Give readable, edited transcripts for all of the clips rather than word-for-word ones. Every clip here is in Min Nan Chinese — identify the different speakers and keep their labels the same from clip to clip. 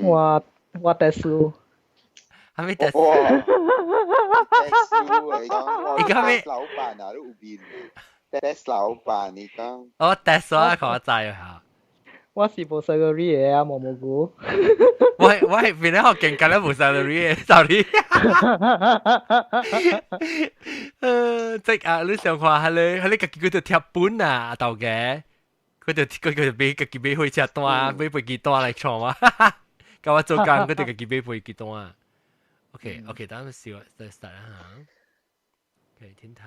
Speaker 1: 我特殊。
Speaker 2: 係咪特殊？
Speaker 3: 哇！特殊嚟講，
Speaker 2: 伊講咩？
Speaker 3: 老闆啊，都有變。特老闆你講。
Speaker 2: 我特殊啊，我知啊。
Speaker 1: 我是無 salary 的啊，毛毛菇。
Speaker 2: 我係邊咧學勁緊咧無 salary 嘅，sorry。即係啊，你想看係你係你家己叫做貼本啊，豆嘅，佢就買家己買火車單，買飛機單來創啊。教我做工，佢就家己買飛機單。OK OK，等下試再 start 啦嚇。OK，天台。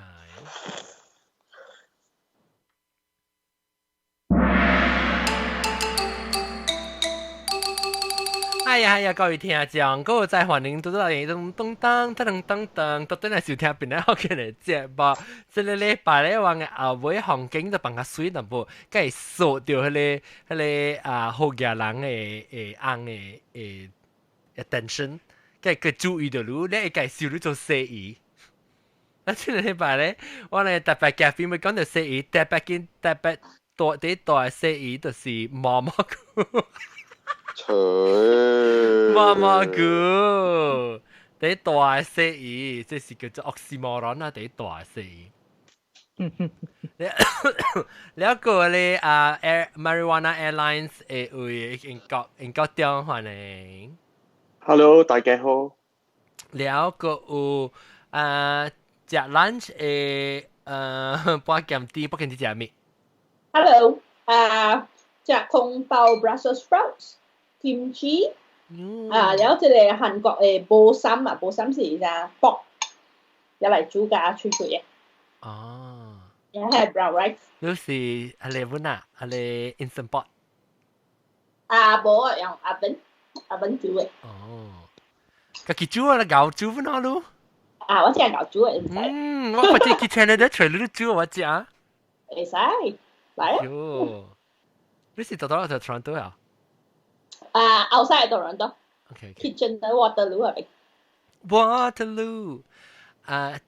Speaker 2: 哎呀哎呀，各位聽眾，各位在歡迎到到嚟咚咚當噔噔噔，到底嚟收聽邊個好嘅節目？這個禮拜咧，我嘅後尾風景就放較水淡薄，佮會掃著彼個啊好額人的翁的 attention，佮會注意著你，你會介紹你做生意。啊，這個禮拜咧，我咧特別嘉賓會講著生意，特別緊特別大第大生意就是毛毛菇。毛毛菇，第大生意，這是叫做 oxymoron 啊！第大生意。了個咧啊，Air Marijuana Airlines 會為英國中歡迎。
Speaker 4: Hello，大家好。
Speaker 2: 了個有啊，食 lunch 的半鹹甜，半鹹甜食咩
Speaker 5: ？Hello，啊，食空包 Brussels sprouts。kimchi 啊，然後這個韓國的보쌈啊，보쌈是啥卜，入來煮加脆脆的。
Speaker 2: 哦。
Speaker 5: 也係 brown rice。
Speaker 2: 你是係你本啊？係你 instant pot？
Speaker 5: 啊，無啊，用 oven 煮的。
Speaker 2: 哦。家己煮啊，𠢕煮本啊嚕？
Speaker 5: 啊，我真係𠢕煮的，唔使。
Speaker 2: 嗯，我發覺去聽你咧，揣你煮我食。
Speaker 5: 會使，來啊。
Speaker 2: 喲，你是到到就 Toronto 啊？
Speaker 5: 啊，outside Toronto。
Speaker 2: Okay.
Speaker 5: Kitchen 的 Waterloo 嗰邊。
Speaker 2: Waterloo，啊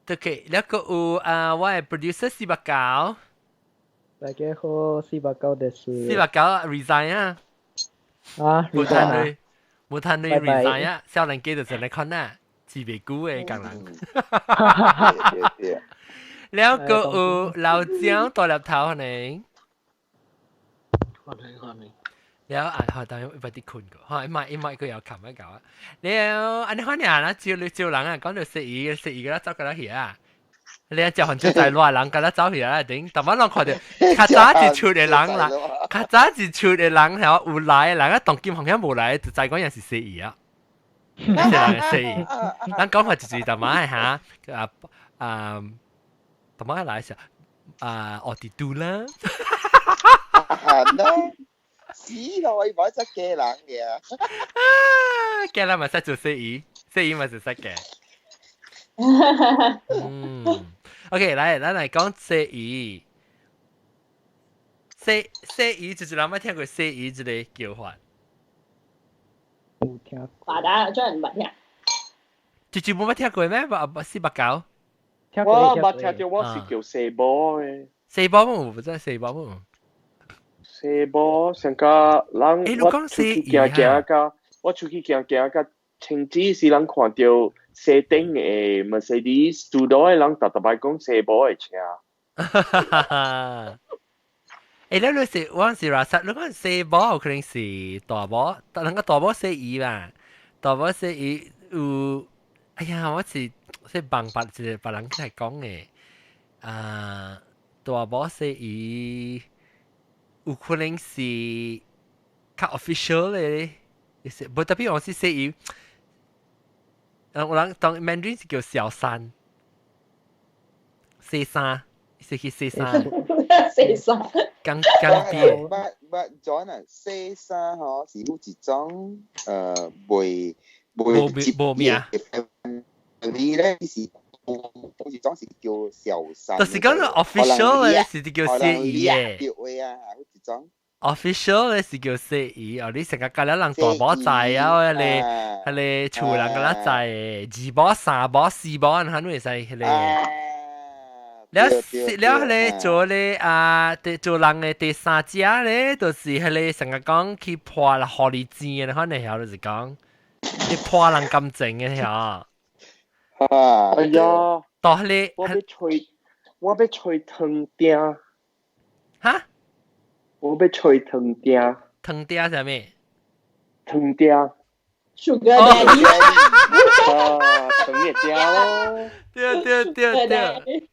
Speaker 2: ，OK，那個有啊，我的 producer 四百九。
Speaker 1: 大家好，四百九です。
Speaker 2: 四百九 resign 啊。
Speaker 1: 啊，
Speaker 2: 冇趁你，冇趁你 resign 啊，少年機就成日看啊，自備股的工人。了個有老蔣大粒頭呢？
Speaker 6: 歡迎歡迎。
Speaker 2: 了啊，好，當然一啲困過，嚇，一買佢又冚一嚿啊。了，按呢款爾啦，招你招人啊，講到食魚食魚，佢走過來去啊。你啊，食番椒在熱人，佮咱走去啊，頂，逐擺攏看著，較早一出的人啦，較早一出的人係有來的人啊，當今好像無來，就知講也是食魚啊。是人食魚，咱講法就是逐擺嚇，啊啊，逐擺來時啊，奧迪都啦。
Speaker 3: 死咯！我買隻雞人嘅。
Speaker 2: 雞人咪識做生意，生意咪就識嘅。嗯，OK，來，咱來講生意。生生意就是人捌聽過生意這個叫法。
Speaker 1: 有聽
Speaker 5: 過。話打真係唔捌聽。
Speaker 2: 直接冇捌聽過咩？無四百九。
Speaker 1: 聽過。
Speaker 4: 我捌聽到，我是叫四寶的。
Speaker 2: 四寶冇，唔真係四寶冇。
Speaker 4: 四寶上個人，我出去行行甲，我出去行行甲，甚至是人看著西頂的 Mercedes，拄到的人逐逐擺講四寶的車。
Speaker 2: 欸，你是我是話實，你講四寶可能是大寶，但人個大寶四姨吧，大寶四姨有，哎呀，我是是幫別一個別人來講的，啊，大寶四姨。有可能是較 official 的，是，無特別我是說伊，有人當 Mandarin 是叫小三，四三，是去四三，
Speaker 5: 四三，
Speaker 2: 剛剛畢。
Speaker 3: But John 啊，四三吼是有一種袂袂
Speaker 2: 無名，
Speaker 3: 你咧是。有一種是叫小三，
Speaker 2: 就是講 official 咧是叫四姨嘅。
Speaker 3: 對啊，有一種
Speaker 2: official 咧是叫四姨，哦，你成日教了人大寶仔啊，彼個厝人佮咱知的，二寶、三寶、四寶，按怎會使彼個？
Speaker 3: 啊，
Speaker 2: 了了，咧做咧啊，做人嘅第三者咧，就是彼个成日講去破啦，荷里錢嘅，可能曉就是講你破人感情嘅曉。
Speaker 3: 啊，
Speaker 4: 哎呀，
Speaker 2: 到彼個
Speaker 4: 我欲揣糖鼎。
Speaker 2: 哈？
Speaker 4: 我欲揣糖鼎。
Speaker 2: 糖鼎啥物？
Speaker 4: 糖鼎。
Speaker 5: Sugar daddy。
Speaker 4: 啊，糖嘅鼎咯。
Speaker 2: 對對對對。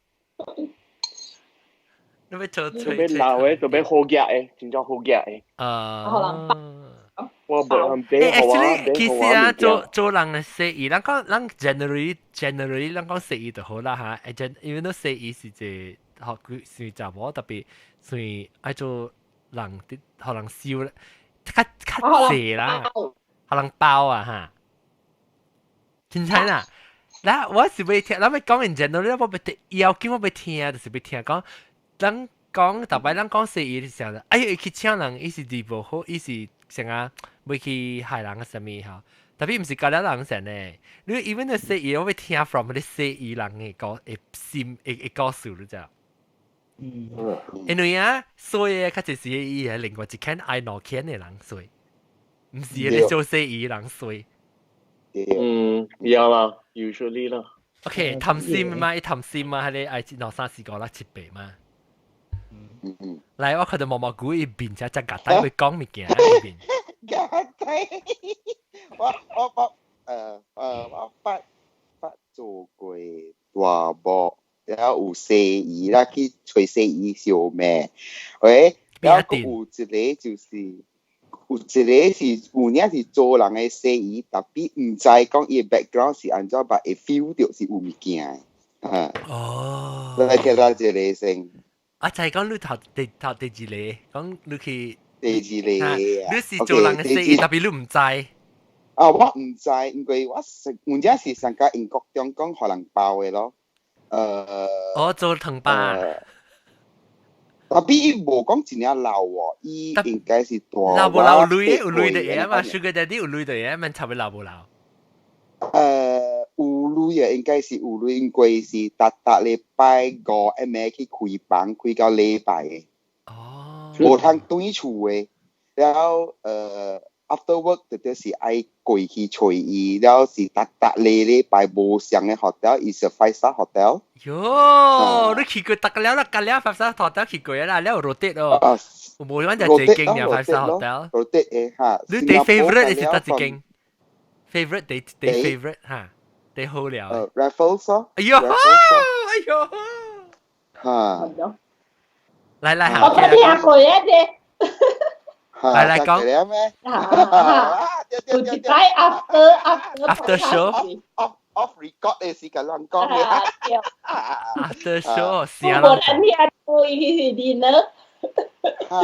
Speaker 2: 你欲做
Speaker 4: 特別老嘅，特別好額嘅，真正好額嘅。
Speaker 2: 啊。
Speaker 4: 我無通買予我，
Speaker 2: Actually，其實啊，做做人嘅生意，咱講咱 generally 咱講生意就好啦嚇。誒，因為都生意是一個學佢算查某特別算愛做人啲，予人收咧，較較濟啦，予人包啊嚇。真正啦，嗱，我是欲聽，咱欲講 in general，我欲聽，要緊我欲聽，就是欲聽講，咱講逐擺咱講生意的時候，哎呀，去請人，伊是字無好，伊是啥啊？欲去害人啊啥物吼？特別毋是教了人先呢。你 even 的生意，我欲聽 from 啲生意人的講，會心會會故事，你知？
Speaker 1: 嗯。
Speaker 2: 因為啊，所以較濟是伊係另外一間愛兩錢的人衰，毋是你做生意人衰。
Speaker 4: 嗯，有啦，usually 啦。
Speaker 2: OK，貪心嘛，伊貪心嘛，彼個愛兩三四五六七八嘛。來，我看到毛毛菇伊面才才夾帶欲講物件，伊面。
Speaker 3: 夾帶，我我我呃呃我捌捌做過大某，然後有生意啦，去揣生意相罵，喂，然後有一個就是有一個是有影是做人的生意，特別毋知講伊的 background 是按怎，但會 feel 到是有物件的，啊。
Speaker 2: 哦。
Speaker 3: 來聽到這個先。
Speaker 2: 啊，就係講你頭第頭第二個，講你去。
Speaker 3: 第二個，
Speaker 2: 你是做人的生意，特別你毋知。
Speaker 3: 啊，我毋知，因為我是，有陣是上加英國中講予人包的咯。
Speaker 2: 哦，做糖包。
Speaker 3: 特別伊無講真正老喎，伊應該是大
Speaker 2: 老無老鐳有鐳的嘢嘛，Sugar Daddy 有鐳的嘢，免插欲老無老。
Speaker 3: 有鐳的應該是有鐳，應該是逐逐禮拜五暗暝去開房，開到禮拜的。
Speaker 2: 哦。
Speaker 3: 無通轉厝的，然後after work 就是愛過去揣伊，然後是逐逐禮禮拜無相的 hotel，伊是 five star hotel。
Speaker 2: 喲，你去過逐個了啦，隔了 five star hotel 去過啦，了有 rotate 哦。
Speaker 3: 啊，
Speaker 2: 無阮就一間爾 five star hotel。
Speaker 3: rotate 的哈。
Speaker 2: 你第 favorite 是佗一間？favorite 第第 favorite 哈，第好了。
Speaker 3: Raffles 咯。
Speaker 2: 哎喲，哎喲。
Speaker 3: 哈。
Speaker 2: 來來，
Speaker 5: 我聽過一啲。
Speaker 2: 來來講。
Speaker 5: 有一擺 after after
Speaker 2: after show
Speaker 3: off off record 的時間人講嘅。
Speaker 2: after show 是
Speaker 5: 啊。無咱遐過去 dinner。
Speaker 3: 哈，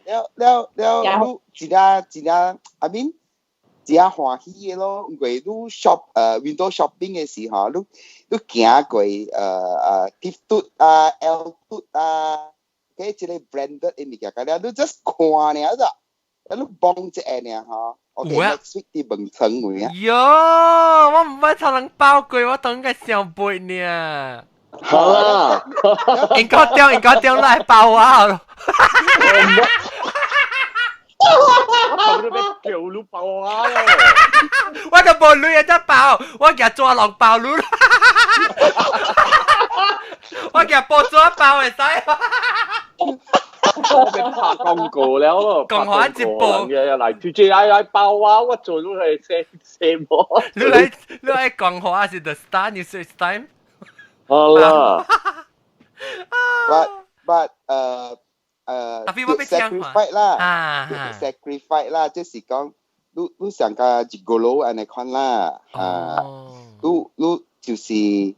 Speaker 3: 了了了，你真正真正，I mean 真正歡喜的咯，因為你 shop window shopping 的時候，你你行過Tip 啊、L 啊，佢這個 branded 的物件，了你 just 看爾咋，你幫一下爾吼。OK， next week 佇門床位啊。
Speaker 2: 喲，我毋捌予人包過，我當個上輩呢。
Speaker 4: 好啦，
Speaker 2: 應該點應該點來包我。
Speaker 4: 我頭都欲叫你包我咯。
Speaker 2: 我都無鐳會得包，我舉紙籠包你。我舉報紙包會使。
Speaker 4: 我欲拍廣告了咯，
Speaker 2: 講話一步
Speaker 4: 嘅來，直接來來包我，我做你係寫寫無。
Speaker 2: 你來講話是 The Star News Time。
Speaker 4: 好啦。
Speaker 3: But
Speaker 2: 特別我欲
Speaker 3: sacrifice 啦，sacrifice 啦，就是講你你上個一個佬按呢款啦，啊，你你就是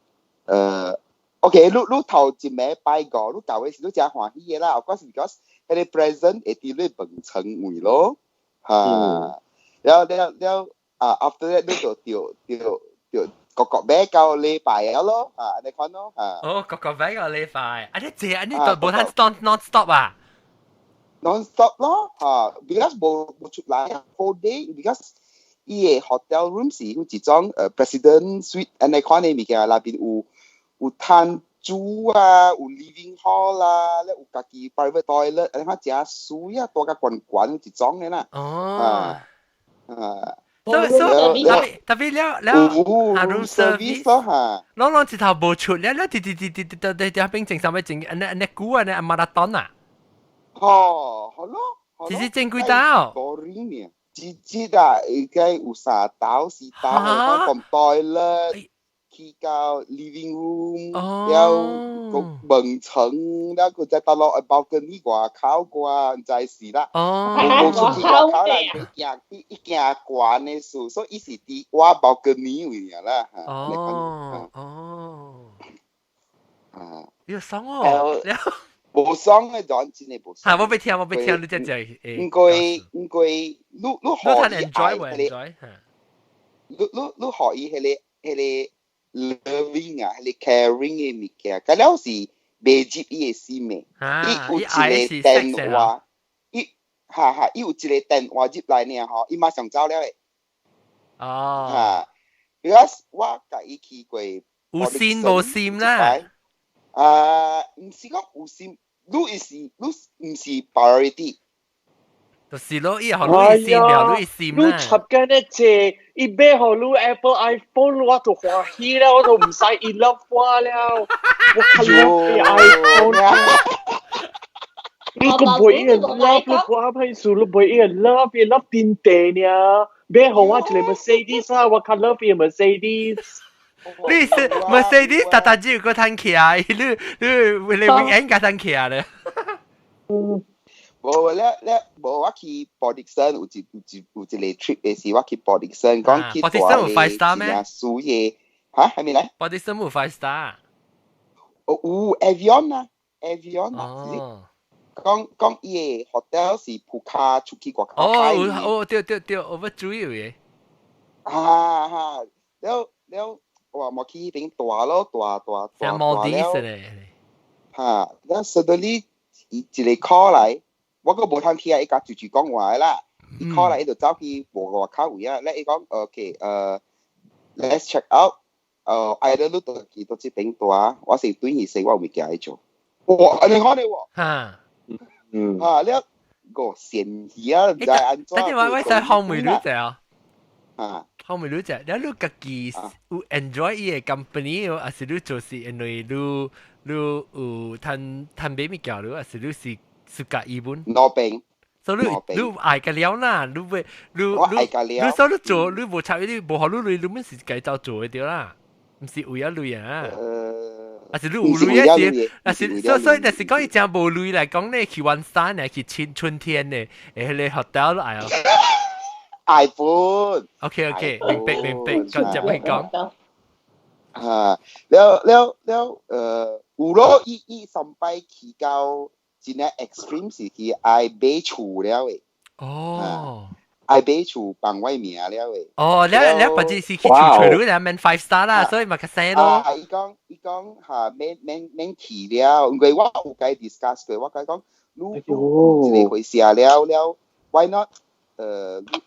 Speaker 3: OK，你你頭一暝拜五，你舊嘅時你真歡喜的啦，of course because 彼個 present 會佇你門床位咯，哈，了了了啊，after that 你就著著著個個買到禮拜了咯，啊，按呢款咯，啊。
Speaker 2: 哦，個個買到禮拜，啊你這啊你都無通 non stop 啊？
Speaker 3: non stop 咯，嚇，because 無無出來 whole day，because 伊個 hotel room 是有一種president suite 按呢款的物件，內邊有有攤煮啊，有 living hall 啦，咧有家己 private toilet，你看誠水啊，大甲懸懸一種的啦。
Speaker 2: 哦。
Speaker 3: 啊。
Speaker 2: 所以所以特別特別了了，啊 room service
Speaker 3: 咯嚇。
Speaker 2: 攏攏一頭無出了了，直直直直直直直邊正上面正按呢按呢久啊呢馬拉松啊。
Speaker 3: 哦，好咯。
Speaker 2: 其實正幾道。
Speaker 3: boring 呢，一日啊，應該有三道四道，講 toilet。去到 living room，了個門層，了個再搭落 balcony 外口啩，毋知是啦。無出去外口啦，伊行伊行懸的數，所以伊是佇我 balcony 位爾啦。
Speaker 2: 哦哦。
Speaker 3: 啊。
Speaker 2: 你爽哦。
Speaker 3: 無爽的就真的無爽。
Speaker 2: 嚇！我欲聽，我欲聽你這隻。
Speaker 3: 應該應該，你你予伊愛彼個，你你你予伊彼个彼个。loving 啊，彼個 caring 的物件，佮了是袂入伊的心的。伊有一個電話，伊哈哈，伊有一個電話入來爾吼，伊馬上走了的。
Speaker 2: 哦。
Speaker 3: 哈，because 我共伊去過。
Speaker 2: 有心無心啦。
Speaker 3: 啊，毋是講有心，你是你毋是 priority。
Speaker 2: 就是咯，伊予你心，予你心
Speaker 4: 啦。你插緊一隻，伊買予你 Apple iPhone，我就歡喜了，我就毋使伊 love 我了。我較 love iPhone。你個袂伊 love，你看歹事，你袂伊 love，伊 love 頂地爾。買予我一個 Mercedes 啊，我較 love 伊 Mercedes。
Speaker 2: 你是 Mercedes 逐逐日個趁起啊？你你你永遠共趁起啊咧？
Speaker 4: 嗯。
Speaker 3: 無咧咧，無我去 Port Dickson 有一有一有一個 trip 的時，我去 Port Dickson 講去
Speaker 2: Port Dickson 有 five star 咩？
Speaker 3: 輸嘅嚇係咪嚟
Speaker 2: ？Port Dickson 有 five star。
Speaker 3: 哦，有 Avion 啊，Avion 啊，
Speaker 2: 哦。
Speaker 3: 講講伊個 hotel 是鋪卡出去外口。
Speaker 2: 哦，哦，對對對，我欲注意嘅。
Speaker 3: 哈哈，了了，我冇去彼邊蹛咯，蹛蹛蹛蹛了。哈，了 suddenly 伊一個 call 來。我閣無通聽伊共住住講話啦，伊 call 來伊就走去無外口位啊，咧伊講 OK，let's check out，either 你倒去到這邊蹛，我是對伊說我有物件愛做。哇，你看你喎，
Speaker 2: 哈，
Speaker 3: 啊，你個善意啊，毋知按怎。
Speaker 2: 等陣我我使好問你者啊，
Speaker 3: 啊，
Speaker 2: 好問你者，你你家己有 enjoy 伊个 company，還是你就是因為你你有趁趁買物件，你還是你是？是佮意本，
Speaker 3: 兩邊，
Speaker 2: 所以你你愛個了啦，你會你
Speaker 3: 你
Speaker 2: 你所以你做你無插你無予你鐳，你們是家己走做的對啦，毋是為了鐳啊，還是你有鐳啊？是，還是所所以就是講伊誠無鐳來講咧，去玩山咧，去春春天咧，誒，彼個 hotel 都愛哦，
Speaker 3: 愛本
Speaker 2: ，OK OK，明白明白，講接去講，
Speaker 3: 啊，了了了，有咯，伊伊上擺去到。真正 extreme 是去愛買厝了的。
Speaker 2: 哦，
Speaker 3: 愛買厝放我名了的。
Speaker 2: 哦，你你不只是去厝厝你免 five star 啦，所以嘛較細咯。
Speaker 3: 啊，伊講伊講嚇免免免去了，因為我有共伊 discuss 過，我共伊講，你一個回事了了，why not？你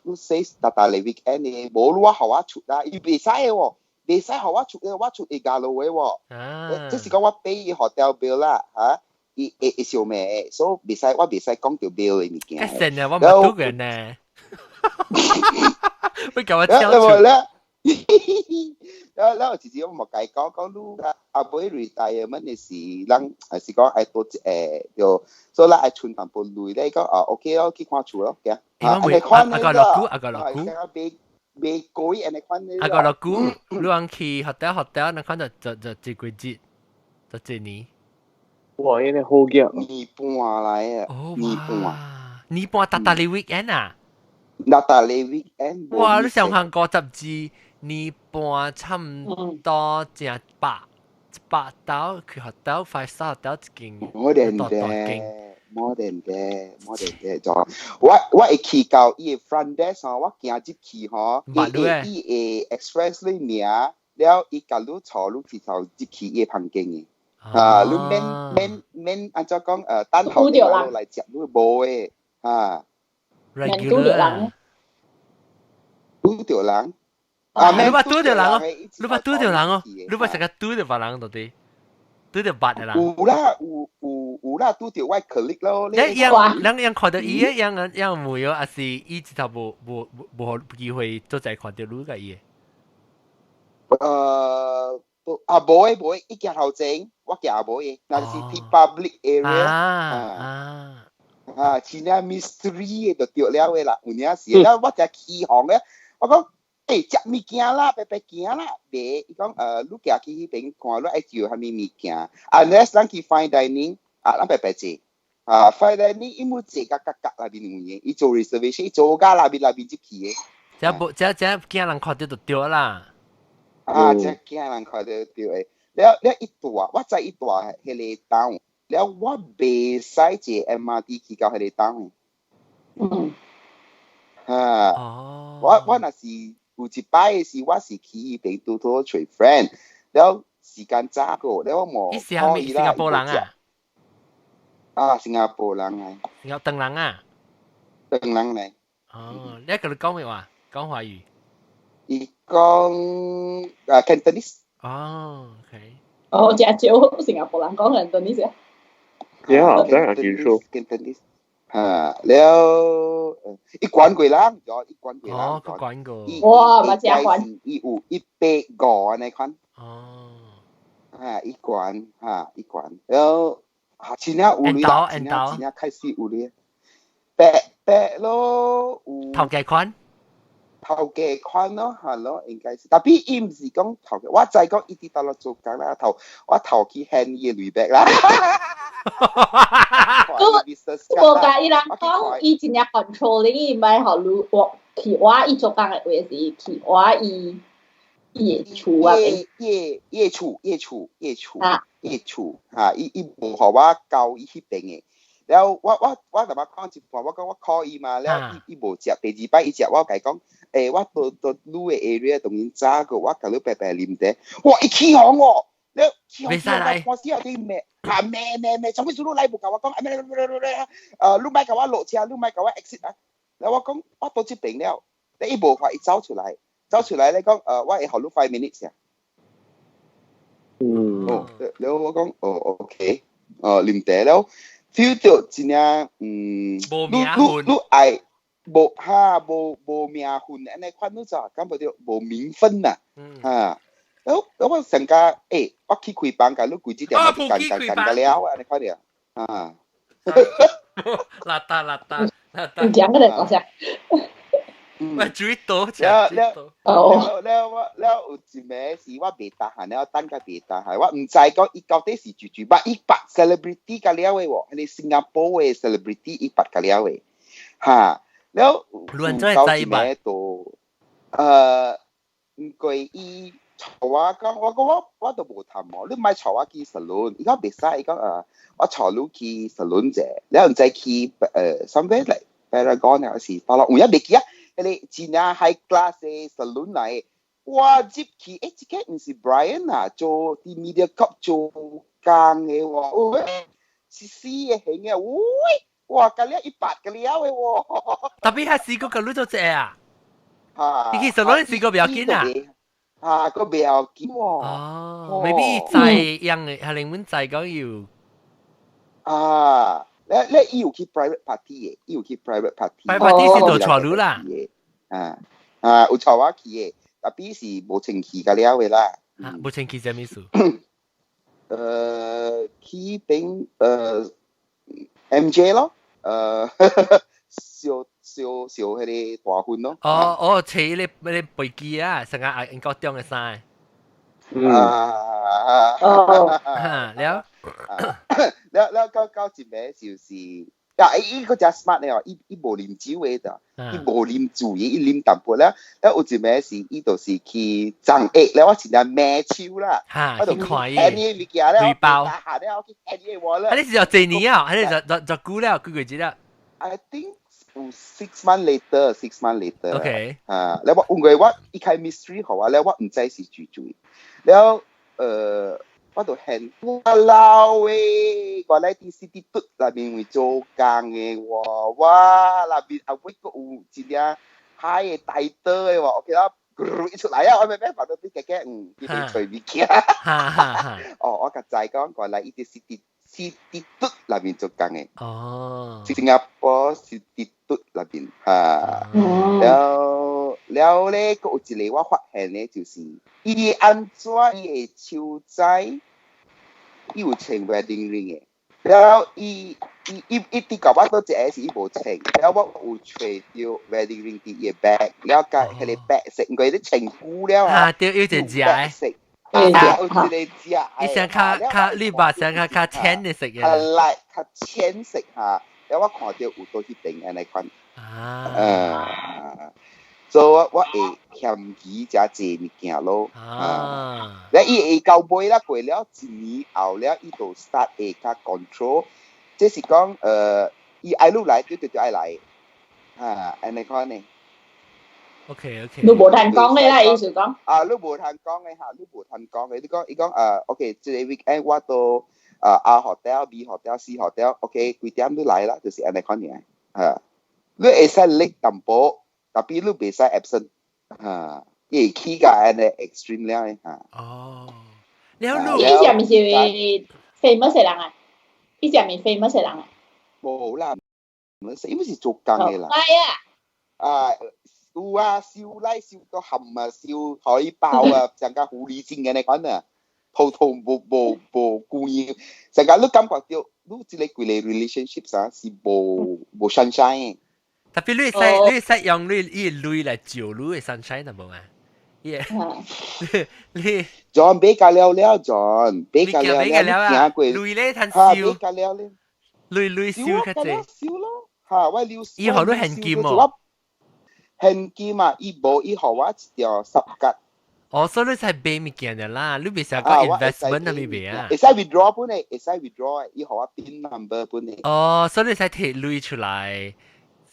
Speaker 3: 你 say 逐逐個 weekend 的，無你我予我出啦，伊袂使的喎，袂使予我出的，我出會加落的喎。
Speaker 2: 啊，
Speaker 3: 這是講我 pay 伊 hotel bill 啦，嚇。伊會會燒命，所以袂使我袂使講著 bill 的物件。
Speaker 2: 成日我唔拄過呢，會共我跳出。
Speaker 3: 了了了，有一時我嘛共伊講講你阿尾 retirement 的時，咱還是講愛多誒，就所以咱愛存淡薄鐳咧，講啊 OK 咯，去看厝咯，行。
Speaker 2: 啊，阿個落久，阿個落久。
Speaker 3: 未貴，按呢款
Speaker 2: 阿個落久，你講去 hotel hotel，你看就就就一幾日，就一年。
Speaker 4: 哇！因為好嘅。
Speaker 3: 年半來啊，年半。
Speaker 2: 年半逐逐個 weekend 啊？
Speaker 3: 逐逐個 weekend。
Speaker 2: 哇！你上韓國雜誌年半差唔多成百一百兜去 hotel five star hotel 一間，
Speaker 3: 冇得的，冇得的，冇得的，就我我會去到伊个 front desk 吼，我行入去吼，伊會伊會 express 你名，了伊共你帶你去頭入去伊个房間的。啊，你免免免按怎講？等候電話來接你無的，啊，
Speaker 5: 免拄著人，
Speaker 3: 拄著人，
Speaker 2: 啊，你捌拄著人哦，你捌拄著人哦，你捌成日拄著別人到底？拄著捌的啦。
Speaker 3: 有啦，有有有啦，拄著我 colleague 咯。
Speaker 2: 你樣人樣看到伊的樣樣冇有，還是伊直頭無無無機會做在看到你個伊？
Speaker 3: 啊，無的無的，伊行頭前，我行無的，若是佇 public area
Speaker 2: 啊啊
Speaker 3: 啊，真正 mystery 的就對了的啦，有影是，了我才起哄咧，我講，食物件啦，白白行啦，袂，伊講，你行去彼邊看，你愛叫啥物物件，unless 咱去 fine dining，啊，咱白白坐，啊，fine dining 伊無坐甲角角內面有影，伊做 reservation，伊做甲內面內面入去的。
Speaker 2: 這無這這驚人看到就對啦。
Speaker 3: 啊，這驚人看到對的。了了伊蹛，我知伊蹛彼个 town，了我袂使坐 MRT 去到彼个 town 的。啊，我若是有一擺的是，我是去彼邊拄拄揣 friend，了時間早過，了我無
Speaker 2: 伊是啥物新加坡人啊？
Speaker 3: 啊，新加坡人來。
Speaker 2: 新加坡人啊？
Speaker 3: 唐人來。
Speaker 2: 哦，你共你講咩話？講華語？
Speaker 3: 伊講啊，Cantonese。
Speaker 2: 哦，OK。
Speaker 5: 哦，真少新加坡人講 Cantonese。
Speaker 4: Yeah，真係幾少。
Speaker 3: Cantonese。嚇，了，伊管過人，咗伊管過人。
Speaker 2: 哦，佢管過。
Speaker 5: 哇，嘛真管。
Speaker 3: 伊有150按呢款。
Speaker 2: 哦。
Speaker 3: 啊，伊管，嚇，伊管，了，嚇，真正有鐳啦，真正真正開始有鐳。白白咯，有。
Speaker 2: 頭家款。
Speaker 3: 頭家款咯，係咯，應該是。tapi 伊毋是講頭家，我知講伊佇大陸做工啦，頭我頭去還伊的鐳白啦。
Speaker 5: 無共伊人講，伊真正 controlling，伊毋愛予你我去我伊做工的話是去我伊伊的厝啊。
Speaker 3: 伊伊厝，伊厝，伊厝，伊厝，嚇！伊伊無予我交伊彼邊的。了我淡薄講一半，我講我 call 伊嘛，了伊伊無接，第二擺伊接，我共伊講，我到到你的 area 當然早過，我共你白白啉茶，哇！伊起哄喎，了起哄起哄，看死啊！啲罵啊罵罵罵，做咩事你來無共我講，啊咩咩咩咩，你莫共我落車，你莫共我 exit 啊！了我講我到這邊了，你伊無法伊走出來，走出來咧講，我會予你 5 minutes 啊。哦，了我講，哦，OK，哦，啉茶了。feel 到真正
Speaker 2: 無
Speaker 3: 你你你愛無哈無無名分，按呢款你就感覺著無名分呐，哈。我我上家我去開房間，你規這條幹幹幹個了，按呢款了，啊。
Speaker 2: 邋遢邋遢邋遢。
Speaker 5: 講個嚟講下。
Speaker 2: 喂，注意到，
Speaker 3: 了了了了我了有一暝是我袂得閒了，等甲袂得閒，我毋知講伊到底是住住，捌伊捌 celebrity 甲了的喎，彼个新加坡的 celebrity 伊捌甲了的，哈，了
Speaker 2: 有到一暝
Speaker 3: 都，毋過伊帶我講，我講我我都無談無，你莫帶我去 salon，伊講袂使，伊講我帶你去 salon 者，了毋知去somewhere like Paragon 還是巴洛，有影袂記啊。彼个真正 high class 的 salon 來，我入去，這個毋是 Brian 啊，做佇 Mediacorp 做工的喎，喂，是死的型的，喂，哇，甲了一百個了的喎。
Speaker 2: tapi 彼時閣共你做這啊？
Speaker 3: 啊，
Speaker 2: 你去 salon 試過袂要緊啊？
Speaker 3: 啊，閣袂要緊喎。
Speaker 2: 哦，maybe 知樣的，係你們知講有。
Speaker 3: 啊。你你伊有去 private party 的，伊有去 private party。
Speaker 2: private party 是就帶你啦。
Speaker 3: 啊啊，有帶我去的，tapi 是無清氣個了的啦。
Speaker 2: 啊，無清氣啥物意思？
Speaker 3: 去邊MJ 咯，燒燒燒彼个大婚咯。
Speaker 2: 哦哦，揣彼個彼個飛機啊，成個啊英國中的衫。
Speaker 3: 啊
Speaker 5: 哦，
Speaker 2: 了，
Speaker 3: 了了到到一暝就是，啊，伊伊閣誠 smart 的哦，伊伊無啉酒的咋，伊無啉醉，伊啉淡薄了，了有一暝是伊就是去張下了，我真正罵手啦，
Speaker 2: 我就
Speaker 3: 去看伊物件了，
Speaker 2: 鐳包，
Speaker 3: 下了我去看伊我了。
Speaker 2: 啊，你是有幾年啊？還是就就久了幾個月了
Speaker 3: ？I think 6 months later, 6 months later.
Speaker 2: OK。
Speaker 3: 啊，了我因為我伊開 mystery 予我，了我毋知是住住，了我就現我老誒，我來佇 City 嘟內面為做工的喎，哇，內面後尾閣有一領海的大刀的喎，OK 啦，一出來啊，我咪咩發到啲嘅嘅，伊哋隨物件。
Speaker 2: 哈哈哈。
Speaker 3: 哦，我較知講過來，伊就是佇 City 嘟內面做工嘅。新加坡 City 嘟內面嚇。了了咧，閣有一個我發現咧，就是伊按怎伊會手仔，伊有穿 wedding ring 嘅。了伊伊伊伊佇舊我倒一個是伊無穿，了我有揣著 wedding ring 佇伊個 bag，了佮彼個白色，因為你穿久了
Speaker 2: 啊，對，有一隻
Speaker 3: 色，啊，有一個隻，
Speaker 2: 伊想較較你把想較較淺的色嘅，
Speaker 3: 較 light 較淺色嚇，了我看著有倒彼邊按呢款，所以我我會嫌疑遮濟物件咯，啊，了伊會到尾啦，過了一年後了，伊就 start 會較 control，這是講伊愛你來就就就愛來，啊，按呢款呢。
Speaker 2: OK。
Speaker 5: 你無通講的啦，意思講。
Speaker 3: 啊，你無通講的嚇，你無通講的，你講伊講OK，這個 weekend 我到A hotel、B hotel、C hotel，OK，幾點你來啦，就是按呢款爾，啊，你會使 late 淡薄。tapi 你袂使 absent，嚇，伊會起甲按呢 extreme 了的嚇。
Speaker 2: 哦，
Speaker 5: 你伊是毋是 famous 的人啊？伊是毋是 famous 的人啊？
Speaker 3: 無啦，毋是，伊毋是做工的啦。
Speaker 5: 係啊。
Speaker 3: 啊，有啊，燒來燒到含啊，燒海豹啊，像個狐狸精按呢款啊，偷偷無無無故意，成個你感覺著你這個規个 relationship 啊是無無 sunshine 的。
Speaker 2: tapi 你會使用你伊鐳來照你的 sunshine 無啊？耶，你
Speaker 3: John 買甲了了，John 買甲了了，你行過
Speaker 2: 鐳咧趁燒，
Speaker 3: 買甲了了，
Speaker 2: 鐳鐳燒較濟，
Speaker 3: 燒咯，嚇我留，
Speaker 2: 伊予你現金哦，
Speaker 3: 現金啊，伊無伊予我一條十角。
Speaker 2: 哦，所以你使買物件的啦，你袂使講 investment 那邊買啊？
Speaker 3: 會使 withdraw 本的，會使 withdraw，伊予我 PIN number 本的。
Speaker 2: 哦，所以你使提鐳出來。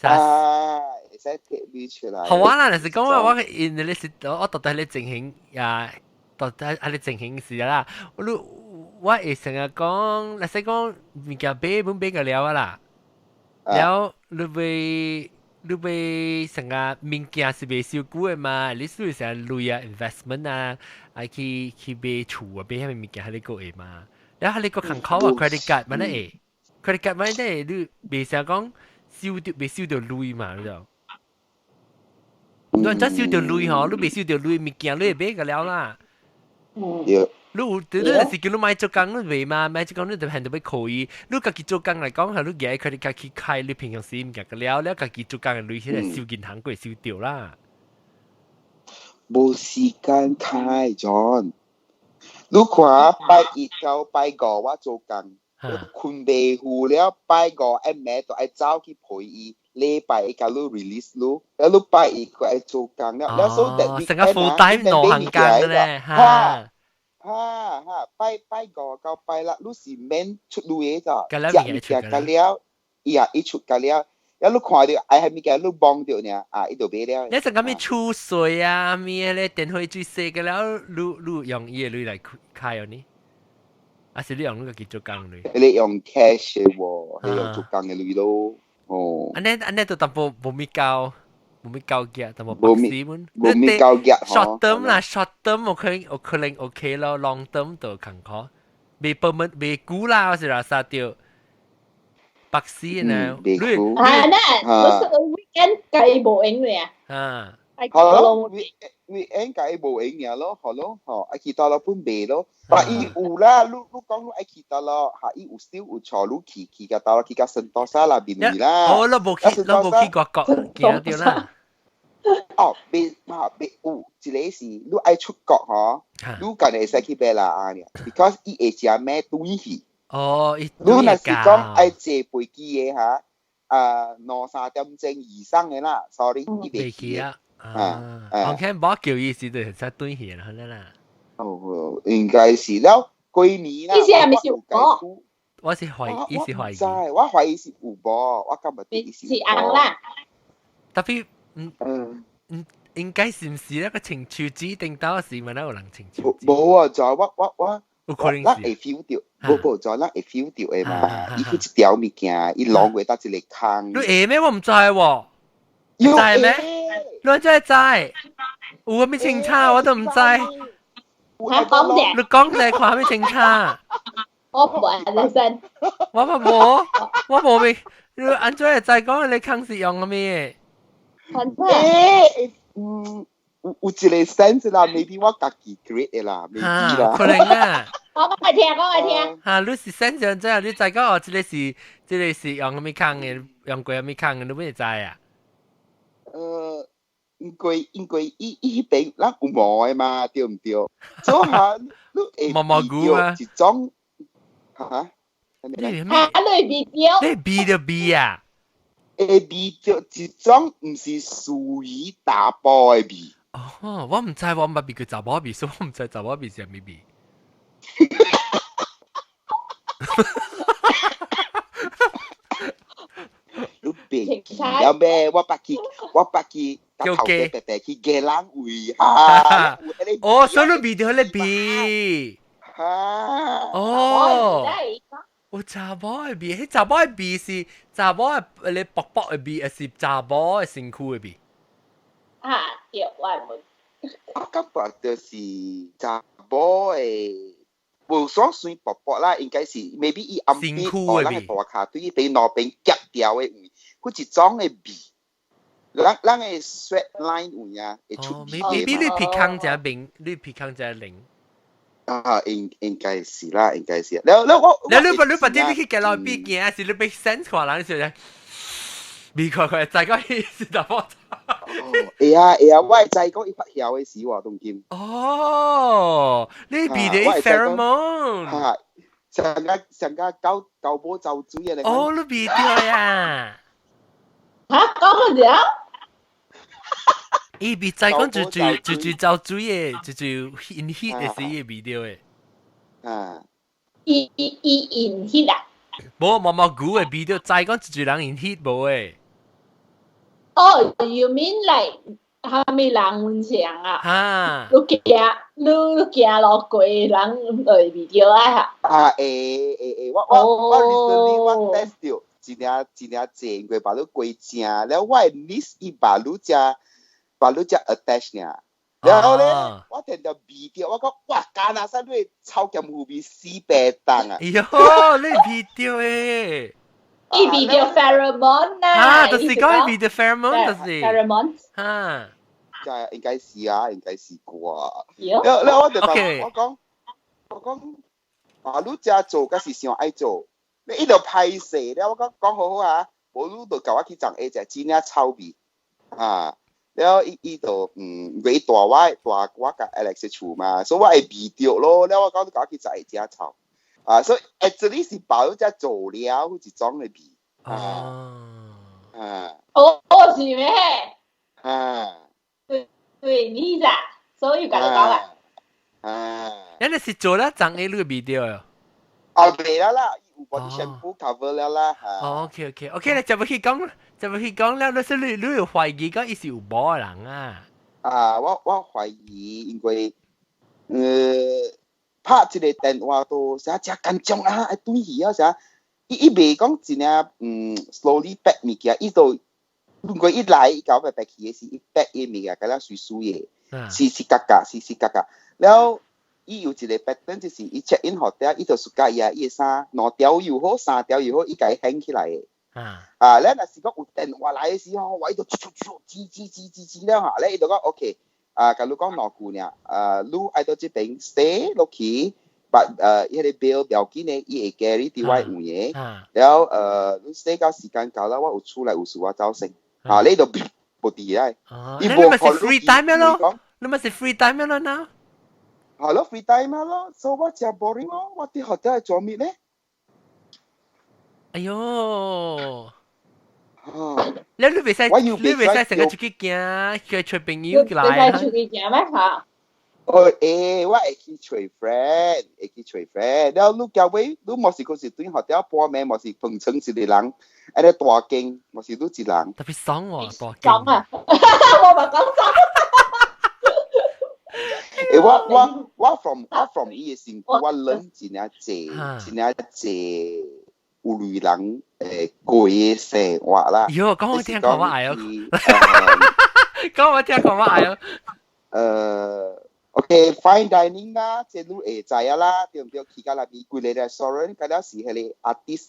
Speaker 3: 啊，會使提鐳出來。
Speaker 2: 好啊啦，就是講我我因你是我到底咧情形呀，到底係你情形是啦，我我會成日講，若使講物件買本買個了啊啦，了你買你買成個物件是袂傷久的嘛，你屬於成日鐳啊 investment 啊，愛去去買厝啊，買啥物物件，係你個會嘛？了係你個參考啊，credit card 嘛，你會 credit card 嘛，你你袂成講收著袂收著鐳嘛，你就。你真收著鐳吼，你袂收著鐳物件，你會買個了啦。
Speaker 3: 對。
Speaker 2: 你有，你你是叫你買做工，你袂嘛？買做工你就限到欲扣伊。你家己做工來講，係你舉 credit card 去開，你平常時物件個了，了家己做工的鐳，起來收銀行會收著啦。
Speaker 3: 無時間開，John。你看拜一到拜五我做工，睏袂赴了，拜五暗暝就愛走去陪伊。禮拜一共你 release 你，了你拜一閣愛做工了，了所以
Speaker 2: 成個 full time 兩行工咧，
Speaker 3: 哈哈哈，拜拜五到拜六，你是免出鐳的咋？食物件甲了，伊也一出甲了，了你看著愛彼物件你摸著爾，啊，伊就買了。
Speaker 2: 你成個咩厝稅啊，咩咧電費水稅個了，你你用伊的鐳來開哦呢？還是你用你家己做工鐳？
Speaker 3: 你用 cash 的喎，你用做工的鐳咯。哦，
Speaker 2: 按呢按呢就淡薄無咪夠，無咪夠嘅，淡薄白死本。
Speaker 3: 無咪夠嘅
Speaker 2: ，short term 啦，short term 我可能我可能 OK 咯，long term 就艱苦，未 permanent 未久啦，我是話殺掉白死呢。
Speaker 3: 未久。
Speaker 5: 啊，那我是 weekend 計無閒咧
Speaker 2: 啊。啊。
Speaker 3: 好咯，weekend 計無閒爾咯，好咯，吼，愛去倒落本賣咯。但伊有啦，你你講你愛去倒落，嚇，伊有少有帶你去去甲倒落去甲聖多沙那邊位啦。
Speaker 2: 哦，你無去，你無去外國行著啦。
Speaker 3: 哦，未嘛未有一個是你愛出國吼，你家己會使去馬來亞爾，because 伊會食咩轉去。
Speaker 2: 哦，
Speaker 3: 你若是講愛坐飛機的哈，啊兩三點鐘以上的啦，sorry，伊袂去
Speaker 2: 啊。啊，我看無叫伊時就會使轉去啦，啦。
Speaker 3: 哦，應該是了，過年啦。
Speaker 5: 意思係咪是有無？
Speaker 2: 我是懷疑，是懷疑。
Speaker 3: 我懷疑是有無，我感覺
Speaker 5: 是是紅啦。
Speaker 2: tapi 嗯嗯，應該是毋是那個穿手指頂到時，咪有人穿手
Speaker 3: 指？無啊，就我我我，
Speaker 2: 有可能
Speaker 3: 我會 feel 著，無無就咱會 feel 著的嘛。伊去一條物件，伊攏過到一個空。
Speaker 2: 你會咩？我毋知喎。知咩？你真係知？有啥物清茶我都毋知。
Speaker 5: 嚇講者，
Speaker 2: 你講者看啥物清茶？
Speaker 5: 我無 understand。
Speaker 2: 我嘛無，我無明。你按怎會知講你空是用啥物的？
Speaker 3: 欸，嗯，有一個 sense 啦，maybe 我家己 create 的啦，maybe 啦。
Speaker 2: 可能啊。
Speaker 5: 講來聽，講來聽。
Speaker 2: 嚇，你是 sense 按怎？你知講哦，這個是用啥物空的，用過啥物空的，你欲會知啊？
Speaker 3: 因為伊彼邊咱有毛的嘛，對毋對？所以哈，你會
Speaker 2: 毛毛菇啊？
Speaker 3: 一種嚇？
Speaker 2: 你
Speaker 5: 嚇，你味著？
Speaker 2: 你味著味啊？
Speaker 3: 會味著一種毋是屬於查埔的味。
Speaker 2: 哦，我毋知，我毋捌味過查某味，所以我毋知查某味是啥物味。
Speaker 3: 你別記了咩？我捌去，頭家白白去家人位哈。
Speaker 2: 哦，所以你味著彼个味。
Speaker 3: 哈。
Speaker 2: 哦。有查某的味，彼查某的味是查某的咧薄薄的味，還是查某的身軀的味？
Speaker 5: 啊，對，我會問。
Speaker 3: 我感覺就是查某的，無算算薄薄啦，應該是 maybe 伊暗邊哦，咱的大跤對伊邊兩邊夾掉的位，彼一種的味。咱的 sweat line 有影會出味。
Speaker 2: maybe 你鼻孔誠明，你鼻孔誠靈。
Speaker 3: 啊，應該是啦，應該是。了了我，
Speaker 2: 了你你去街路邊行，還是你欲 sense 看人時陣，味快快知講伊是查某。
Speaker 3: 會啊會啊，我會知講伊發囂的時喎，當今。
Speaker 2: 哦，你味著 pheromone。
Speaker 3: 嚇，上個狗狗走水的。
Speaker 2: 哦，你味著呀？
Speaker 5: 嚇，講乜嘢？
Speaker 2: 伊味知講就就就就走水的，就就 in heat 的時伊味著的。
Speaker 3: 啊。
Speaker 5: 伊 in heat 啊？
Speaker 2: 無毛毛菇的味著，知講一濟人 in heat 無的。
Speaker 5: 哦，you mean like 蝦米人溫牆啊？
Speaker 2: 哈！
Speaker 5: 你行落過人會味著啊？
Speaker 3: 啊，會會會，我 recently 我 test 著一領一領濟，因為腹肚過正，了我的 niece 伊腹肚才腹肚才 attach 爾。然後咧，我聽著味著，我講哇，敢若使你臭鹹腐味死白凍啊！
Speaker 2: 哎喲，你味著的。
Speaker 5: 伊味著 pheromone 啊！
Speaker 2: 啊，就是講伊味著 pheromone，就是
Speaker 5: pheromone。
Speaker 2: 哈，
Speaker 3: 就係應該是啊，應該是啩。了了，我就問我講，啊，你遮做，敢是想愛做？你伊就歹勢了，我講講好好啊，無你就共我去送下隻真正臭味啊！了伊就為大我大我佮 Alex 厝嘛，所以我會味著咯。了我講你共我去食會真臭啊，所以 actually 是包遮做了一種的味啊啊！
Speaker 5: 哦哦是咩？
Speaker 3: 啊，
Speaker 5: 對對，你咋？所以共你講啊。
Speaker 3: 啊！
Speaker 2: 咱是做了髒的，你味著啊？
Speaker 3: 啊，袂啦啦，有 body shampoo cover 了啦。
Speaker 2: 哦，OK OK OK，你就欲去講，就欲去講了，你說你有懷疑講伊是有某的人啊？
Speaker 3: 啊，我懷疑，因為拍一個電話都啥誠緊張啊，愛轉去啊啥，伊袂講真正slowly pack 物件，伊就因為伊來伊交欲 pack 去的時，伊 pack 伊物件敢若隨隨的，死死格格，死死格格，了伊有一個 pattern，就是伊 check in hotel，伊就 suka 伊啊，伊的衫兩條又好，三條又好，伊共伊 hang 起來的。啊，咧若是講有電話來的時候，我伊就啾啾啾吱吱吱吱了哈，咧伊就講 OK，啊，共你講兩句爾，啊，你愛到這邊 stay 落去，but 彼個 bill 不要緊的，伊會 carry 佇我位的，了你 stay 到時間到了，我有厝內有事我走先，啊，你就無佇來，
Speaker 2: 伊無你咪是 free time 咯，你咪是 free time 咯吶？
Speaker 3: 係咯，free time 咯，所以我誠 boring 咯，我佇 hotel 會做咩咧？
Speaker 2: 哎喲！你袂使，你袂使成日出去行，去揣朋友來。
Speaker 5: 袂使出去行咩嚇？
Speaker 3: 哦，欸，我會去揣 friend，會去揣 friend。了，你交尾，你莫是講是對 hotel 半暝，莫是房床一個人，按呢大間，莫是你一人。
Speaker 2: 特別爽喎，大間。
Speaker 5: 爽啊！我嘛講爽。
Speaker 3: 欸，我 from 伊的身軀，我 learn 真正濟，真正濟有類人過的生活啦。
Speaker 2: 喲，講我聽講我愛哦。講我聽講我愛哦。
Speaker 3: OK fine dining 啦，這你會知啊啦，對唔對？去到那邊規个 restaurant，嗰了是彼个 artist。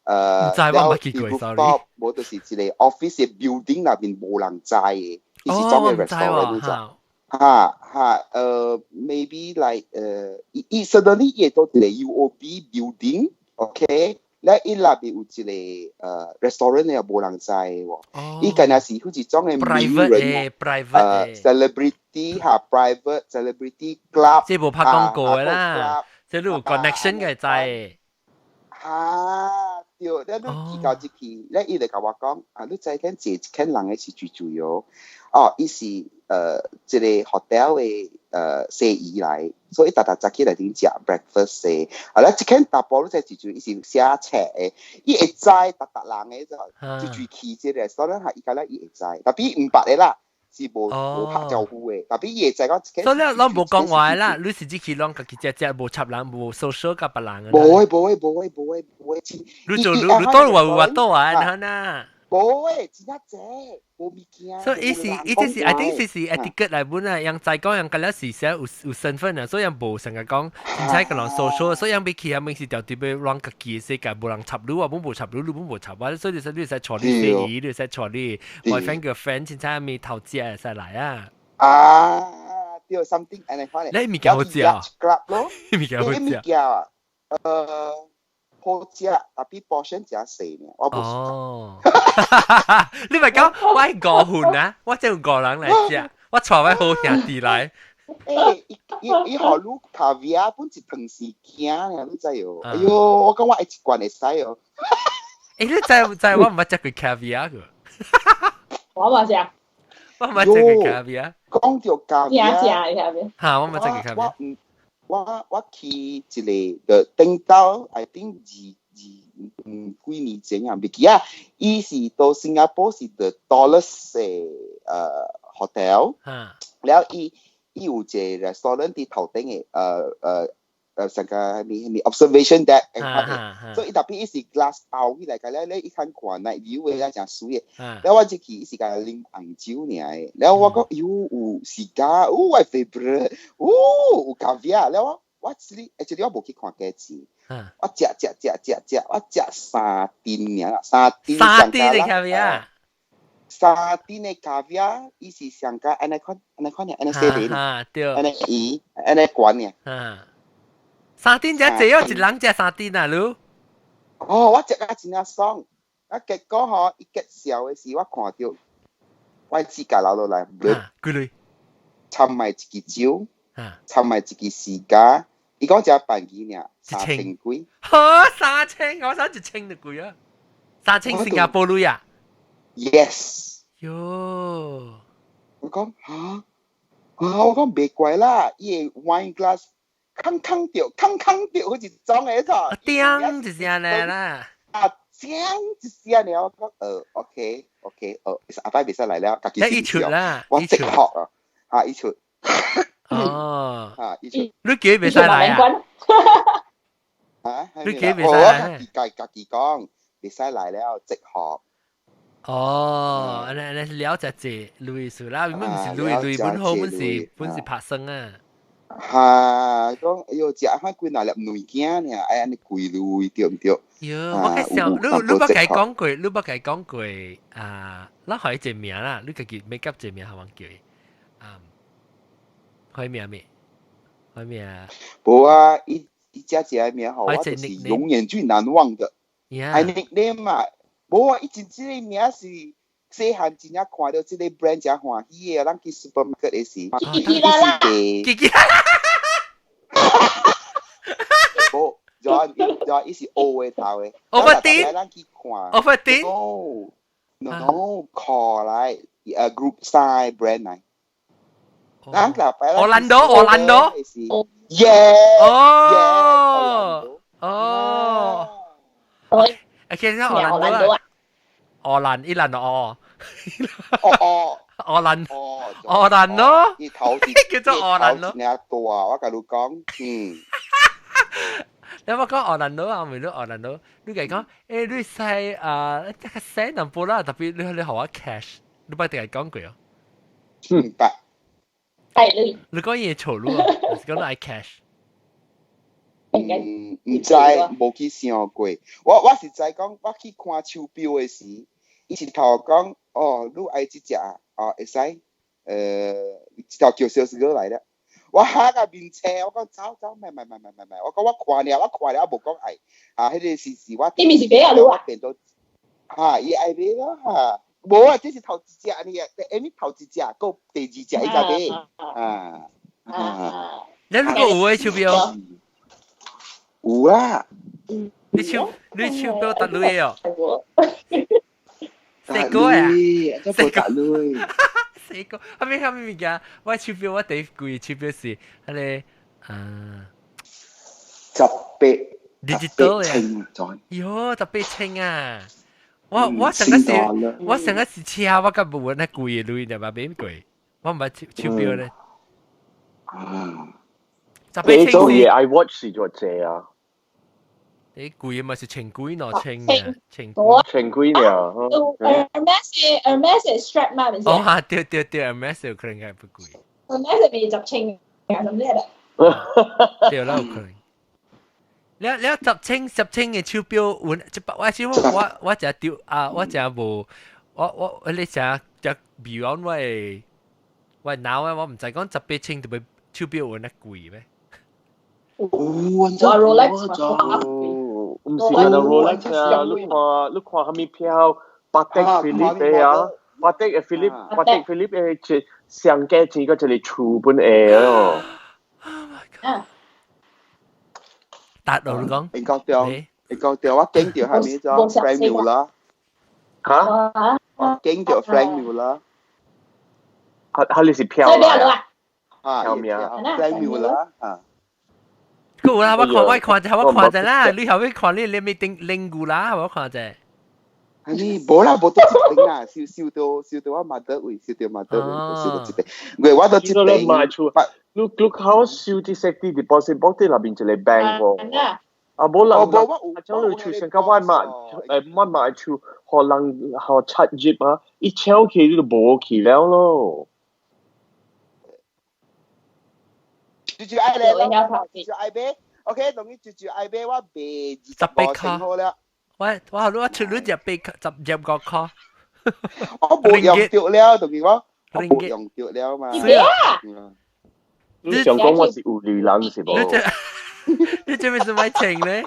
Speaker 2: 唔知我冇去過，sorry。
Speaker 3: 無就是一個 office 的 building 內面無人知的，伊是種个 restaurant 你知。哈哈，maybe like 伊伊 suddenly 伊會到一個 UOB building，OK，咧伊內面有一個restaurant 咧無人知的喎。伊敢若是好似種个名人
Speaker 2: private
Speaker 3: ，celebrity 哈，private celebrity club。
Speaker 2: 這無拍廣告的啦，這你有 connection 嘅知。
Speaker 3: 哈，對，咧你去到這去，咧伊就共我講，啊，你知間坐一間人的是最主要，哦，伊是這个 hotel 的生意來，所以逐逐早起來頂食 breakfast 的，啊，咧這間查埔你知最主要伊是寫冊的，伊會知逐逐人的就就最去這个，所以哈，伊敢若伊會知，tapi 毋捌的啦，是無無拍招呼的，tapi 伊會知講。
Speaker 2: 所以攏無講話啦，你是只去攏家己食食，無插人，無 social 佮別人。
Speaker 3: 無會無會無會無會無會。
Speaker 2: 你做你你倒話有話倒啊，呐。
Speaker 3: 無會，真正濟，無物件。
Speaker 2: 所以伊是伊這是，I think 這是 etiquette 來本啊，人知講人佮了是寫有有身份啊，所以人無成日講，凊彩佮人 social，所以人欲去啊，物是條特別讓家己的世界，無人插你啊，本無插你，你本無插我，所以你你使帶你細姨，你使帶你 boyfriend girlfriend，凊彩咪頭食會使來啊。
Speaker 3: 啊，對，something 按呢款。
Speaker 2: 你物件好食啊？
Speaker 3: 咯，
Speaker 2: 物件好食。
Speaker 3: 物件啊，好食，tapi portion 誠細呢，我無。
Speaker 2: 哦，你咪講我係五份啊，我只有五人來食，我帶我好兄弟來。
Speaker 3: 欸，伊伊伊予你 caviar 本一湯匙羹呢，你知哦？哎喲，我講我愛一罐會使哦。
Speaker 2: 欸，你知知我毋捌食過 caviar 個？
Speaker 5: 我嘛食。
Speaker 2: 我毋捌食過 caviar。
Speaker 3: 講著 caviar。
Speaker 5: 食食 caviar。
Speaker 2: 哈，我毋捌食過 caviar。
Speaker 3: 我我我去一个的頂到，I think 二二幾年前啊，袂記啊，伊是到新加坡是 the tallest hotel，了伊伊有一个 restaurant 佇頭頂的，上個啥物 observation deck，所以 tapi 伊是 glass 包起來個咧，咧伊看看 night view 的，咧誠媠的。了我入去伊是共啉紅酒爾的，了我講喲有時間，哦我 favorite，哦有 caviar，了我我這裡actually 我無去看價錢，我食食食食食，我食三錚爾，三錚
Speaker 2: 三錚的 caviar，
Speaker 3: 三錚的 caviar，伊是上加按呢款按呢款爾，按呢細個，
Speaker 2: 對，
Speaker 3: 按呢圓，按呢懸爾。
Speaker 2: 三錚才濟哦，一人食三錚啊，你？
Speaker 3: 哦，我食甲真正爽，啊，結果吼，伊結銷的時，我看著我指甲留落來，
Speaker 2: 幾鐳？
Speaker 3: 摻埋一支酒，摻埋一支時間，伊講食飯錢爾，3000幾。
Speaker 2: 好，三千，我想1000就貴啊！3000新加坡鐳啊
Speaker 3: ？Yes。
Speaker 2: 喲，
Speaker 3: 我講哈，啊，我講袂怪啦，伊个 wine glass。空空著，空空著，好似裝的錯。
Speaker 2: 叮一聲咧啦。
Speaker 3: 啊，叮一聲咧，我講，OK OK，後擺袂使來了，家己
Speaker 2: 一出啦，
Speaker 3: 我即學啊，啊，一出。
Speaker 2: 哦。
Speaker 3: 啊，一出。
Speaker 2: 你記袂使來啊？
Speaker 3: 啊？
Speaker 2: 你記袂使來？
Speaker 3: 我家己家己講，袂使來了，即學。
Speaker 2: 哦，按呢按呢了解這類似啦，本毋是類類本好，本是本是拍生啊。
Speaker 3: 哈，講哎喲，食翻幾若粒卵羹爾，愛按呢規類對毋對？
Speaker 2: 喲，我計想，你你捌共講過，你捌共講過啊？咱予伊一個名啦，你家己 make up 一個名，好忘叫伊啊？予伊名咩？予伊名？
Speaker 3: 無啊，伊伊遮一個名吼，我就是永遠最難忘的。係 nickname 嘛，無啊，伊真這個名是細漢真正看著這個 brand 誠歡喜的，咱去 supermarket 的時，
Speaker 5: 叽叽啦啦，
Speaker 2: 叽叽啦啦。
Speaker 3: 無，就就伊是烏的頭的。
Speaker 2: Ovaltine。
Speaker 3: 咱去看。
Speaker 2: Ovaltine。
Speaker 3: No no 靠來，group 3 brand 來。咱禮拜
Speaker 2: Orlando Orlando。
Speaker 3: Yeah。
Speaker 2: 哦。哦。OK，那 Orlando 啊。荷蘭，伊蘭哦。
Speaker 3: 哦哦。
Speaker 2: 荷蘭。荷蘭咯。
Speaker 3: 伊頭
Speaker 2: 叫做荷蘭咯。
Speaker 3: 你大，我共你講，嗯。
Speaker 2: 你我講荷蘭佬啊，咪你荷蘭佬，你共講，欸，你使啊，這個細淡薄啦，tapi 你你予我 cash，你捌共講過哦？
Speaker 3: 毋捌。
Speaker 5: 大鐳。
Speaker 2: 你講嘢錯路啊，是講愛 cash。
Speaker 3: 嗯，毋知無去想過。我是知講，我去看手錶的時，伊是頭講，哦，你愛這隻哦，會使，這頭叫小師哥來了。我嚇甲面青，我講走走，莫莫莫莫莫莫，我講我看了，我看了，無講愛。啊，彼個是我。
Speaker 5: 你咪是買啊，你啊？
Speaker 3: 變到，嚇，伊愛買咯嚇。無啊，這是頭一隻呢啊，欸，頭一隻，閣第二隻伊才買。啊啊！
Speaker 2: 你如果有的手錶？
Speaker 3: 有啊。
Speaker 2: 你手錶達鐳哦？四個啊？
Speaker 3: 四個鐳。
Speaker 2: 四個，後面後面物件，我手錶我第一貴手錶是彼個啊，18 digital 呀，喲，18千啊！我上個是車，我甲無那貴的鐳，你嘛買貴，我毋捌手錶咧。
Speaker 3: 啊，
Speaker 2: 18千
Speaker 4: 是 iWatch 是做這啊？
Speaker 2: 你貴嘛是千幾兩千啊？千
Speaker 4: 千幾爾。
Speaker 5: Hermes strap 嘛，咪是？
Speaker 2: 哦哈，對對對，Hermes 有可能係不貴。
Speaker 5: Hermes 咪10千啊，咁叻啦。
Speaker 2: 對啦，有可能。你你10千10千嘅手錶，換一百，我手我我只丟啊，我只無，我我你成只 beyond 我的我腦啊，我毋知講18千就欲手錶有那貴咩？
Speaker 3: 有
Speaker 5: 哇，Rolex 嘛，
Speaker 4: 毋是干焦 Rolex 啊，你看你看蝦米錶，Patek Philippe 的啊，Patek Philippe，Patek Philippe 的一上價錢個一個厝本的哦。
Speaker 2: Oh my god！達到你講，
Speaker 3: 你講對，你講對，我見到蝦米咗 Franck Muller，
Speaker 4: 嚇？
Speaker 3: 我見到 Franck Muller，
Speaker 4: 哈哈你是票啦？
Speaker 3: 啊，
Speaker 4: 票名
Speaker 3: ，Franck Muller 啊。
Speaker 2: 夠啦，我看我看者，我看者啦，你後尾看你你咪頂拎過啦，我看者。
Speaker 3: 係你無啦，無到這邊啦，燒燒到燒到我媽得位，燒到媽得位，燒到這邊。我我到這邊。
Speaker 4: 賣出，你你靠收啲 safety deposit box 啲那邊一個 bank 喎。啊，無人，啊，將你厝成個我買，我買厝，予人予插入啊，一搶去你就無去了咯。
Speaker 3: 就就愛咧，就愛買，OK，當伊就就愛買，我賣25千好了。
Speaker 2: 我我我出你入八15塊。
Speaker 3: 我無用著了，當伊我我無用著了嘛。
Speaker 4: 你想講我是有女人是無？
Speaker 2: 你做咩事買情咧？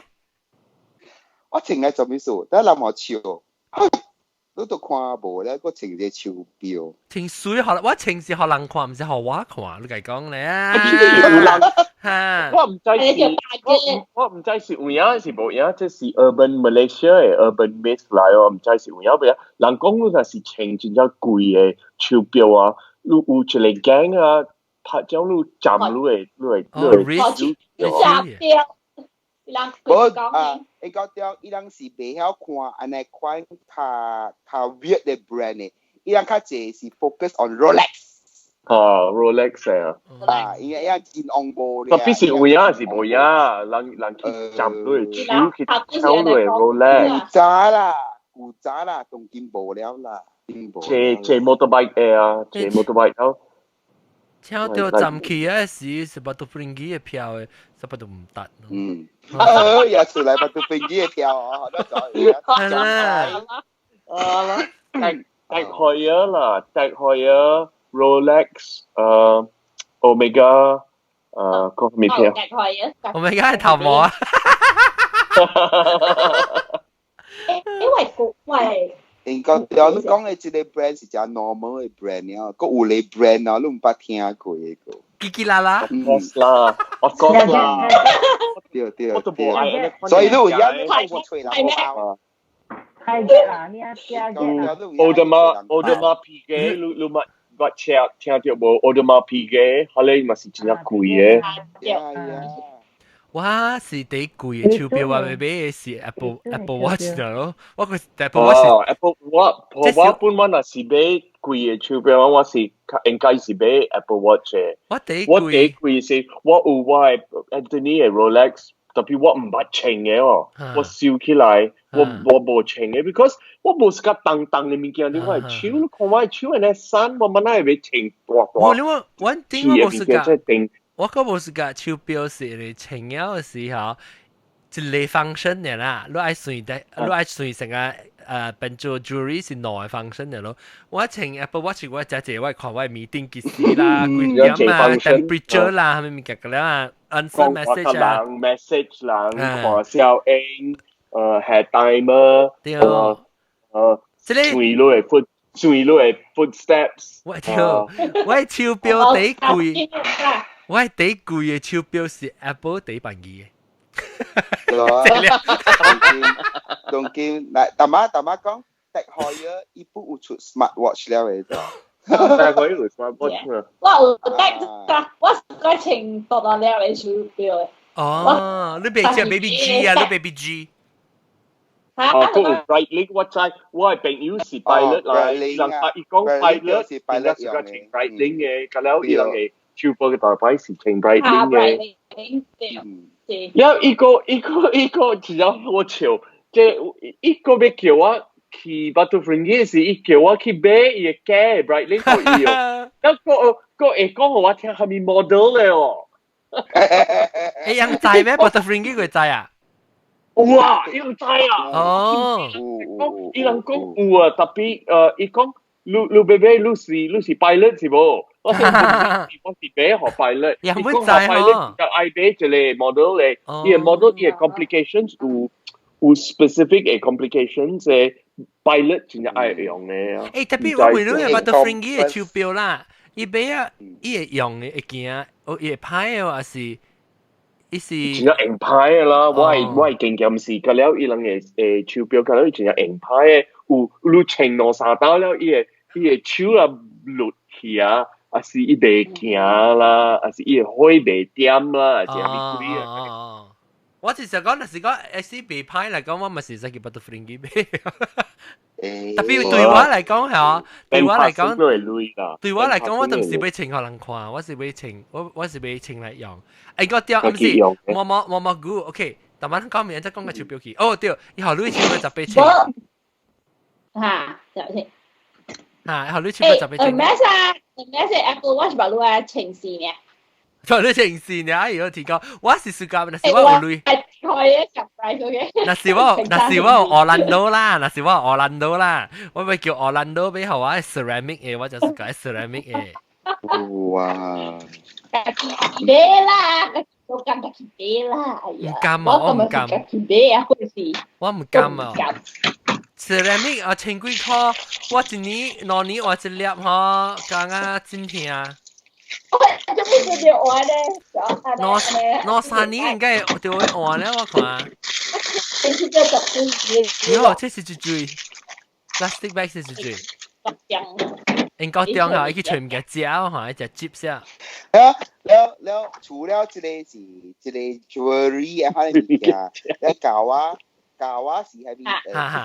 Speaker 3: 我情係做咩事？等人冇笑，你都看無咧，我穿個手錶。
Speaker 2: 穿水予我穿是予人看，毋是予我看。你家講咧啊？
Speaker 4: 嚇！我毋知是，我毋知是有影是無影，這是 Urban Malaysia 的 Urban Myth 來哦，毋知是有影無影。人講你若是穿真正貴的手錶啊，你有一個 gang 啊，拍將你佔你的你的你的手
Speaker 5: 錶。
Speaker 3: 無啊，伊講對，伊人是袂曉看按呢款較較 weird 的 brand 的，伊人較濟是 focus on Rolex。
Speaker 4: 哦，Rolex 啊。
Speaker 3: 啊，伊伊人真昂無
Speaker 4: 特別是有影是無影，人人去佔你的手去搶你的 Rolex。
Speaker 3: 有早啦，有早啦，當今無了啦。
Speaker 4: 坐坐 motorbike 的啊，坐 motorbike 咯。
Speaker 2: 聽到站起啊時是 Batu Ferringhi 的票的，十八都毋得。
Speaker 3: 嗯，啊，也出來 Batu Ferringhi 的票哦，那
Speaker 2: 係啦，
Speaker 4: 啊啦，TAG TAG Heuer 啦，TAG Heuer、Rolex、Omega、個咩票
Speaker 5: ？TAG Heuer。
Speaker 2: Omega 係頭毛啊！
Speaker 5: 因為國外。
Speaker 3: 應該對，你講的這個 brand 是誠 normal 的 brand 了，閣有個 brand 啊，你毋捌聽過的個。
Speaker 2: 嘰嘰啦啦。
Speaker 4: Of 啦，of course 啦。
Speaker 3: 對對
Speaker 4: 我都無愛。
Speaker 3: 所以你有影你無揣人無
Speaker 6: 係啦，你啊聽嘅啦。
Speaker 4: Audemars Audemars Piguet，你你捌捌聽聽著無？Audemars Piguet，彼个嘛是真正貴的。
Speaker 2: 我是第貴的手錶，我欲買的是 Apple Watch 咯。我個 Apple Watch。
Speaker 4: 哦，Apple Watch，我本我若是買貴的手錶，我是應該是買 Apple Watch 的。
Speaker 2: 我第
Speaker 4: 我第貴是，我有我的 Anthony 的 Rolex，特別我毋捌穿嘅哦，我收起來，我無穿嘅，because 我無是較重重嘅物件，你我手，你看我手按呢瘦，我乜哪會穿大大。
Speaker 2: 我你我我頂我無是個，我個無是個手錶是你穿了嘅時候，一個 function 嘅啦，你愛算的，你愛算成個變做 jewelry 是兩個 function 嘅咯。我穿 Apple Watch 我食一我看我 meeting 幾時啦，幾點啊，temperature 啦，係咪物件個啦？answer message
Speaker 4: 啊，message 人，看小英，係 timer，
Speaker 2: 對，
Speaker 4: 這個隨路的 foot，隨路的 footsteps。
Speaker 2: 我跳，我手錶第貴，我第貴嘅手錶是 Apple 第辦嘅。
Speaker 3: 當今嗱，大媽大媽講，Tag Heuer 伊本有出 smart watch 了嘅就。
Speaker 4: Tag Heuer 有 smart watch 啊。
Speaker 5: 我有戴，我改穿多多了嘅手錶嘅。
Speaker 2: 哦，你別隻 Baby G 啊，你 Baby G。
Speaker 4: 哦，嗰個 Breitling 我知，我嘅朋友是 pilot 來，人伊講 pilot，人家是個穿 Breitling 嘅，咁了伊人嘅手錶嘅大牌是穿 Breitling 嘅。了伊個伊個伊個，其實我笑，即伊個欲叫我去 Batu Ferringhi 時，伊叫我去買伊個假嘅 Breitling 予伊哦。了個個會講予我聽啥物 model 咧哦。
Speaker 2: 會用知咩？Batu Ferringhi 會知啊？
Speaker 4: 有啊，伊人知啊。
Speaker 2: 哦。
Speaker 4: 講伊人講有啊，特別伊講你你買你是 pilot 是無？我是買予 pilot，
Speaker 2: 伊講
Speaker 4: pilot 就愛買一個 model 咧，伊個 model 伊個 complications 有 specific 嘅 complications 嘅 pilot 真正愛用嘅。
Speaker 2: 誒，特別我問你個 Batu Ferringhi 嘅手錶啦，伊買啊，伊會用嘅會驚，哦，伊會歹嘅還是？伊是
Speaker 4: 真正用歹嘅啦，我係經驗是，個了伊人嘅手錶，個了伊真正用歹嘅，有你穿兩三刀了，伊個手啊落去啊，還是伊袂行啦，還是伊個火袂點啦，還是啥物鬼啊？
Speaker 2: 我是想講，若是講 S 袂歹來講，我嘛是使去 Batu Ferringhi 買。特別對我來講係對我來講，對我來講，我都毋是欲穿予人看，我是欲穿，我是欲穿來用。誒，個對，毋是，摸摸摸摸估，OK。但係講明再講個手錶去。哦，對，以後你手錶十八穿。
Speaker 5: 嚇，就先。
Speaker 2: 嚇，以後你手錶十八穿。
Speaker 5: 咩啊？咩是 Apple Watch 把路啊穿線呢？
Speaker 2: 錯你穿線呢？哎呦，提高，我是暑假，若是我有鐳。
Speaker 5: 係開 surprise OK。
Speaker 2: 若是我有奧蘭多啦，若是我有奧蘭多啦，我咪叫奧蘭多俾予我 ceramic 嘅，我就是講 ceramic 嘅。
Speaker 3: 哇！
Speaker 5: 家己買啦，我敢家己買啦，哎呀！
Speaker 2: 毋甘啊，我毋甘。
Speaker 5: 家己買啊，會是。
Speaker 2: 我毋甘啊。ceramic 啊，千幾塊，我一年2年換一粒吼，講啊真疼。
Speaker 5: 我做咩叫做換咧？
Speaker 2: 兩三年應該就會換了，我看。
Speaker 5: 這是這十幾
Speaker 2: 喲，這是一水，plastic bag 是一水。應該中啊，伊去揣物件食，我看伊食 chips 啊。
Speaker 3: 了了了，除了這個是這個 jewelry 啊，彼個物件，了舊啊舊啊是啥物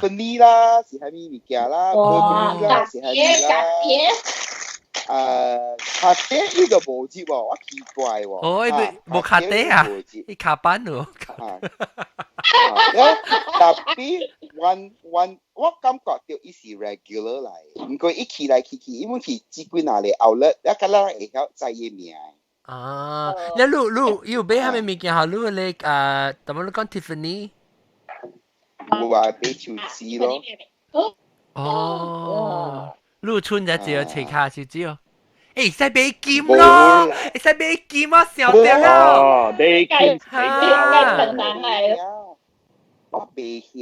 Speaker 3: ？Tiffany 啦，是啥物物件啦？Burberry 啦，是啥物啦？卡地呢個無接喎，我奇怪喎。
Speaker 2: 哦，伊無卡地啊，伊卡板喎。
Speaker 3: 啊，特別 one one，我感覺到伊是 regular 來，毋過伊去來去去，因為去只幾若個 outlet，一個人會曉知伊名。
Speaker 2: 啊，你你有買啥物物件？好，你咧啊，怎麼你講 Tiffany？
Speaker 3: 有啊，買手指咯。
Speaker 2: 哦，你存一隻切卡手指哦。欸，使買金咯，會使買金啊，笑掉
Speaker 4: 啊！買金，
Speaker 3: 我袂曉，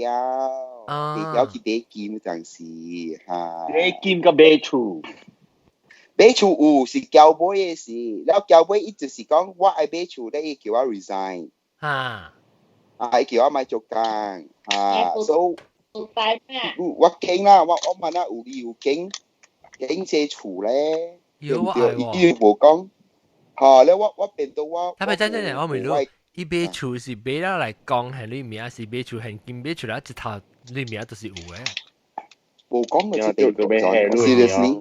Speaker 3: 袂曉去買金陣時，哈。
Speaker 4: 買金佮買厝，
Speaker 3: 買厝有是交尾的事，了交尾伊就是講我愛買厝，咧伊叫我 resign。啊，伊叫我莫做工，啊，所以我驚啦，我問啊有理有驚，驚這厝咧。
Speaker 2: 有我愛喎。
Speaker 3: 伊無講，嚇！了我變到我。
Speaker 2: 他咪真真我問你，伊買厝是買了來講係你名，是買厝現金買出來一頭你名就是有的。
Speaker 3: 無講我這邊，seriously，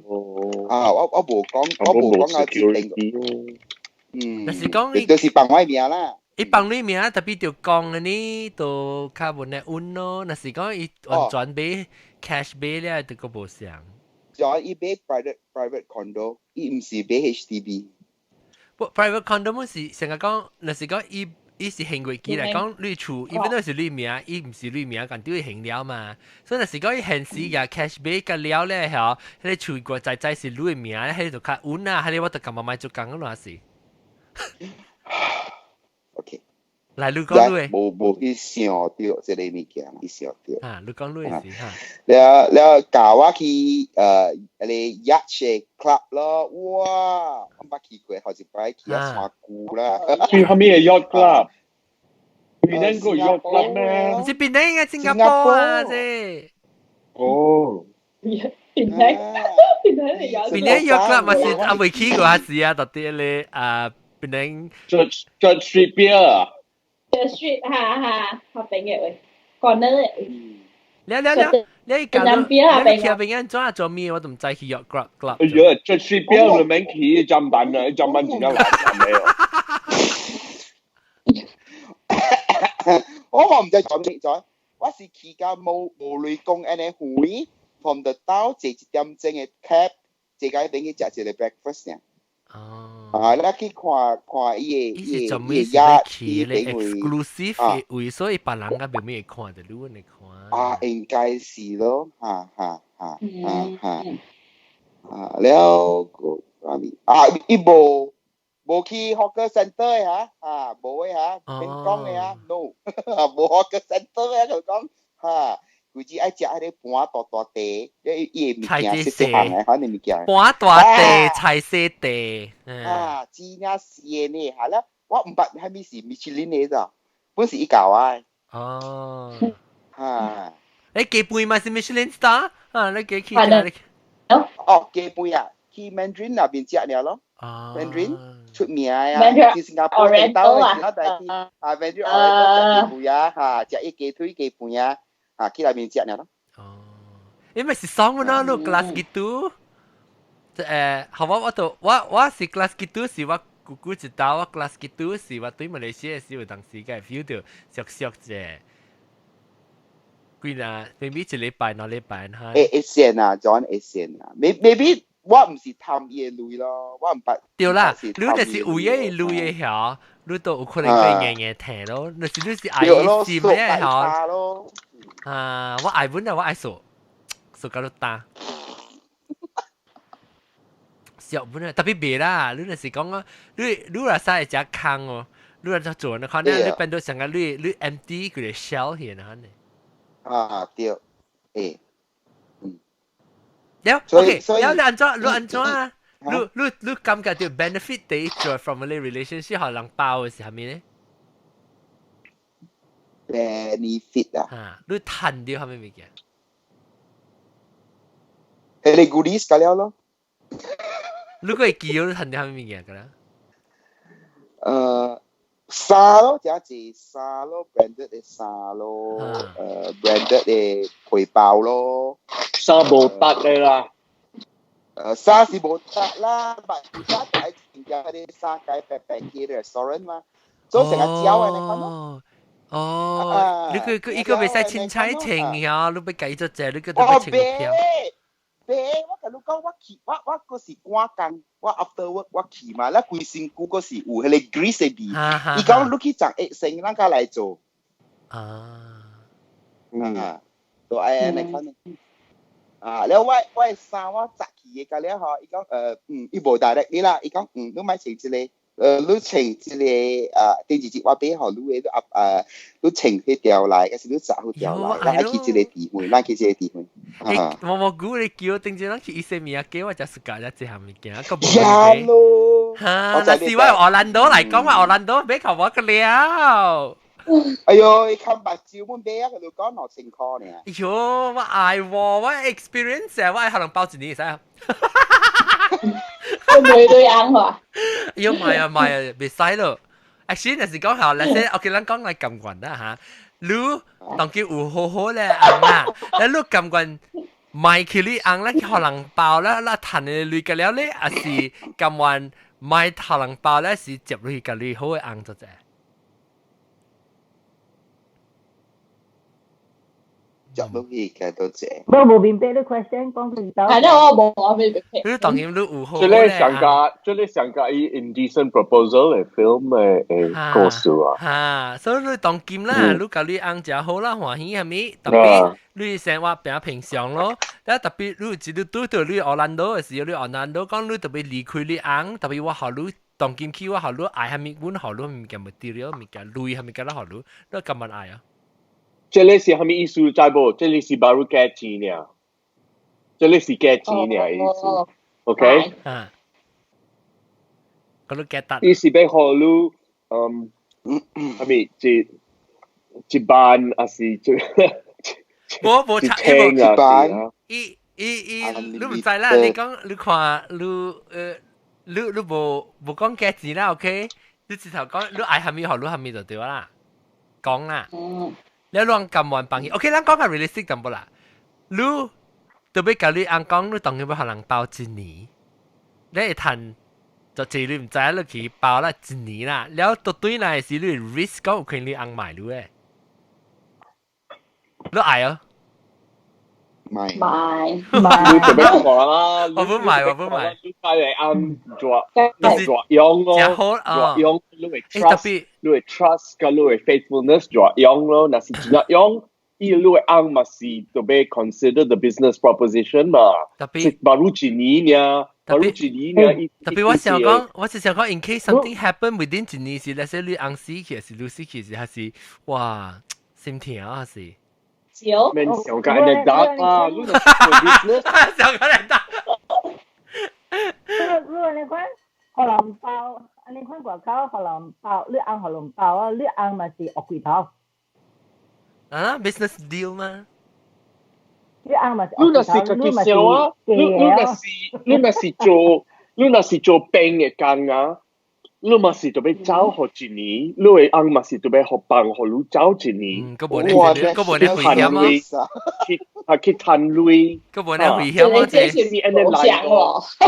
Speaker 3: 啊，我無講，我無講啊，這邊。嗯。
Speaker 2: 就是講
Speaker 3: 就是放我名啦。
Speaker 2: 伊放你名特別就講呢，就較無呢穩咯。若是講伊完全買 cash 買咧，就閣無相。
Speaker 3: 就伊買 private condo，伊毋是買 HDB。
Speaker 2: 不，private condo 嘛是成日講，若是講伊伊是行過機來講，你厝伊本來是你名，伊毋是你名，共對伊還了嘛。所以若是講伊現時嘅 cash 買個了咧，嗬，彼個厝個在在是你的名，彼個就較穩啊，彼個我就感覺莫做工咯，是。
Speaker 3: OK。
Speaker 2: 來，你講你的。
Speaker 3: 無無去想到這个物件，去想到。
Speaker 2: 啊，你講你的是哈。
Speaker 3: 了了，教我去彼个 yacht club 咯，哇，我捌去過，頭一擺去啊，山久啦。
Speaker 4: 去啥物的 yacht club？檳城個 yacht club 咩？
Speaker 2: 毋是檳城啊，新加坡啊，這。
Speaker 4: 哦。
Speaker 5: 檳城，檳城係有。
Speaker 2: 檳城 yacht club 嘛是啊未去過下時啊，到底咧啊檳城。
Speaker 4: Church Street Pier。
Speaker 5: Street 哈哈，下邊嘅位，corner 嘅。
Speaker 2: 了了了，你講你去邊間做做咩？我都毋知去 yacht club club。
Speaker 4: 哎呀，Church Street Pier 你免去，砧板啊，砧板真正難看的哦。
Speaker 3: 我嘛毋知做咩做，我是去到無無雷公按呢遠，from the town 坐一點鐘的 cab，坐到彼邊去食一个 breakfast 爾。
Speaker 2: 哦。
Speaker 3: 啊，你去看看伊的
Speaker 2: 伊是做咩是去咧 exclusive 的位，所以別人較袂會看著你會看。
Speaker 3: 啊，應該是咯，哈哈哈，哈哈，啊，了個啊，伊無無去 hawker center 的哈，啊，無的哈，免講的啊，no，無 hawker center 的，就講哈，規只愛食彼个盤大大塊，伊伊的物件細細項的，反正物件。
Speaker 2: 盤大塊，菜細塊。
Speaker 3: 啊，真正鮮的，哈啦，我毋捌啥物是米其林的咋，本是伊教我的。
Speaker 2: 哦。
Speaker 3: 哈。
Speaker 2: 你雞飯嘛是米其林 star？啊，你幾去？
Speaker 3: 哦，雞飯啊，去 Mandarin 那邊食爾咯。
Speaker 2: 啊。
Speaker 3: Mandarin 出名啊，去新加坡頂兜的時候帶去啊，Mandarin Oriental 食雞飯啊，哈，食伊雞腿雞飯啊，啊，去那邊食爾咯。
Speaker 2: 哦，因為是爽咯，你 kelas gitu。好我我都我我是 kelas gitu 是我姑姑知道，我 kelas gitu 是我對馬來西亞時有當時嘅 feel 到俗俗啫。幾若 maybe 一禮拜兩禮拜哈。
Speaker 3: 會會線啊，John 會線啊，maybe 我毋是貪伊的鐳咯，我毋捌。
Speaker 2: 對啦，你就是有伊鐳的曉，你都有可能會硬硬聽咯。若是你是愛心的曉，啊，我愛本來我愛數，數到你打。小本來特別別啦，你若是講啊，你你若使會食空哦，你若做那可能你變到成個你你 empty 佢個 shell 去那呢。
Speaker 3: 啊對，欸，嗯。
Speaker 2: 了，OK，了你按怎？你按怎啊？你你你感覺到 benefit 第一做 from 個 relationship 予人包的是啥物呢？
Speaker 3: benefit 啊？
Speaker 2: 啊，你趁著啥物物件？
Speaker 3: 彼个 goodies 夠了咯。
Speaker 2: 你會記你趁著啥物物件㗎啦？
Speaker 3: 衫咯，真濟衫咯，branded 的衫咯，branded 的皮包咯。
Speaker 4: 衫無得的啦。
Speaker 3: 衫是無得啦，但衫係人家啲衫街白白嘅 restaurant 嘛，做成個蕉的你看咯。
Speaker 2: 哦，你佢佢伊個袂使凊彩穿呀，你欲共伊做這，你閣著欲穿個票。
Speaker 3: 白，我共你講，我去，我我閣是趕工，我 after work 我去嘛，咱規身軀閣是有彼個 grease 的味。伊講你去十一成，咱才來做。啊，就愛按呢款。啊，了我我的衫我紮起的，甲了吼，伊講伊無 direct 你啦，伊講你莫穿這個，你穿這個頂一日我買予你的，你啊你穿彼條來，抑是你紮彼條來，咱愛去這個地方，咱去這個地方。
Speaker 2: 我我估你叫頂一人去伊西米仔街，我才 suka 這項物件，閣無
Speaker 3: 呀咯。
Speaker 2: 哈，若是我奧蘭多來講，我奧蘭多買予我個了。
Speaker 3: 哎喲，伊看目睭阮買啊，佢就講2000箍爾。
Speaker 2: 哎喲，我愛喎，我 experience 啊，我愛予人包一年會使啊。
Speaker 5: 會對紅話。
Speaker 2: 哎喲，莫啊莫啊，袂使咯。Actually，若是講下，嗱先，OK，咱講來甘願啦嚇。你當佢有好好咧紅啊，你甘願賣去你紅咧，去予人包啦，啦趁的鐳個了咧，抑是甘願賣予人包咧，是接落去共你好的紅做者？
Speaker 3: 接落去計多謝。
Speaker 6: 無無明白你 question 講佢
Speaker 5: 係咧，我無我未明。
Speaker 2: 你當然你有好
Speaker 4: 這個上架，這個上架伊 indecent proposal 的 film 的的故事啊。
Speaker 2: 哈，所以你當今啦，你佮你翁誠好啦，歡喜係咪？特別你生活變平常咯。但特別你一日拄著你奧蘭多的時候，你奧蘭多講你特別離開你翁，特別我予你當今去我予你愛啥物，阮予你物件 material 物件，鐳啥物件啦予你，你甘願愛啊？
Speaker 4: 這個是啥物意思？知無？這個是 baru 價錢爾，這個是價錢爾意思。OK？
Speaker 2: 啊，嗰你 get 得？
Speaker 4: 伊是欲予你，嗯，啥物一一萬，還是一？
Speaker 2: 無無差，
Speaker 4: 一
Speaker 3: 萬。
Speaker 2: 伊伊伊，你毋知啦？你講你看你呃，你你無無講價錢啦？OK？你直頭講你愛啥物予你啥物就對啦，講啦。你攏甘願放棄？OK，咱講較 realistic 淡薄啦。你特別共你翁講，你當然欲予人包一年，你會趁就這你毋知你去包啦一年啦。了到對來是你 risk 講有可能你翁賣你的，你愛啊？
Speaker 3: 賣
Speaker 5: 賣
Speaker 4: 你特別講啦，
Speaker 2: 我不賣，我不賣。
Speaker 4: 你帶來翁做做用咯，做用你會 trust，你會 trust 佮你會 faithfulness 做用咯。若是真用，伊你會翁嘛是特別 consider the business proposition 嘛。
Speaker 2: 特別
Speaker 4: baru 一年爾，baru 一年爾。
Speaker 2: 特別我想講，我是想講，in case something happen within 一年是，那些你翁死去，還是你死去是，還是哇心疼啊是。
Speaker 4: 免想共按呢打啊，你若是做 business，
Speaker 2: 想共按呢打。
Speaker 6: 你按呢款，予人包，按呢款外口予人包，你翁予人包啊，你翁嘛是惡鬼頭。
Speaker 2: 啊，business deal 嗎？
Speaker 6: 你翁嘛是
Speaker 4: 你若是家己想啊，你你若是你若是做你若是做兵的工啊，你嘛是著欲走予一年，你的翁嘛是著欲予放予你走一年。
Speaker 2: 閣無呢？閣無呢危險啊！
Speaker 4: 去啊去趁鐳，
Speaker 2: 閣無呢危險啊！
Speaker 4: 這是按呢來哦，是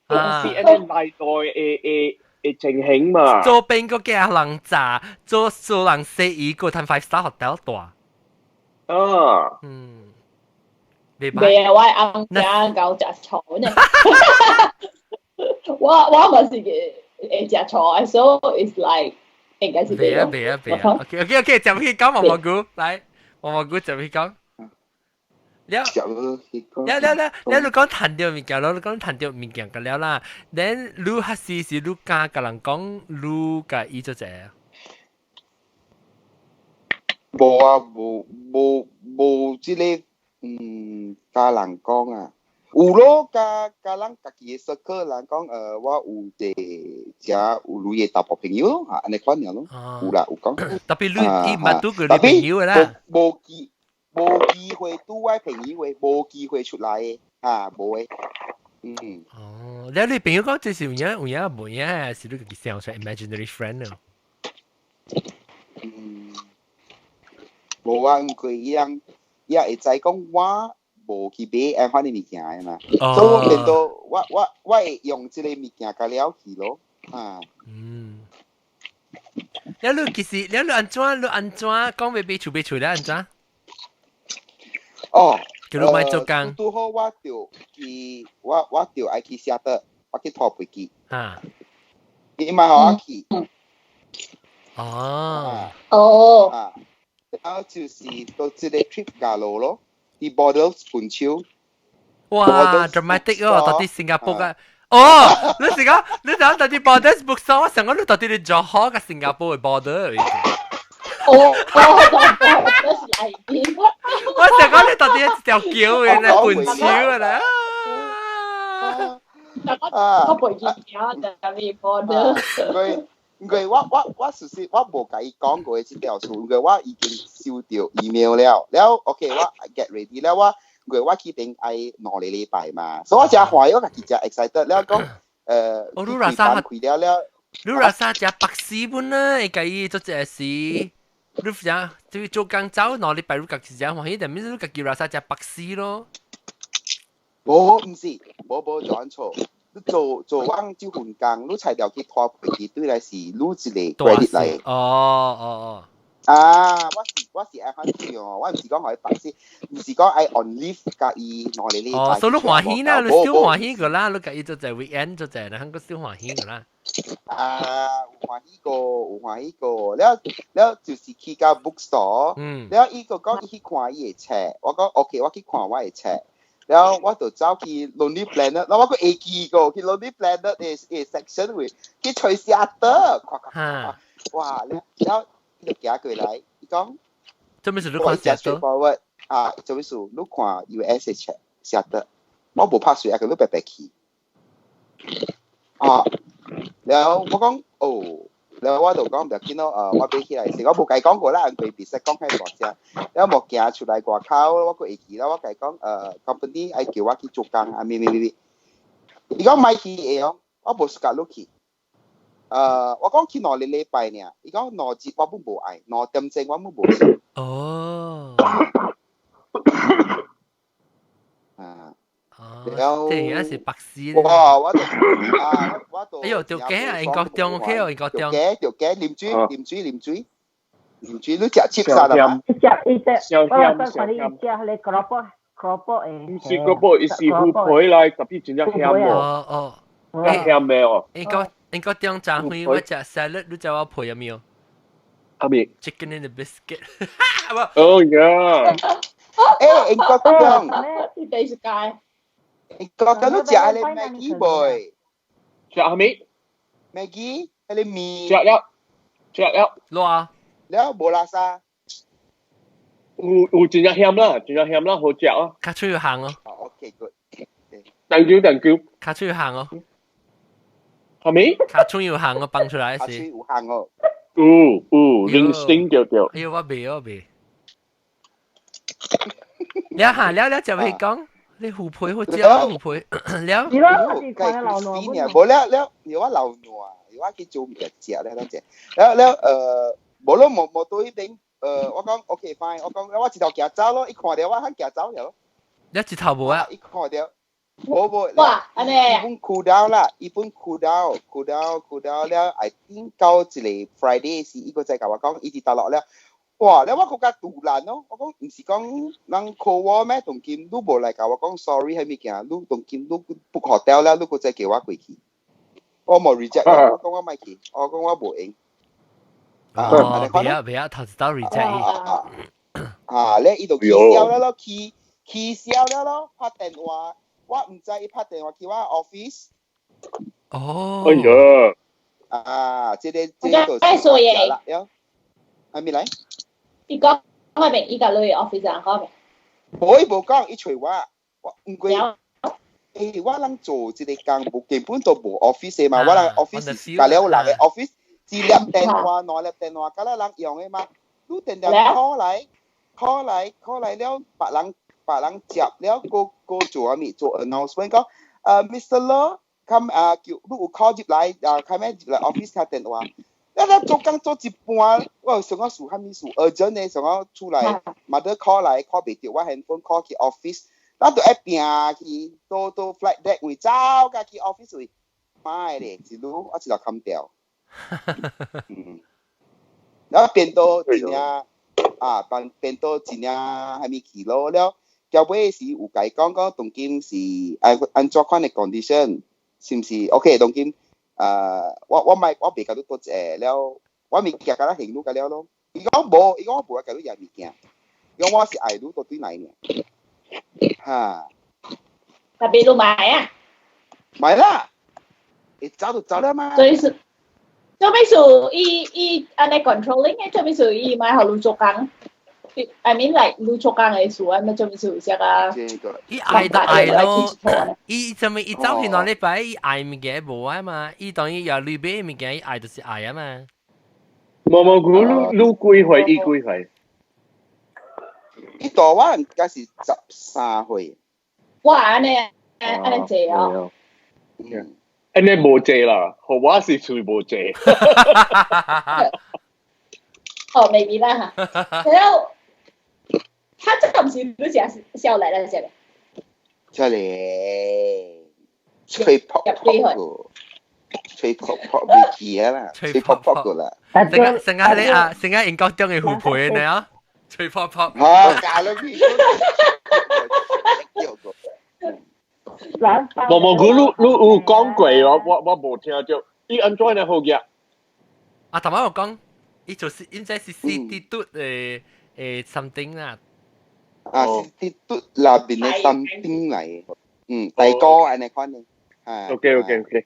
Speaker 4: 按呢來代的的的情形嘛。
Speaker 2: 做兵閣驚人詐，做做人生意閣趁 five star hotel 蹛。
Speaker 4: 啊，
Speaker 2: 嗯，
Speaker 5: 袂啊，我翁誠𠢕食醋呢。我我嘛是個會食醋的，so it's like 應該是
Speaker 2: 袂啊袂啊袂啊。OK OK OK，接去講毛毛菇，來毛毛菇接去講。了了了了了，你講趁著物件咯，你講趁著物件個了啦。then 你還是是你敢共人講，你共伊做者？
Speaker 3: 無啊，無無無，這個嗯，共人講啊，有咯，共共咱家己的 circle 人講，呃，我有一個誠有鐳的查埔朋友咯，嚇，按呢款爾咯，有啦，有講。
Speaker 2: 特別你伊捌拄過你朋友的啦。
Speaker 3: 無機無機會拄我朋友的，無機會出來的，啊，無的，嗯。
Speaker 2: 哦，了你朋友講這是有影有影無影，還是你家己想出 imaginary friend 咯？
Speaker 3: 嗯，無啊，因為伊人伊也會知講我無去買按款的物件的嘛，所以我變做我我我會用這個物件共了去咯，啊。
Speaker 2: 嗯。了你其實了你按怎你按怎講欲買厝買厝了按怎？
Speaker 3: 哦，
Speaker 2: 叫你莫做工。
Speaker 3: 拄好我著去，我我著愛去寫得，我去拖飛機。
Speaker 2: 啊。
Speaker 3: 伊嘛予我去。
Speaker 2: 哦。
Speaker 5: 哦。
Speaker 3: 啊，然後就是到這個 trip 加路咯，佇 border 分手。
Speaker 2: 哇，dramatic 哦，到底新加坡個。哦，你是講你講到底 border bookstore，我想講你到底佇柔佛佮新加坡的 border。
Speaker 5: 哦，我我是來賓。
Speaker 2: 我想講你到底一條橋的咧分手啦。
Speaker 5: 啊！我背機橋就係 border。
Speaker 3: 對。因為我我我事實我無共伊講過這條事，因為我已經收著 email 了，了 OK 我 get ready 了，我因為我去頂愛兩個禮拜嘛，所以我誠歡喜，我家己誠 excited 了講，呃，
Speaker 2: 哦，你 rasa
Speaker 3: 開了了，
Speaker 2: 你 rasa 誠白死本啦，會共伊做這個事，你誠就是做工走兩禮拜，你家己誠歡喜，但係你家己 rasa 誠白死咯。
Speaker 3: 無，毋是，無無做按錯。你做做完這份工，你才調去拖飛機對來是你一個 credit 來。
Speaker 2: 哦哦哦。
Speaker 3: 啊，我是愛看唱，我唔是講可以白先，唔是講愛 on leave 佮伊兩個禮拜。
Speaker 2: 哦，所以你歡喜啦，你小歡喜個啦，你佮伊做在 weekend 做在，嗱，個小歡喜個啦。
Speaker 3: 啊，有歡喜過，有歡喜過，了了就是去到 bookstore，了伊個講伊去看伊的冊，我講 OK，我去看我的冊，了我就走去 Lonely Planet，了我閣會記過去 Lonely Planet 的 section 位去揣寫的，看看看，哇，了了伊就行過來，伊講，
Speaker 2: 做咩事你看寫的？
Speaker 3: 啊，做咩事你看 US 的冊寫的，我無拍水啊，佢你白白去，啊。了我講哦，了我就講唔要緊咯，我買起來是我無共伊講過啦，因為別使講太大聲。了無行出來外口，我閣會記啦，我共伊講company 愛叫我去做工啊，咩咩咩咩。伊講莫去會哦，我無 suka 你去。我講去兩個禮拜爾，伊講2日我本無愛，2點鐘我本無想。
Speaker 2: 哦。
Speaker 3: 啊。
Speaker 2: 哦，這也是白絲。
Speaker 3: 哇！我就啊，我就
Speaker 2: 哎呦，條頸啊，英國中 OK 哦，英國中。
Speaker 3: 條頸條頸，啉水啉水啉水啉水，你食切啥啦嘛？
Speaker 6: 伊食伊食，我我看你食彼個萝卜萝卜的。
Speaker 4: 毋是萝卜，伊是腐皮來，特別真正鹹
Speaker 2: 哦。哦
Speaker 4: 哦，鹹的哦。
Speaker 2: 英國中昨昏我食 salad，你知我配啥物哦？
Speaker 4: 啥物
Speaker 2: ？Chicken in the biscuit。
Speaker 4: 哦呀！
Speaker 3: 欸，英國中。
Speaker 5: 你第一屆。
Speaker 3: 英國中你食彼个 Maggi 無？
Speaker 4: 食啥物
Speaker 3: ？Maggi，彼个麵。
Speaker 4: 食了，食了。
Speaker 2: 落啊！
Speaker 3: 了無垃圾。
Speaker 4: 有真正鹹啦，真正鹹啦，好食啊！
Speaker 2: 較出去行哦。
Speaker 3: OK good。
Speaker 4: Thank you，thank you。
Speaker 2: 較出去行哦。
Speaker 4: 啥物？
Speaker 2: 較出去行哦，放出來是。
Speaker 3: 較出有行哦。
Speaker 4: 有有，零星對對。
Speaker 2: 哎呦，我袂我袂。了下了了就去講，你虎皮好食啊，虎皮了。
Speaker 6: 你咯，是看老挪。
Speaker 3: 無了了，有我老挪，有我去做物件食咧，等陣。了了無咯無無對彼邊，我講 OK fine，我講我一頭行走咯，伊看著我肯行走了。
Speaker 2: 你一頭無啊？
Speaker 3: 伊看著，無無。
Speaker 5: 哇，按呢？
Speaker 3: 伊本 cool down 啦，伊本 cool down，cool down，cool down 了，I think 到一個 Friday 時，伊閣再共我講，伊佇大陸了。哇！了我閣較賭爛咯，我講毋是講人 call 我咩？當今你無來共我講 sorry 彼物件，你當今你 book hotel 了，你閣再叫我過去，我無 reject，我講我莫去，我講我無閒。
Speaker 2: 哦，袂啊袂啊，頭一道 reject 伊。
Speaker 3: 啊，咧伊就取消了咯，取消了咯，拍電話，我毋知伊拍電話去我 office。
Speaker 2: 哦。
Speaker 4: 哎呀！
Speaker 3: 啊，這個就是啦，了，還未來？
Speaker 5: 伊講我明，伊共你 office 人講未？
Speaker 3: 無，伊無講，伊揣我，我毋過，我人做這個工無根本都無 office 的嘛，我人 office 是共了人的 office，一粒電話，兩粒電話，佮咱人用的嘛，你電電 call 來，call 來，call 來了，別人接了，閣閣做啥物？做 announcement 講，Mr. Law，come 啊，叫你有 call 入來，啊，come 入來 office 聽電話。咱做工做一半，我有想講事啥物事 urgent 的，想講出來，mother call 來 call 袂著，我 handphone call 去 office，咱就愛拼去到 flight deck 位走甲去 office 位，媽的咧，一路我一路砍掉。然後變到真正啊，變到真正啥物去咯了，交尾時有共伊講講，當今是按怎款的 condition，是毋是？OK，當今。我莫我袂共你多謝了，我物件共咱還你個了咯。伊講無，伊講我無愛共你攑物件，伊講我是愛你倒轉來爾。哈。
Speaker 5: Tapi 你買啊？
Speaker 3: 買啦，會走就走了嘛。
Speaker 5: 所以是，做咩事？伊伊按呢 controlling 的，做咩事？伊莫予你做工。I mean like 你做工的事，按呢做咩事？啥個？
Speaker 2: 伊愛就愛咯，伊做咩？伊走去2禮拜，伊愛物件無愛嘛？伊當伊要你買物件，伊愛就是愛啊嘛。
Speaker 4: 無無，佢你幾歲？伊幾歲？
Speaker 3: 伊大我應該是13歲。
Speaker 5: 哇！按呢按呢濟哦。
Speaker 4: 嗯。按呢無濟啦，予我是屬於無濟。
Speaker 5: 哦，maybe 啦嚇。然後，他這個毋是你食少來啦，食咧？
Speaker 3: 食咧，吹泡泡個，吹泡泡未記啊啦，吹泡泡過啦。
Speaker 2: 成個成個你啊，成個英國中嘅富婆呢啊，吹泡泡。
Speaker 3: 嚇，假了屁！
Speaker 4: 無無，佢你你有講過，我無聽到。伊按怎樣好嘅？
Speaker 2: 啊，頭先我講，伊就是應該是 CD 嘟誒 something 啦。
Speaker 3: 啊，CD 嘟內邊嘅 something 嚟，嗯，大哥按呢款嘅。
Speaker 4: OK。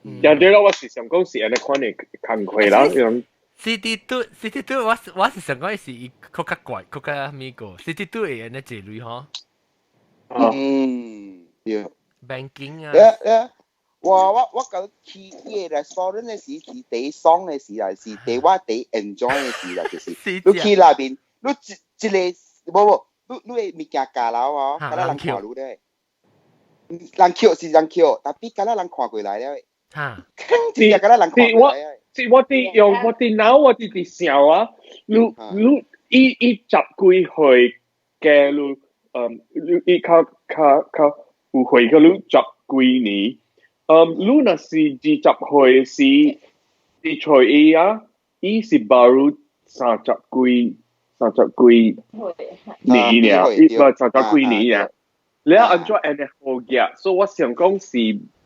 Speaker 4: 人哋我是想講是按呢款嘅工課啦，用
Speaker 2: CD 嘟 CD 嘟，我是想講是伊較較怪，較較咩個 CD 嘟會按呢一類嗬。
Speaker 3: 嗯，對。
Speaker 2: Banking 啊。
Speaker 3: 對。我覺得去伊個 restaurant 的時是第爽的時啦，是第我第 enjoy 的時啦，就是你去那邊，你一一個無無，你你的物件加樓哦，敢若人看你咧，人捡是人捡，但彼敢若人看過來了。
Speaker 2: 嚇！
Speaker 3: 真正敢若人看過來。
Speaker 4: 是我佇用我佇腦，我佇佇想啊，你伊十幾歲嘅你，嗯，你伊較較較有歲個你十幾年。嗯，你若是20歲時，你揣伊啊，伊是 baru 三十幾年爾，伊唔三十幾年爾。你按怎按呢好嘅？所以我想講是，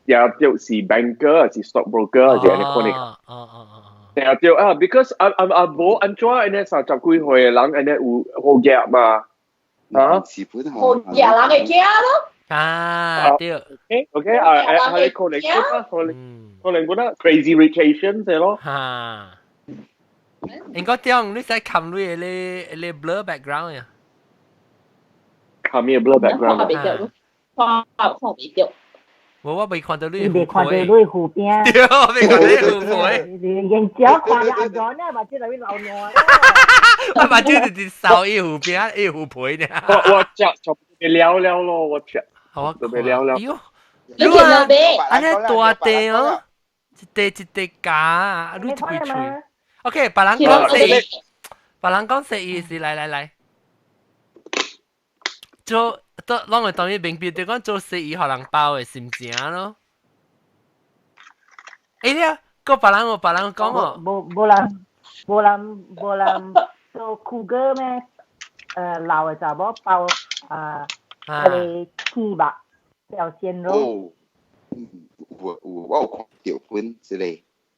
Speaker 4: 也就是 banker 還是 stockbroker 還是按呢款的。
Speaker 2: 哦哦哦。
Speaker 4: 對啊對啊，because 啊啊啊無按怎按呢三十幾歲的人按呢有好嘅嘛？啊？
Speaker 5: 好嘅人會驚咯。
Speaker 2: 啊，對。
Speaker 4: OK 啊，係可能覺得可能覺得 Crazy Rich Asians 係咯。
Speaker 2: 嚇！應該點？你使冚你你你 blur background 呀？
Speaker 4: 冚咩 blur background？
Speaker 5: 看袂著，看看袂著。
Speaker 2: 我未看到你。
Speaker 6: 你未看到你湖邊。
Speaker 2: 對，未看到你湖邊。
Speaker 6: 你眼睛看到阿咗呢，目睭內面流汗。
Speaker 2: 我目睭就是掃伊湖邊，伊湖皮呢。
Speaker 4: 我食就了了咯，我食。
Speaker 2: 好啊，
Speaker 4: 就了了。
Speaker 2: 喲，
Speaker 5: 你見到未？
Speaker 2: 按呢大塊哦，一塊一塊夾，你一塊喙。OK，別人講生意，別人講生意是來來來，做都攏會當伊明白，就講做生意予人包的心情咯。欸了，閣別人有別人講哦。
Speaker 6: 無無無人無人無人做酷哥咩？老的查某包啊，彼个豬肉小鮮肉。
Speaker 3: 哦，有有我有看著本這個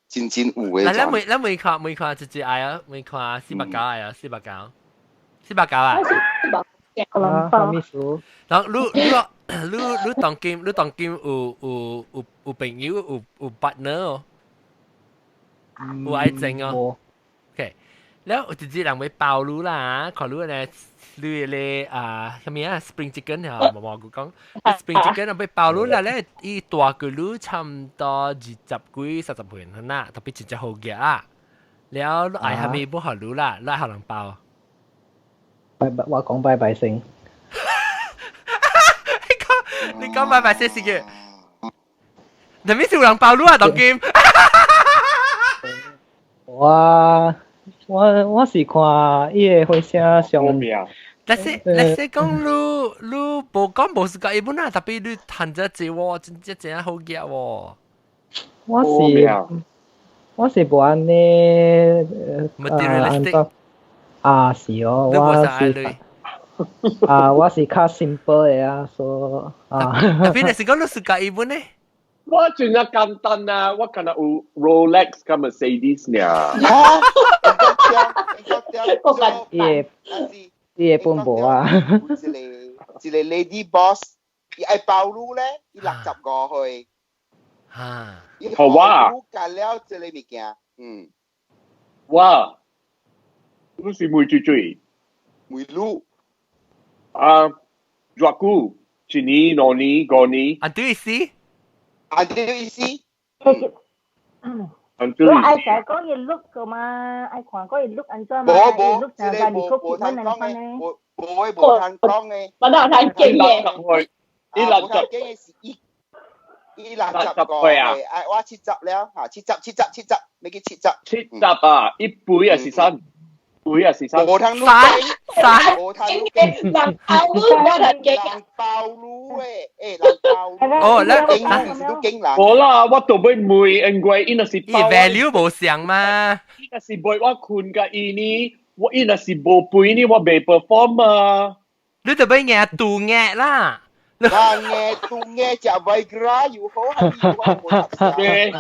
Speaker 3: 真真有的。
Speaker 2: 來，咱每咱每看每看一隻愛啊，每看四百九愛啊，四百九，四百九啊。
Speaker 1: 啊，啥物事？
Speaker 2: 然後你你你你當今你當今有有有有朋友有有 partner 哦，有愛情哦。OK，แล้ว有一日人會包你啦，看你咧你咧啊，啥物啊，spring chicken 啊，毛毛講 spring chicken 啊，欲包你啦咧，伊大過你差毋多20幾30歲啦，特別真正好額啊。了你愛啥物欲予你啦，你愛予人包。
Speaker 1: 拜拜，我講拜拜先。
Speaker 2: 你講拜拜先是嘅，啥物是有人包你啊？當今。
Speaker 1: 我是看伊个火車上。
Speaker 2: 但是但是講你你無講無是講伊本啊，特別你彈這濟喎，真正真好額喎。
Speaker 1: 我是無按呢，
Speaker 2: materialistic
Speaker 1: 啊是哦，我是啊我是較 simple 的啊，所以啊。
Speaker 2: 特別你是講你是講伊本呢？
Speaker 4: 我真正簡單啊！我敢若有 Rolex 佮 Mercedes 爾。
Speaker 1: 伊個伊個本無啊。
Speaker 3: 一個一個 lady boss，伊愛包你咧，伊65歲。
Speaker 2: 嚇！
Speaker 4: 好哇！
Speaker 3: 夾了這個物件，嗯。
Speaker 4: 哇！你是問水水？
Speaker 3: 問你。
Speaker 4: 啊，偌久？一年、兩年、五年？
Speaker 2: 啊，對意思？
Speaker 3: 啊，對意思？
Speaker 6: 我愛成日講伊 look 個嘛，愛看講伊 look 按怎嘛，
Speaker 3: 無無，
Speaker 6: 伊 look
Speaker 3: 這
Speaker 6: 成
Speaker 3: 個無
Speaker 6: 個二
Speaker 3: 無通講的，
Speaker 6: 呢？
Speaker 3: 無無會無通講的。
Speaker 5: 我哪有通見嘅？
Speaker 4: 伊
Speaker 3: 六十幾的是伊，伊65歲啊！哎，我七十了，嚇，七十七十七十，欲去七十。
Speaker 4: 七十啊，一輩還是三？貴啊是三。
Speaker 3: 無通
Speaker 2: 三三。
Speaker 3: 無通
Speaker 5: 人包滷，我人
Speaker 3: 人包滷誒，欸人包。
Speaker 2: 哦，
Speaker 3: 咱咱是都經人。
Speaker 4: 無啦，我都欲問，因為伊若是
Speaker 2: 伊 value 無相嘛。
Speaker 4: 伊若是袂我困佮伊呢，我伊若是無肥呢，我袂 perform 啊。
Speaker 2: 你就欲額拄額啦。
Speaker 3: 人額拄額食 Viagra 又好，係
Speaker 4: 袂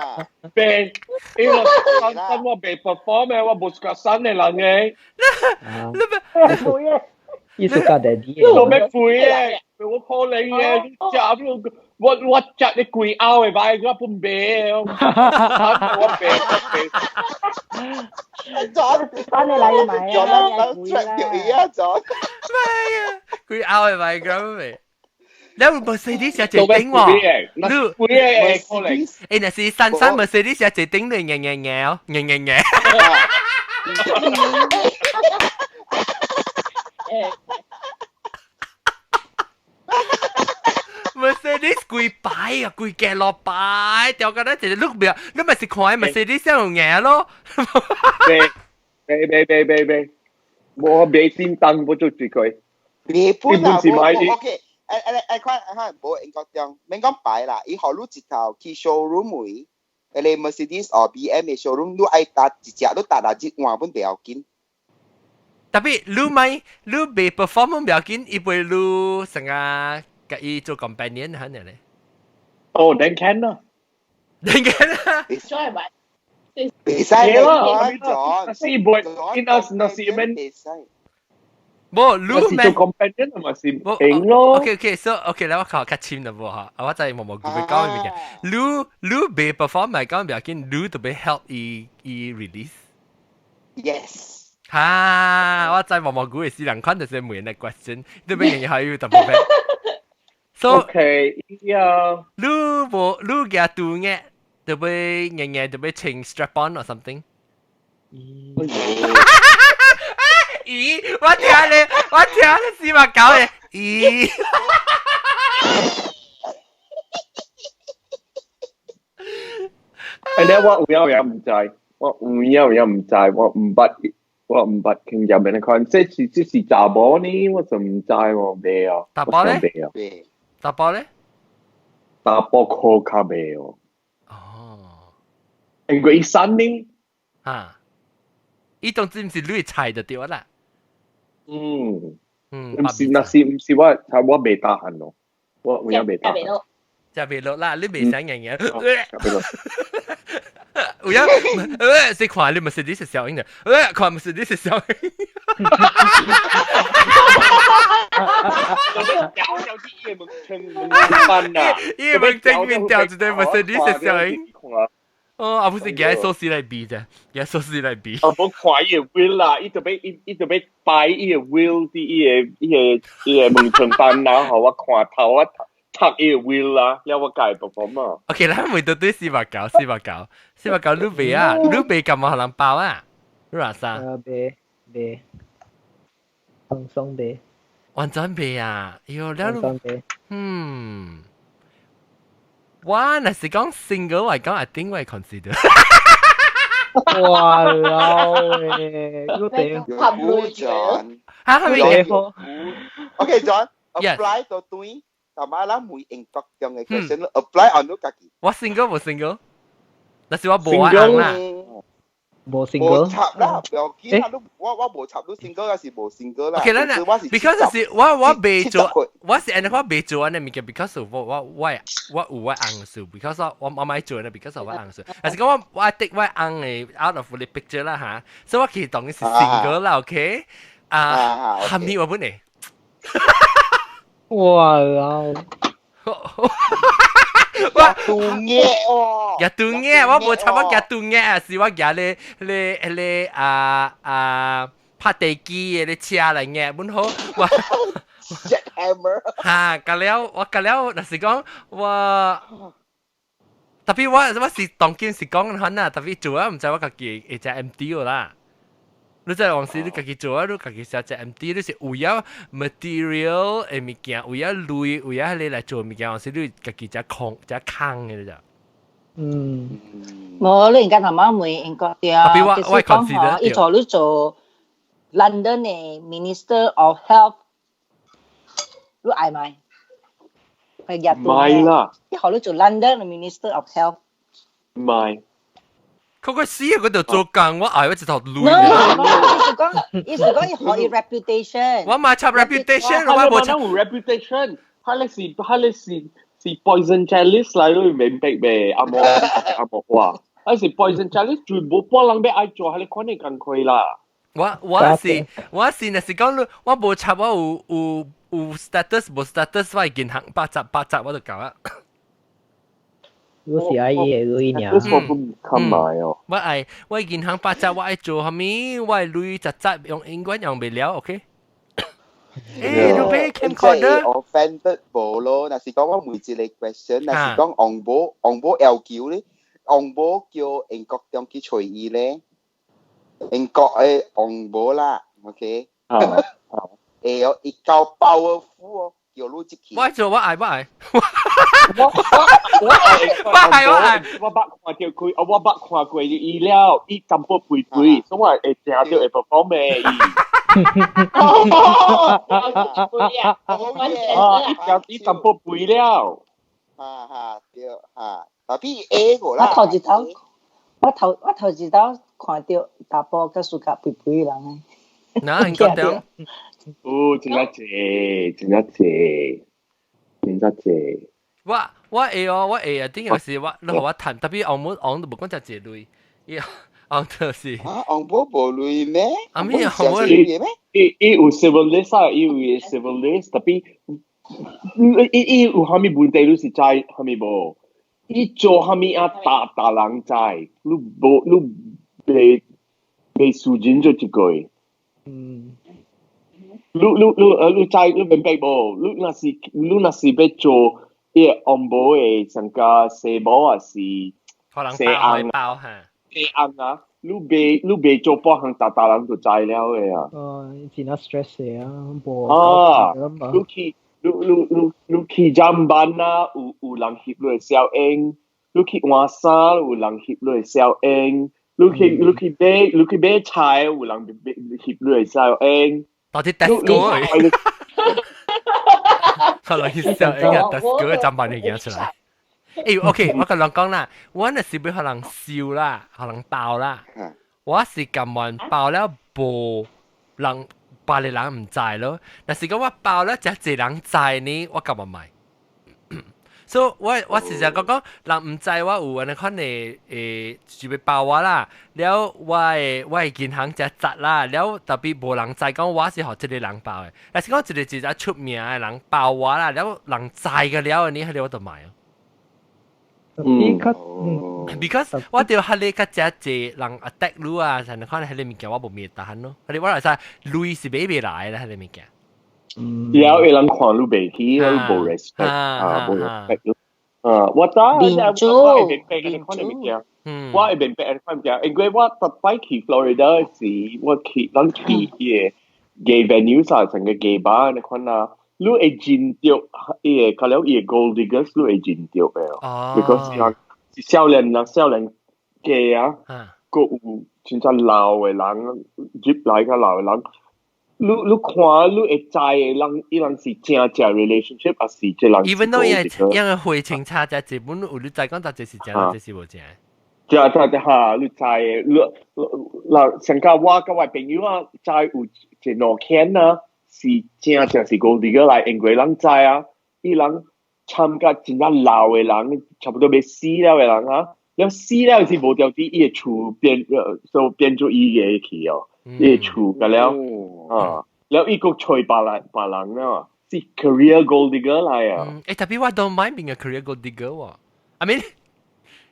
Speaker 4: 袂，因為三三我袂 perform 的，我無 suka 瘦的人的。
Speaker 2: 你欲
Speaker 1: 伊 suka daddy
Speaker 4: 我欲肥的，我可能的，食我我食你規後的 Viagra 本賣的，我袂我袂。
Speaker 6: 翻你嚟買
Speaker 3: 啊！咱咱掉伊啊，咗。
Speaker 2: 咩啊？規後的 Viagra 未？你有 Mercedes 寫一頂喎，你欸，若是珊珊 Mercedes 寫一頂，你硬硬硬哦，硬硬硬。Mercedes 規擺啊，規架落擺，掉個咧一個碌袂，你咪是看 Mercedes 用硬咯。
Speaker 4: 袂袂袂袂袂，我袂先等，我做最貴。
Speaker 3: 你本啊，我 OK。誒誒誒，看看無英國中，免講擺啦，伊予你一頭去 showroom 位，迄个 Mercedes 或 BM 的 showroom，你愛搭一隻，你搭六日換本袂要緊。
Speaker 2: Tapi 你咪你袂 perform 袂要緊，伊袂你成個共伊做 companion 肯定咧。
Speaker 4: 哦，then can 啦
Speaker 2: ，then can 啦。
Speaker 5: 所以咪
Speaker 3: 袂使啦，
Speaker 4: 是袂，伊若是若是免。
Speaker 2: 無，你
Speaker 4: 咩？做 companion 咪是平咯。
Speaker 2: OK OK，so OK，咧我靠較深啦無哈，啊我知毛毛菇欲講物件。你你袂 perform 咪講袂要緊，你就欲 help 伊伊 release。
Speaker 3: Yes。
Speaker 2: 哈，我知毛毛菇的死人款就是問的 question，你欲用下有特別。So
Speaker 4: OK，呀，
Speaker 2: 你無你舉拄額，就欲硬硬就欲穿 strap on or something。咦，我聽你，我聽你四百九嘅，咦？
Speaker 4: 誒，你我有影毋知，我有影有影毋知，我毋捌，我毋捌聽入面看，這是這是查某呢，我就毋知喎，袂哦。
Speaker 2: 查某咧？查某咧？
Speaker 4: 查甫可較袂哦。
Speaker 2: 哦。
Speaker 4: 因為伊瘦呢？
Speaker 2: 啊。伊當真毋是你菜就對啦。
Speaker 4: 嗯
Speaker 2: 嗯，
Speaker 4: 毋是，若是毋是我，我袂打頇咯，我有影袂打。
Speaker 2: 食袂落啦，你袂想硬硬。
Speaker 4: 食袂落。
Speaker 2: 有影，是看你咪是你是小英的，看咪是你是小英。伊門正面掉一個咪是你是小英。哦，啊不是舉手指來比啫，舉手指來比。
Speaker 4: 哦，無看伊个 wheel 啦，伊就欲伊伊就欲擺伊个 wheel 佇伊个伊个伊個門窗板，然後我看頭我讀伊個 wheel 啦，了我家 perform 啊。
Speaker 2: OK，咱問到對四百九，四百九，四百九，你袂啊？你袂感覺予人包啊？你話啥？
Speaker 1: 袂袂，放鬆袂。
Speaker 2: 完全袂啊！喲，了
Speaker 1: 完全袂。
Speaker 2: 嗯。我若是講 single 來講，I think 我會 consider。
Speaker 1: 哇老欸，個地
Speaker 3: John。
Speaker 2: 嚇係咪？
Speaker 3: OK John，apply 到對，同埋咱每英國中嘅 question，apply on 你家己。
Speaker 2: 我 single 無 single，但是我無愛紅啦。
Speaker 1: 無 single。
Speaker 3: 無插啦，不要緊啦，你我我無插你 single 還是無 single 啦。
Speaker 2: OK 啦，because 是我我袂做，我是按呢我袂做按呢物件，because 我我我我有我翁事，because 我我莫做呢，because 我翁事。但是講我我 take 我翁的 out of the picture 啦嚇，所以我其實當伊是 single 啦，OK？啊，蝦米我本嚟？
Speaker 1: 哇老！
Speaker 2: 我
Speaker 3: 拄額哦，
Speaker 2: 舉拄額，我無插我舉拄額啊，是我舉咧咧咧啊啊拍地機的咧車來額本好，我
Speaker 3: jackhammer
Speaker 2: 哈，甲了我甲了，若是講我，特別我我是當今是講款啊，特別做啊，毋知我家己會食 MD 啦。你知往時你家己做啊，你家己食食 MD，你是為了 material 的物件，為了鐳，為了彼个來做物件，往時你家己食空食空的咋。
Speaker 1: 嗯，
Speaker 6: 無，你而家頭毛問英國對，
Speaker 2: 特別我
Speaker 6: 其實講吼，伊做你做， London 嘅 Minister of Health，你愛買？係入
Speaker 4: 唔係啦，
Speaker 6: 伊予你做 London 嘅 Minister of Health。
Speaker 4: 唔係。
Speaker 2: 佢個死喺嗰度做工，我愛我一頭鐳。
Speaker 6: No，意思講伊予伊 reputation。
Speaker 2: 我嘛插 reputation，我無插
Speaker 4: reputation。佢咧是 poison chalice 嚟，你明白未？阿莫阿莫話，佢是 poison chalice，全部幫人欲愛做，佢你看你工虧啦。
Speaker 2: 我是若是講你，我無插我有 status 無 status，我銀行八十八十我就夠啦。
Speaker 1: 你是愛伊的鐳爾。
Speaker 4: 我唔敢買哦。
Speaker 2: 我愛我銀行八十，我愛做啥物？我鐳十十用永遠用袂了，OK？誒，你俾 camcorder
Speaker 3: offended 無咯？若是講我問一個 question，若是講紅帽紅帽要求咧，紅帽叫英國中去揣伊咧，英國的紅帽啦，OK？會哦，伊夠 powerful 哦，叫你入去。
Speaker 2: 我做我愛我愛，
Speaker 4: 我我我
Speaker 2: 愛我愛，
Speaker 4: 我捌看著佢，我捌看過伊了，伊淡薄肥肥，所以我會聽著會 perform 的伊。啊！伊淡薄肥了。
Speaker 3: 哈哈對哈，tapi A 個啦。
Speaker 6: 我頭一頭看著查埔佮暑假肥肥人的。
Speaker 2: 哪你講到？
Speaker 4: 哦，真正濟，真正濟，真正濟。
Speaker 2: 我會哦，我會啊，頂個是我你予我趁，tapi 翁母翁都無講真濟鐳，伊翁就是。
Speaker 3: 啊，翁母無鐳咩？
Speaker 2: 啊咩？翁母
Speaker 3: 咩？
Speaker 4: 伊有 civil list 啊，伊有 civil list，tapi 伊有啥物問題，你是知啥物無？伊做啥物啊？逐逐人知，你無你袂袂輸人做一句。你知你明白無？你若是欲做伊個翁母的上加生某啊是
Speaker 2: 生翁包哈，
Speaker 4: 生翁啊！你袂做半項，逐逐人就知了的啊。
Speaker 1: 哦，真係 stress 的啊，無
Speaker 4: 啊，你去站班啊，有人翕你的小影；你去換衫，有人翕你的小影；你去買菜，有人翕你的小影。
Speaker 2: 到底 Tesco 可能去小影啊，Tesco 砧板你行出來。誒，OK，我共人講啦，我若是欲予人燒啦，予人爆啦，我是甘願爆了無人，別個人毋知咯。若是講我爆了誠濟人知呢，我甘願莫。所以我實在講講，人毋知我有按呢款的就欲爆我啦。了我的銀行誠雜啦，了 tapi 無人知講我是予這個人爆的。若是講一個真正出名的人爆我啦，了人知個了，呢彼個我就莫。
Speaker 1: 嗯
Speaker 2: ，because 我著彼个較誠濟人 attack 你啊，像看彼個物件我無滅單咯。彼個我來知鐳是買袂來啦，彼個物件。
Speaker 4: 了會人看你袂起，你無 respect 啊，無 respect 啊，我知我會明白你看的物件，我會明白你看物件，因為我逐擺去 Florida 時，我去咱去伊個 gay venue 啊，成個 gay bar 你看啊，你會認著伊個，可能伊個 gold diggers 你會認著的哦，because 是少年人，少年 gay 啊，閣有真正老的人入來較老的人。你看，你會知的人，伊人是真正 relationship，還是這人
Speaker 2: ？Even though 伊個血清差只基本有你知講，這是真，這是無真。
Speaker 4: 對對對哈，你知的，你嗱上個我佮我朋友啊，知有一兩件啊，是真正是 gold digger 來，因為人知啊，伊人參加真正老的人，差不多欲死了的人啊，了死了是無條啲，伊的厝變，所變做伊个去哦。伊厝個了，啊，了伊閣揣別人別人啊，是 career gold digger 來啊。
Speaker 2: 誒，tapi 我 don't mind being a career gold digger 喎。I mean，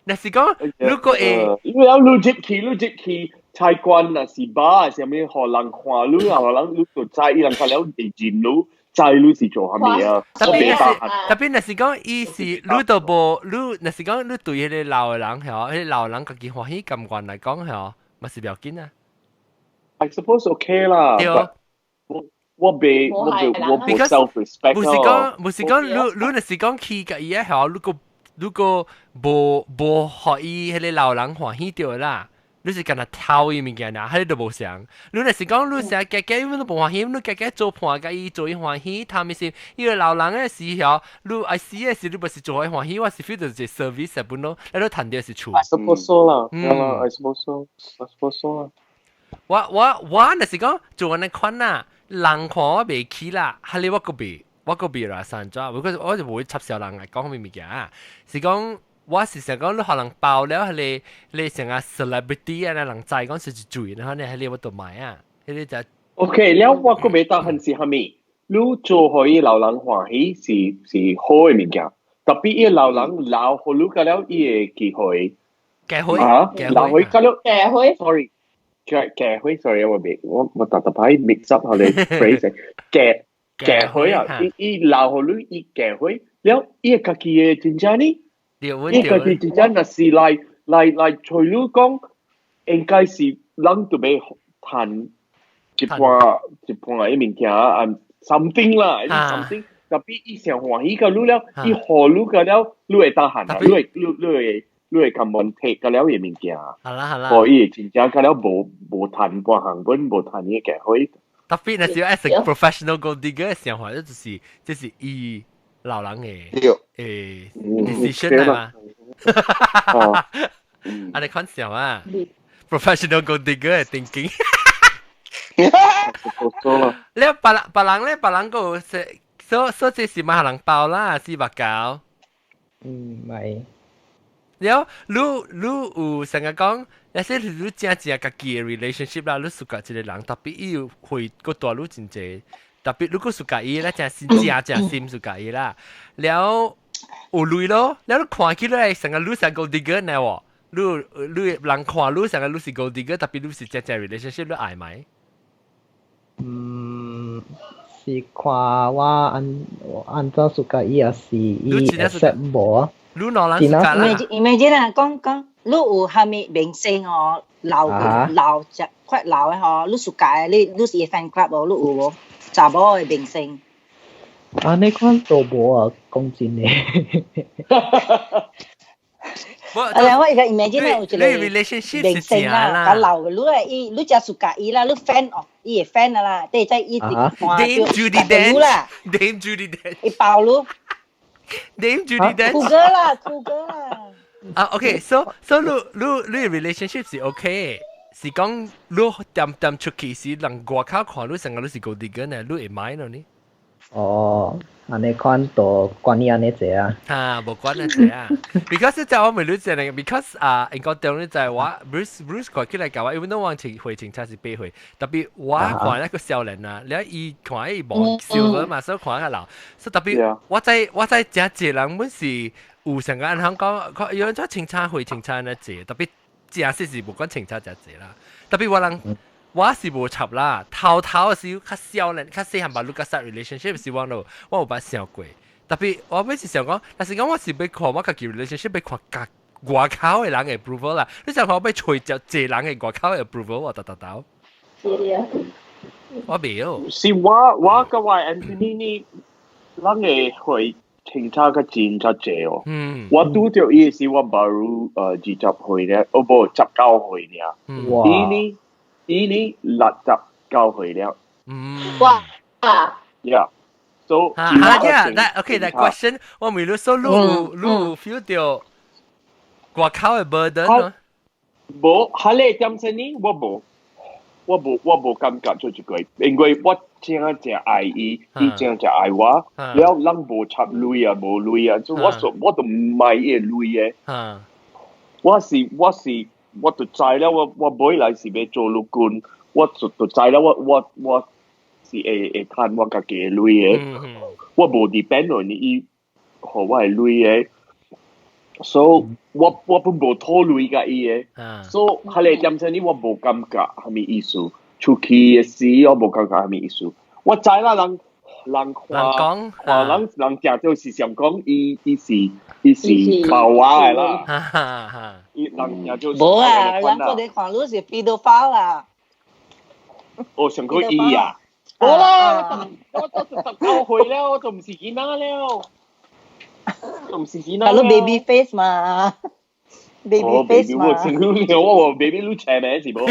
Speaker 2: 若是講如果會，
Speaker 4: 你了你入去，你入去菜館若是 bar 啥物，予人看你啊，人你就知伊人較了會認你，知你是做啥物啊。
Speaker 2: Tapi 若是講伊是你都無，你若是講你對彼個老的人嗬，彼個老人家己歡喜甘願來講嗬，嘛是不要緊啊。
Speaker 4: I suppose okay 啦。
Speaker 2: 對。
Speaker 4: 我袂我無 self respect。
Speaker 2: 毋是講，你若是講去共伊啊，嗬，如果無予伊彼個老人歡喜著啦，你是干那偷伊物件啦，彼都無相。你若是講你成日家己都無歡喜，你家己做伴共伊做伊歡喜，貪物是伊個老人的時候，你愛死的時，你不是做伊歡喜，我是 feel 到一個 service 本咯，你都趁著是厝。
Speaker 4: I suppose so 啦，I suppose so，I suppose so 啦。
Speaker 2: 我若是講做按呢款啊，人看我袂起啦，哈你我閣袂啦，散咗，我就無會插小人來講啥物件，是講。我是想講，你予人包了，彼個你成個 celebrity 啊，人知講是一水，然後呢，彼個我都買啊，彼個就
Speaker 4: OK，了我閣袂當恨是啥物？你做予伊老人歡喜是好的物件，特別伊老人老予你個了，伊會機會
Speaker 2: 機會
Speaker 4: 啊，老會個了
Speaker 5: 機會
Speaker 4: ，sorry，機會，sorry，我未我特特擺 mix up 佢哋 phrase，機會啊，伊老予你伊機會，了伊家己的真正呢？伊家己真正若是來揣你講，應該是人都欲趁一半一半的物件啊，something 啦，something。特別伊上歡喜個你了，伊予你個了，你會當行啊，你會甘願摕個了伊物件。
Speaker 2: 好啦好啦。
Speaker 4: 所以真正個了無趁半項本，無趁伊機會。
Speaker 2: 特別若是 as a professional gold digger 的想法，就是這是伊老人的decision 來嘛。啊，你看笑啊？professional gold digger 的 thinking。你別人咧，別人個所這是嘛人包啦，四百九。
Speaker 1: 嗯，咪。
Speaker 2: 了，你有成日講，那些你真正家己的 relationship 啦，你 suka 一個人，特別伊有會個大你真濟，特別如果 suka 伊咧，真是正正心 suka 伊啦。了有鐳咯，了你看起來成個你像 gold digger 呢喎，你人看你成個你是 gold digger，特別你是真正 relationship 你愛咪？
Speaker 1: 嗯，是看我按怎 suka 伊，抑是伊 accept 無啊？
Speaker 2: 你兩人 suka 啦。
Speaker 6: Imagine 啊，講講你有啥物明星哦，老老只快老的吼，你 suka 的，你是 fan club 無？你有無？查某的明星？
Speaker 1: 啊，你看都無啊，講真的。
Speaker 6: 啊，我而家 imagine 有一個
Speaker 2: 明
Speaker 6: 星啦，較老嘅，你係伊，你真 suka 伊啦，你 fan 哦，伊會 fan 啦，對，在伊直看
Speaker 2: Dame Judi Dench 啦，Dame Judi Dench，
Speaker 6: 伊包你。
Speaker 2: Dame Judi Dench，
Speaker 6: 酷哥啦，酷哥啦。
Speaker 2: 啊，OK，so 你 relationship 是 OK，是講你點點出去時，人外口看你成個你是 gold digger 呢，你會買咯呢？
Speaker 1: 哦，按呢款都關你按呢濟啊？
Speaker 2: 啊，無關呢濟啊。Because 就我問你這個，because 啊，應該當你在我 Bruce 看起來教我，因為我情歲清才是8歲，特別我看那個少年啊，了伊看伊無 silver 嘛，所以看較老，所以特別我知誠濟人本是有成個按通講，有人做清茶歲清才呢濟，特別正實是無管清茶誠濟啦，特別我人。我是無插啦，頭頭是較少年，較細漢吧，你較 start relationship 是我咯，我有捌想過。特別我每次想講，但是講我是欲看我家己 relationship 欲看家外口的人的 approval 啦。你想看我欲揣著濟人的外口的 approval 我豆豆豆。
Speaker 5: 是啊。
Speaker 2: 我袂有。
Speaker 4: 是我佮我 Anthony 呢，咱的歲清差較真較濟哦。我拄著伊時我無20歲咧，哦無19歲爾。伊呢？伊呢69歲了。
Speaker 5: 哇！
Speaker 4: Yeah. So
Speaker 2: 啊，yeah, that okay, that question 我問你說你有 feel 到外口的 burden 咯？
Speaker 4: 無，哈咧點先呢？我無，我無感覺做這個，因為我真正愛伊，伊真正愛我，了人無插鐳啊，無鐳啊，所以我說我都毋愛伊的鐳的。我就知了，我尾來是欲做陸軍，我就知了，我是會趁我家己的鐳的，我無 depend on 伊予我的鐳的，所以我本無討鐳共伊的，所以彼個點鐘呢，我無感覺啥物意思，出去的時我無感覺啥物意思，我知啦，人看看人食就是想講伊是包我的啦，伊人食就是
Speaker 6: 無啊，人個哋看你是 pedophile 啦。
Speaker 4: 哦，想講伊啊，無啦，我都19歲了，我就毋是囡仔了，就毋是囡仔。
Speaker 6: 你 baby face 嘛， baby face 嘛。
Speaker 4: 我 baby 你請名是無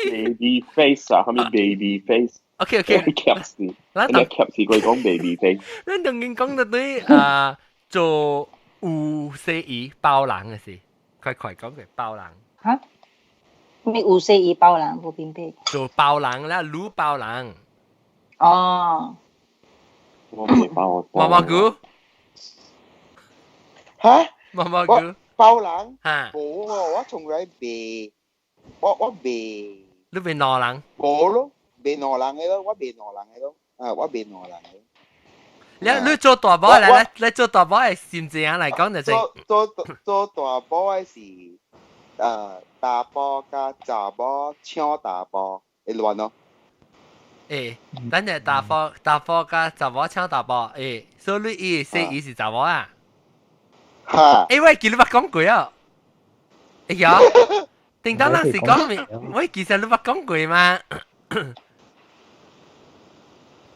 Speaker 4: ？baby face 啊，係咪 baby face？
Speaker 2: OK OK，
Speaker 4: 夾死，你夾死佢講 baby face。
Speaker 2: 咱當然講到對啊，做有洗衣包人嘅事，快快講佢包人。
Speaker 6: 嚇？咩有洗衣包人無明白？
Speaker 2: 做包人啦，滷包人。
Speaker 6: 哦。
Speaker 4: 我未包我。
Speaker 2: 毛毛菇。
Speaker 3: 嚇？
Speaker 2: 毛毛菇。
Speaker 3: 包人？
Speaker 2: 嚇。
Speaker 3: 冇喎，我從來未，我未。
Speaker 2: 你未攞人？
Speaker 3: 冇咯。袂兩人的咯，我袂兩人的咯，啊，我袂兩人的。
Speaker 2: 你做大某來，你做大某的心情來講就是。
Speaker 3: 做大某的是，查埔佮查某搶查埔會亂咯。
Speaker 2: 欸，等陣查埔佮查某搶查埔，欸，所以你伊說伊是查某啊？
Speaker 3: 哈。
Speaker 2: 欸，我記你捌講過啊？會曉？頂當人是講咩？我其實你捌講過嘛？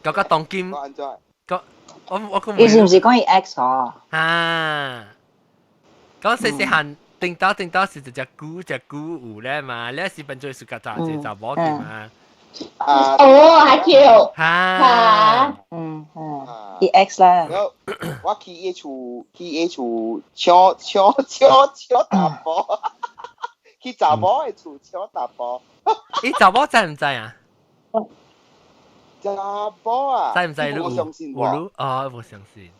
Speaker 2: 嗰個當今，個我個
Speaker 6: 伊是毋是講伊 ex 哦？
Speaker 2: 啊，講細細漢頂到是一隻龜隻龜有咧嘛，你是變做是個查一查某去嘛？
Speaker 3: 啊，
Speaker 5: 哦，阿 Q，
Speaker 2: 嚇，
Speaker 6: 嗯嗯，伊 ex 啦。
Speaker 3: 我去伊厝，去伊厝搶搶搶搶查某，去查某的厝搶查某。
Speaker 2: 伊查某知毋知啊？
Speaker 3: 查某啊，
Speaker 2: 知毋知？
Speaker 3: 無相信
Speaker 2: 我，哦，無相信。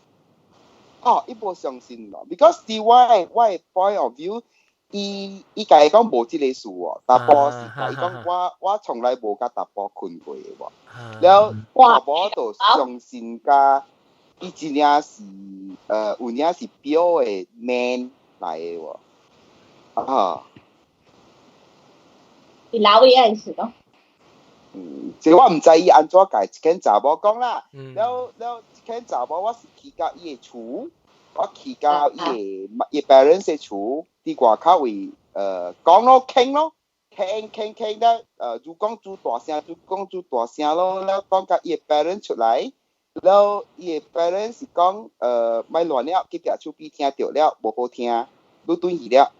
Speaker 3: 哦，伊無相信咯，because 佇我的 point of view，伊伊家己講無這個事哦，查埔是伊講我從來無佮查埔睏過的喎。了查某就相信佮伊真正是有影是表的 man 來的喎。啊。
Speaker 5: 伊老伊還是咯。
Speaker 3: 嗯，這我毋知伊按怎共一間查某講啦。了了，一間查某我是去到伊的厝，我去到伊的伊 parents 的厝，佇外口位講咯，傾咯，傾傾傾了，愈講愈大聲，愈講愈大聲咯。了講到伊的 parents 出來，了伊的 parents 是講莫亂了，隔壁厝邊聽著了，無好聽，愈轉去了，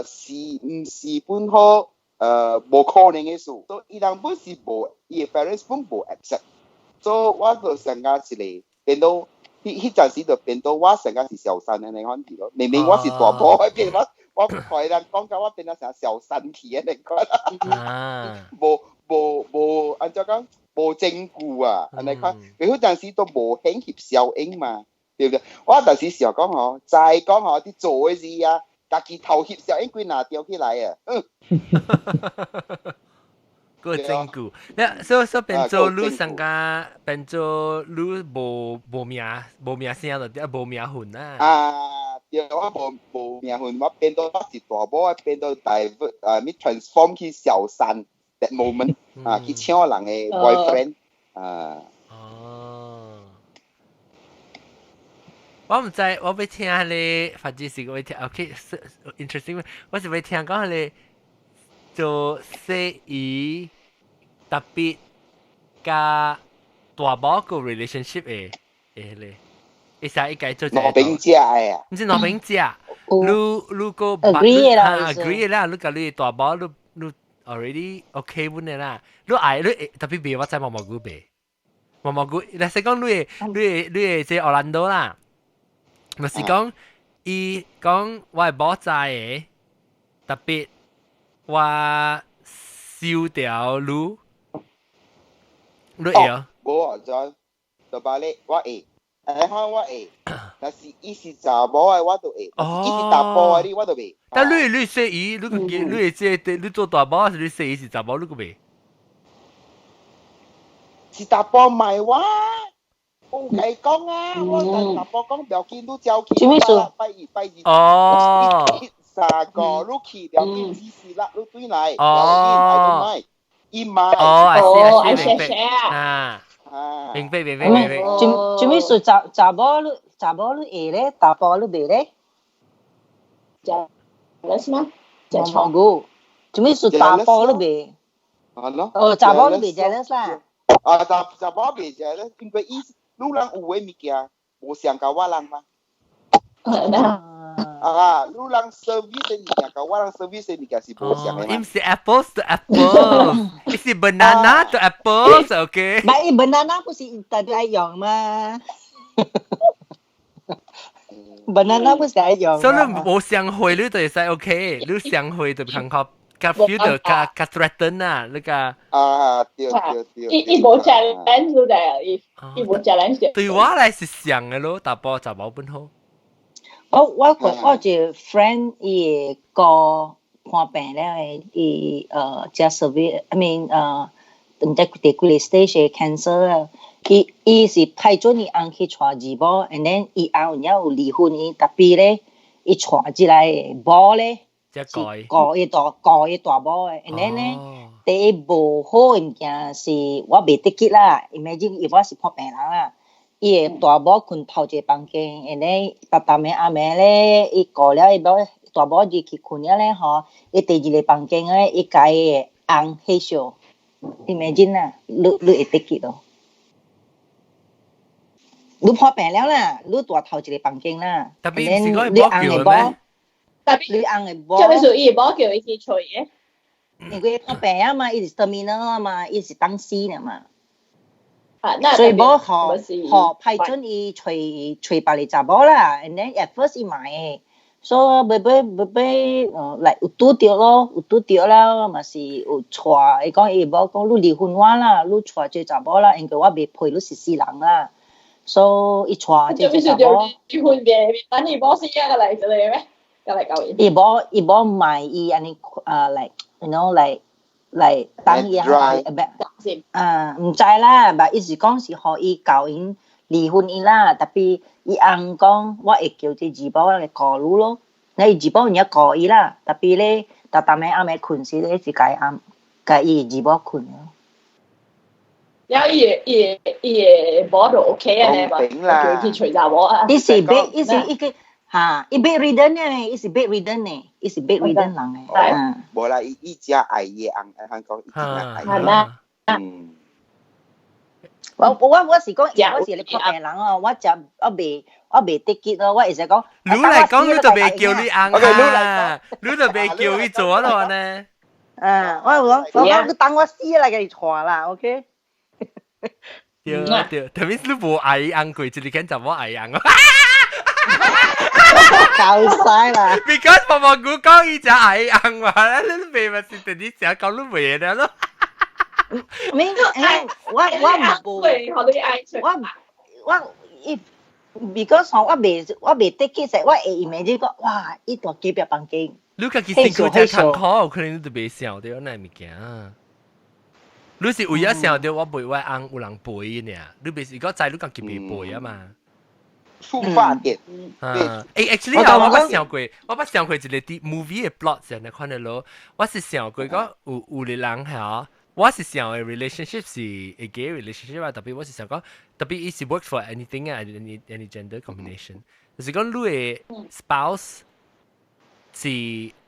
Speaker 3: 是毋是本好？無可能的事，所以伊人本是無，伊的 parents 本無 accept，所以我就成個一個變到，彼陣時就變到我成個是小三按呢款去咯。明明我是大某，變我看人講到我變到成小三去按呢款，無無無按怎講無證據啊，按呢款，佢彼陣時都無顯翕效應嘛，對不對？我當時想講吼，再講吼，佇做的時啊。家己頭翕相應規拿吊起來啊！嗯，
Speaker 2: 個證據，你所以變做你上家變做你無名聲就對，無名份啊。
Speaker 3: 啊，對，我無名份，我變到我是大某，變到大啊，咪 transform 去小三 that moment 啊，去搶人的 boyfriend 啊。
Speaker 2: 哦。我毋知，我欲聽彼個，反正是我聽，OK，interesting。我是欲聽講彼個做洗衣特別佮大某個 relationship 的彼個，會使伊家做一個。
Speaker 3: 兩邊食的啊？
Speaker 2: 毋是兩邊食，你個
Speaker 6: agree 啦
Speaker 2: ，agree 啦，你佮你大某你你 already OK 本的啦，你愛你特別袂我知毛毛菇袂，毛毛菇，若是講你會這奧蘭多啦。咪是講，伊講我係某知的，特別我收掉你，你會哦？
Speaker 3: 無啊，就把你我會，哎哈我會，但是伊是查某的我就會，伊是查埔的你我就袂。
Speaker 2: 但你說伊，你你會這你做大某還是你說伊是查某，你閣袂？
Speaker 3: 是查埔賣我。我甲伊講啊，我同查埔講，不要緊，你走去，拜二拜二，
Speaker 2: 哦，
Speaker 3: 三個你去，不要緊，只是啦，你轉來，不要緊，I don't mind，伊買，
Speaker 2: 哦，I see，明白，啊，明白明白明白。
Speaker 6: 做咩事查某你會咧，查埔你袂咧？
Speaker 5: 食咩？
Speaker 6: 食蘑菇。做咩事查埔你袂？
Speaker 3: 啊咯。
Speaker 6: 哦，查某你袂 jealous 啦。
Speaker 3: 啊，查某袂 jealous，因為伊。女人有的物件，無相佮我人嘛。啊，你人 service 的物件，佮我人 service 的物件是無相的嘛。
Speaker 2: 伊毋是 apples to apples，伊是 banana to apples，OK？
Speaker 6: 唔係 banana 不是代表一樣嘛？banana 不是一樣。
Speaker 2: 所以你無相會，你就會使 OK，你相會就感覺較 feel 到較較 threaten 啊，你個。
Speaker 3: 啊，對對對。
Speaker 5: 伊伊無 challenge 就對，伊伊無 challenge。
Speaker 2: 對我來是像的咯，查埔查某本好。
Speaker 6: 我我我一個 friend 伊個哥看病了，伊食 severe，I mean 毋知第幾個 stage cancer 啊。伊伊是批准伊翁去娶二某，and then 伊翁有有離婚伊，tapi 咧，伊娶這個某咧是顧伊大顧伊大某的，and then 咧，第一無好的物件是我袂得記啦，imagine 伊我是破病人啦。伊的大某睏頭一個房間，and then 逐逐暝暗暝咧，伊顧了伊某大某入去睏了咧吼，伊第二個房間咧，伊共伊的翁翕相，imagine 啊，你你會得記咯？你破病了啦，你蹛頭一個房間啦，
Speaker 2: tapi 毋是講伊某叫咩？
Speaker 5: tapi
Speaker 6: 你翁的某，
Speaker 5: 這個是伊某叫伊去揣的。
Speaker 6: 因為破病啊嘛，伊是 terminal 啊嘛，伊是當死了嘛。
Speaker 5: 所
Speaker 6: 以無予予批准伊揣揣別個查某啦，and then at first 伊嘛會，所以尾尾尾尾來有拄著咯，有拄著了嘛是有娶，伊講伊某講你離婚我啦，你娶這個查某啦，因為我袂配你是死人啦，所以伊娶這個查某。
Speaker 5: 離婚嘅，等伊某死啊個來之類咩？個來搞伊。
Speaker 6: 伊某伊某買伊按呢啊，like you know like 來當伊啊，毋知啦，但伊是講是予伊教𪜶離婚伊啦，tapi 伊翁講我會叫這二某來顧你咯，那伊二某有影顧伊啦，tapi 咧，逐逐暝暗暝睏時咧是共伊翁共伊二某睏咯。
Speaker 5: 然後伊伊伊某就 OK 啊，你嘛，叫伊去揣查某啊。
Speaker 6: 伊是 bed，伊是伊個嚇，伊 bedridden 呢，伊是 bedridden 呢，伊是 bedridden 人嘅。嗯。
Speaker 3: 無啦，伊伊真愛伊翁，香港伊真愛。
Speaker 5: 係咩？
Speaker 3: 嗯。
Speaker 6: 我我我是講，我是你破病人哦，我就我袂我袂得結咯，我會使講。
Speaker 2: 你來講，你就袂叫你翁啊，你就袂叫伊做咯呢。
Speaker 6: 嗯，我我我講，你等我死來共伊娶啦，OK？
Speaker 2: 對對，特別是你無愛翁過，一日間就無愛翁。
Speaker 6: 夠晒啦
Speaker 2: ！Because 婆婆姑講伊真愛翁嘛，你袂咪是等你成講你袂的咯。
Speaker 6: 沒，我我無，我我伊，because 我袂我袂得去勢，我會 imagine 講，哇！伊蹛隔壁房間。
Speaker 2: 你家己辛苦真艱苦，可能你都袂想著那物件。你是為咗想著我陪我翁有人陪呢？你袂是講知你家己袂陪啊嘛？
Speaker 3: 出發點。
Speaker 2: 啊，誒，actually 啊，我捌想過，我捌想過一個啲 movie 的 plot 上來看的咯。我是想過講有有個人嚇，我是想的 relationship 是一 gay relationship 啊，tapi 我是想講，tapi 伊是 work for anything 啊，any gender combination，就是講你的 spouse 是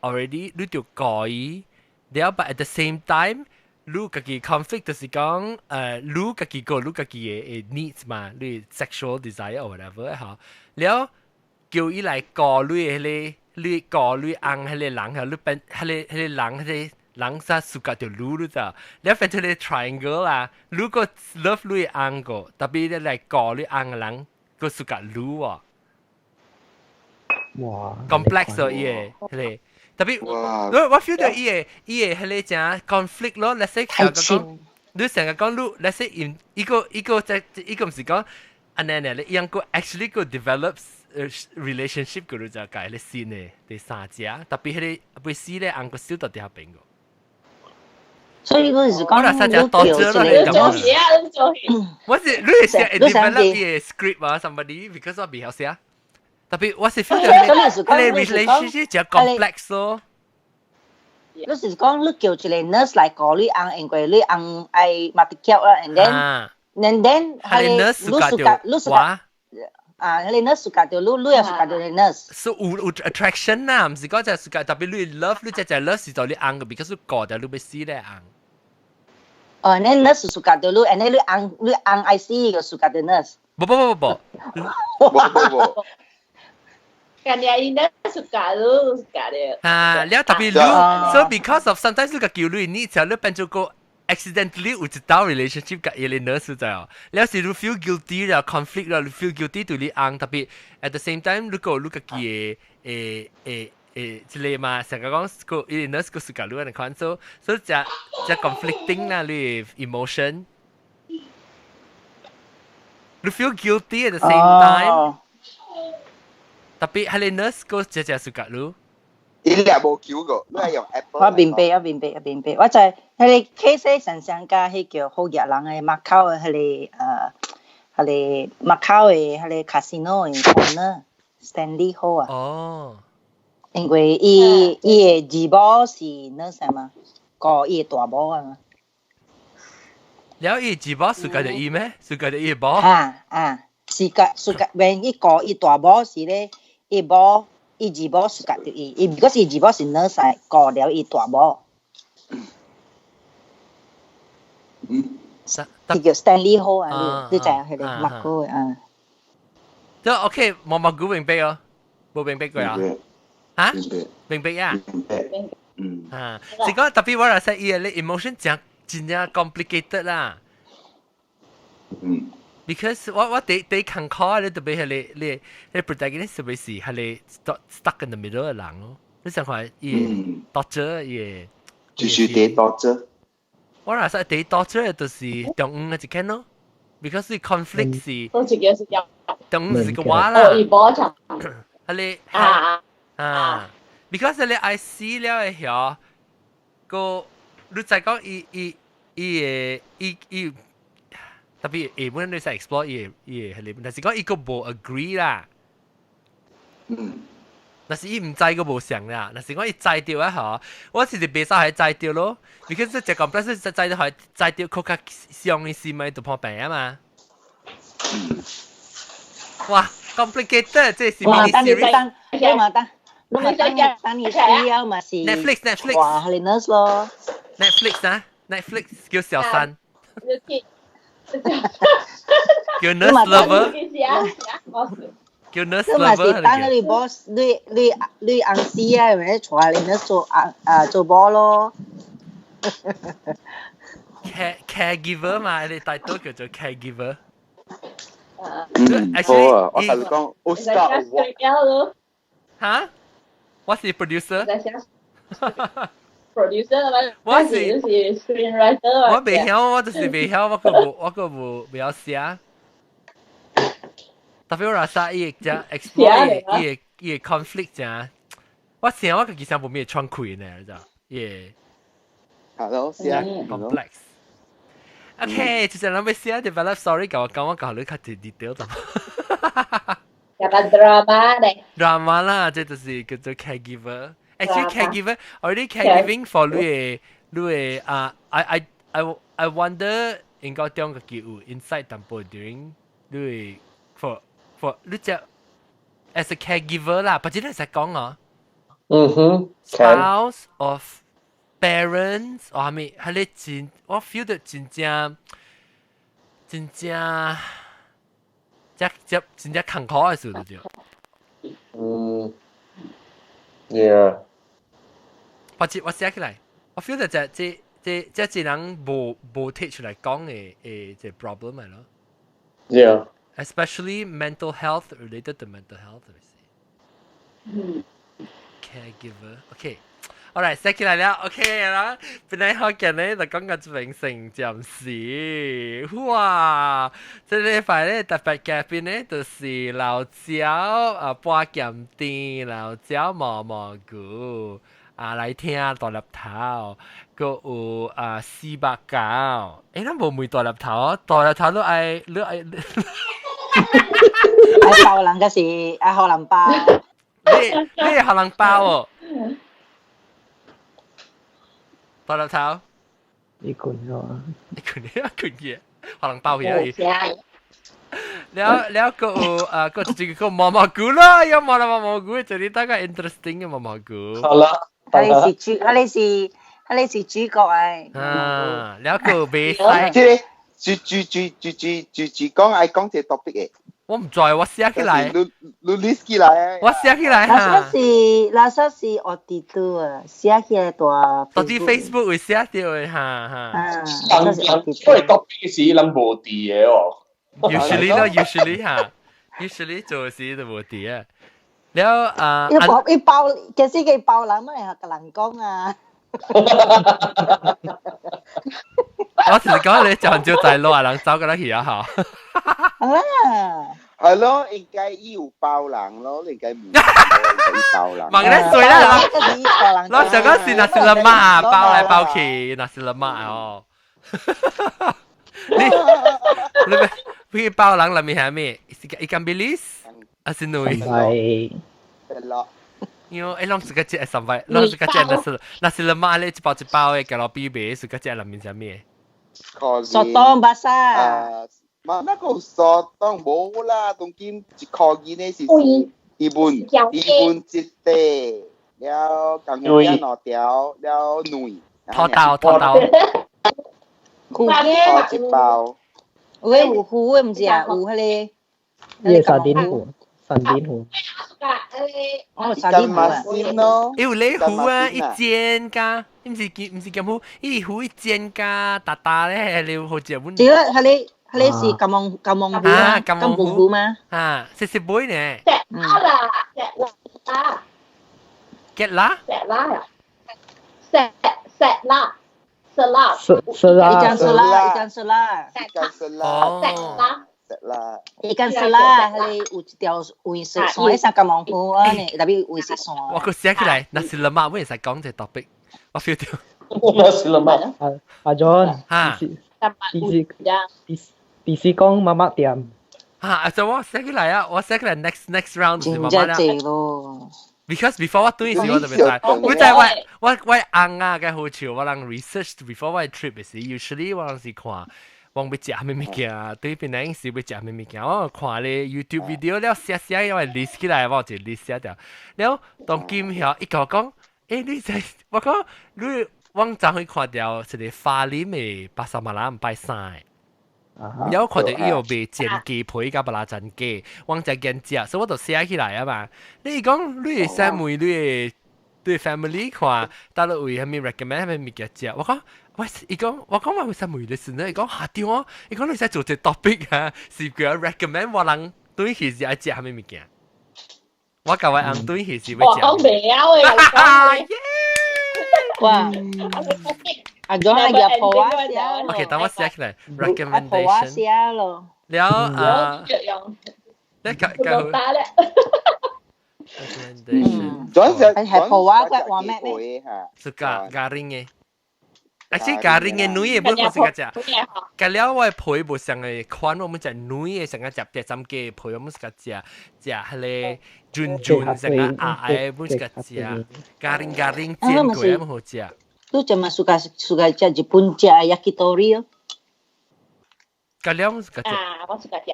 Speaker 2: already 你就改，了 but at the same time 你家己 conflict 就是講，你家己個你家己的 needs 嘛，你 sexual desire or whatever 嚇，了叫伊來顧你的彼個，你顧你翁彼個人嚇，你變彼個彼個人彼個人啥 suka 著你你知，了變成個 triangle 啦，你個 love 你的翁個，tapi 你來顧你翁的人個 suka 你喎。
Speaker 1: 哇
Speaker 2: ！complex 咯，伊個彼個。tapi 我我 feel 到伊個伊個彼個誠 conflict 咯，let's say 成個講，你成個講你，let's say 因伊個伊個在伊個毋是講按呢呢，你樣個 actually 個 develop relationship 個你就解咧新的第三者，tapi 彼個被死咧，翁個手到底下邊個。
Speaker 6: 所以嗰是講，
Speaker 2: 你叫一個
Speaker 5: 做戲啊，你做戲。
Speaker 2: 我是你是寫 develop 伊個 script 啊，somebody because 我袂曉寫。tapi 我是 feel 到彼個 relationship 真 complex 咯。
Speaker 6: 你是講你叫一個 nurse 來顧你翁，因為你翁愛馬迪腳啦，and then
Speaker 2: 係 nurse
Speaker 6: 你 suka 你 suka 啊，彼個 nurse suka 著你，你也 suka 著個 nurse。
Speaker 2: 是有有 attraction 啦，毋是講就 suka，tapi 你 love 你只只 love 是著你翁個，because 你顧著你欲死咧翁。
Speaker 6: 哦，那 nurse suka 著你，and then 你翁你翁愛死個 suka 著 nurse。
Speaker 2: 無無無無
Speaker 3: 無無無。
Speaker 5: 近日應該 suka 咯，suka 的。
Speaker 2: 啊，了特別你，so because of sometimes 你個叫你，你就你變做個 accidentally 有一道 relationship 甲伊個 nurse 在哦，了是你 feel guilty 啦，conflict 啦，你 feel guilty 對你翁，特別 at the same time 你個你家己的誒誒誒，這個嘛，成個講個伊個 nurse 個 suka 你按呢款，so 這這 conflicting 啦，你 emotion，你 feel guilty at the same time。特別係你 nurse 個姐姐 suka 你。
Speaker 3: 你兩無求過，你係用 Apple。
Speaker 6: 我明白，我明白，我明白。我就係彼個 case 上上加彼叫好額人的麥口的彼個彼個麥口的彼個 casino 的 owner Stanley Ho 啊。
Speaker 2: 哦。
Speaker 6: 因為伊伊的二某是 nurse 嘛，顧伊的大某啊嘛。
Speaker 2: 了伊二某 suka 著伊咩？suka 著伊某？
Speaker 6: 啊啊，是個 suka，when 伊顧伊大某時咧，伊某。伊二某 suka 著伊，伊如果是二某是 nurse 顧了伊大某。
Speaker 3: 嗯。
Speaker 6: 佢叫 Stanley Ho 啊，你你知影彼個麥哥的啊。
Speaker 2: 都 OK，毛毛菇明白哦，無明白過啊？嚇？明白啊？
Speaker 3: 明白。嗯。
Speaker 2: 啊，是講特別我來說，伊個 emotion 真真正 complicated 啦。
Speaker 3: 嗯。
Speaker 2: Because 我我第第坎坷你特別係你你你 protagonist 特別是係你 stuck in the middle 的人咯。你想看伊 torture 伊，
Speaker 3: 就是第 torture。
Speaker 2: 我若說第 torture 就是中午的一間咯，because 是 conflict 是。
Speaker 5: 都自己是有。
Speaker 2: 中午是個話啦。
Speaker 5: 哦，伊無場。
Speaker 2: 係你啊啊，because 你愛死了的曉，個你再講伊伊伊會伊伊。特別下本你使 explore 伊伊係你，但是講伊個無 agree 啦。
Speaker 3: 嗯。
Speaker 2: 但是伊毋知個無想啦，但是講伊知著啊嗬，我是袂使係知著咯，because 這個 complex 知著係知著，較較傷的心咪就破病啊嘛。哇，complicated，這是
Speaker 6: mini series。當你嘛當，你嘛當，當你需要嘛是
Speaker 2: Netflix Netflix。
Speaker 6: 哇，係 nurse 咯。
Speaker 2: Netflix 啊，Netflix 叫小三。叫 nurse lover。叫 nurse
Speaker 6: 你嘛是當你 boss，你你你翁死啊，咪帶你 nurse 做啊啊做某咯。
Speaker 2: Caregiver 嘛，你大多叫做 caregiver。
Speaker 3: 嗯，好啊，我同你講，Oscar
Speaker 5: Award。
Speaker 2: 嚇？我是 producer。
Speaker 5: producer
Speaker 2: 我是
Speaker 5: 是 screenwriter。
Speaker 2: 我袂曉，我就是袂曉，我閣無，我閣無袂曉寫。特別我話說，伊會只 explore 伊個伊個 conflict 正，我想我家己想無咩喘氣呢，你知？伊
Speaker 3: 個係咯，寫
Speaker 2: complex。OK，其實諗要寫 develop story，甲我講，我教你較 detail 就。
Speaker 5: 有個 drama 咧。
Speaker 2: drama 啦，這就是叫做 caregiver。Actually caregiver already caregiving for 你的你的啊，I wonder 應該點個叫有 insight 淡薄 during 你的 for 你只 as a caregiver 啦，不知你識講啊？
Speaker 4: 嗯哼
Speaker 2: ，spouse of parents，我係咪係你真我 feel 到真正真正這這真正坎坷的事就。
Speaker 4: 嗯，yeah。
Speaker 2: 我我寫起來，我 feel 到這這這這這人無無提出來講的的這 problem 嚟咯。
Speaker 4: Yeah.
Speaker 2: Especially mental health related to mental health.
Speaker 5: 嗯。
Speaker 2: Caregiver. Okay. Alright，寫起來了，OK 啦。本來好見咧，就講個明星暫時，哇！這禮拜咧特別嘉賓咧，就是老椒啊，半鹹甜，老椒毛毛菇啊，來聽大粒頭，閣有啊四百九，欸，咱無問大粒頭，大粒頭你愛你愛，
Speaker 6: 愛包人個是愛予人包，
Speaker 2: 你你會予人包哦？大粒頭，
Speaker 1: 你困咗啊？
Speaker 2: 你困你啊困嘢，予人包嘢。了了閣有啊，閣一個毛毛菇啦，有毛啦毛毛菇，這裡大概 interesting 嘅毛毛菇。
Speaker 4: 好啦，
Speaker 6: 佢是主，佢是佢是主角誒。
Speaker 2: 啊，了閣袂使。
Speaker 3: 這個住住住住住住住講愛講這 topic 嘅。
Speaker 2: 我唔知，我寫起來。
Speaker 3: 你你 list 起來。
Speaker 2: 我寫起來
Speaker 6: 哈。那時是學地圖啊，寫起來大。
Speaker 2: 到底 Facebook 會寫到的哈哈。
Speaker 6: 啊，
Speaker 4: 人人因為 topic 是人無佇的哦。
Speaker 2: Usually 咯，usually 哈，usually 做事都無佇啊。了啊，
Speaker 6: 一包一包，其實佢包人咪係個人講啊。
Speaker 2: 我就是講你就就在路啊，人走過來去啊，好。
Speaker 6: 好啦。
Speaker 3: 係咯，應該有包人咯，應該唔包人。
Speaker 2: 問你水啦，我上個是那是了嘛，包來包去，那是了嘛哦。你你咩？佢包人裏面係咩？是 ikan bilis，還是女？
Speaker 1: 係。
Speaker 2: 因為攏自家食三塊，攏自家食那是了嘛咧，一包一包的，加落比賣，自家食裏面啥物？
Speaker 6: Sotong basah。
Speaker 3: 嘛那個 sotong 無啦，當今一箍銀的是一蚊，一蚊一塊，了江湖兩條，了卵。
Speaker 2: 土豆土豆。
Speaker 6: 糊
Speaker 3: 一包。
Speaker 6: 有个有糊的，毋是啊？有彼個。
Speaker 1: 伊沙丁糊，沙丁糊。
Speaker 6: 哦，沙丁糊啊。
Speaker 2: 有咧糊啊，一煎加，毋是毋是鹹糊，伊糊一煎加大大咧，你好食本。
Speaker 6: 對啊，彼個。彼個是金毛金毛糊啊，金毛糊嗎？
Speaker 2: 啊，食食杯呢？
Speaker 5: 石啦啦，石啦。
Speaker 2: 吉啦？
Speaker 5: 石啦，石石啦，石啦。
Speaker 1: 石石啦。
Speaker 6: Ikan selah， Ikan selah。
Speaker 3: Ikan selah。
Speaker 5: 哦。
Speaker 3: 石啦。
Speaker 6: Ikan selah，彼個有一條黃色線，彼三金毛糊啊呢，特別黃色線。
Speaker 2: 我閣寫起來，nasi lemak，我會使講這 topic，我 feel 到。
Speaker 4: Nasi lemak。
Speaker 1: 阿阿 John。
Speaker 2: 嚇。
Speaker 1: 第第時講媽媽店。
Speaker 2: 啊！就我寫起來啊，我寫起來 next next round 就是媽媽
Speaker 6: 真濟咯。
Speaker 2: Because before 我對時我就未知，我知我我我翁啊嘅好處，我人 research before 我 trip 時，usually 我人是看，我欲食啥物物件，對邊人是欲食啥物物件，我看咧 YouTube video 了寫寫，我 list 起來，我就 list 寫掉。了當今曉伊甲我講，欸你知我講你我昨昏看到一個花林的巴沙馬蘭拜三的。了看到伊有賣煎雞皮佮巴拉煎雞，我才揀食，所以我就寫起來啊嘛。你講你會使問你的對 family 看，到底為啥物 recommend 啥物物件食？我講我伊講我講我會使問你先，伊講嚇對哦，伊講你使做一個 topic 啊，是叫 recommend 我人對去是愛食啥物物件。我共我翁對去是欲食。
Speaker 5: 我講袂曉的。
Speaker 6: 哇！阿講阿入婆啊寫
Speaker 2: ，OK，等我寫起來
Speaker 6: ，recommendation。婆啊寫咯。
Speaker 2: 了啊，你講講。recommendation。
Speaker 6: 係婆啊，佢話咩咩？
Speaker 2: 是咖咖喱嘅。啊，是咖喱嘅女嘅本我是個食，隔了我皮無上個款，我們食女嘅上個食白斬雞皮，我們是個食食彼个潤潤上個鴨的，本是個食咖喱咖喱煎過，咁好食。
Speaker 6: 你就嘛 suka suka 食日本食 yakitori 哦。
Speaker 2: 隔了我是個食。
Speaker 5: 啊，我是個食。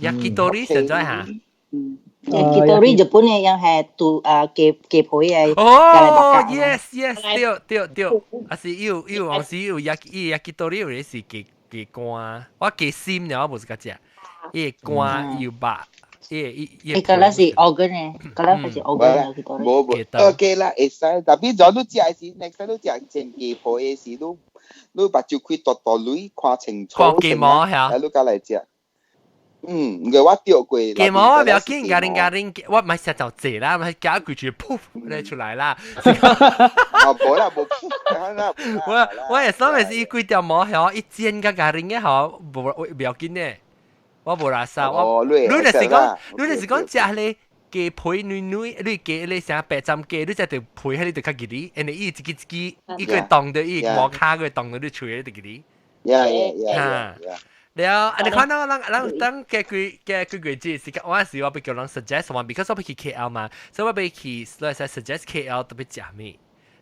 Speaker 2: Yakitori 實在嚇。
Speaker 6: Yakitori 日本嘅樣係煮啊雞雞皮嘅。
Speaker 2: 哦，yes yes，對對對，啊是有有往時有 yaki 伊 yakitori 有啲是雞雞肝，我雞心了我無是個食，伊肝有肉，伊伊伊。
Speaker 6: 個那是 organ 嘅，個那是 organ 嘅。
Speaker 3: 無無，OK 啦，會使。特別做你食時，next time 你食煎雞皮嘅時，你你目睭開大大蕊看清楚。
Speaker 2: 看雞毛嚇。
Speaker 3: 你才來食。嗯，因為我釣過。
Speaker 2: 雞毛我不要緊，咖喱咖喱，我唔係食就濟啦，唔係夾佢住噗咧出來啦。
Speaker 3: 啊，無啦，無噗。
Speaker 2: 我我也上面是一幾條毛曉，一煎個咖喱嘅好，無不要緊嘅，我無垃圾。我你就是講，你就是講食咧雞皮軟軟，你雞你啥白斬雞，你食條皮喺你就較吉利，因為伊一支一支，伊個凍到伊毛卡個凍到你喙就吉利。
Speaker 3: Yeah yeah yeah。
Speaker 2: 了，啊！你看到人人等過幾過幾個月時間，我時我欲叫人 suggest 我，because 我欲去 KL 嘛，所以我欲去，所以 suggest KL 特別食物。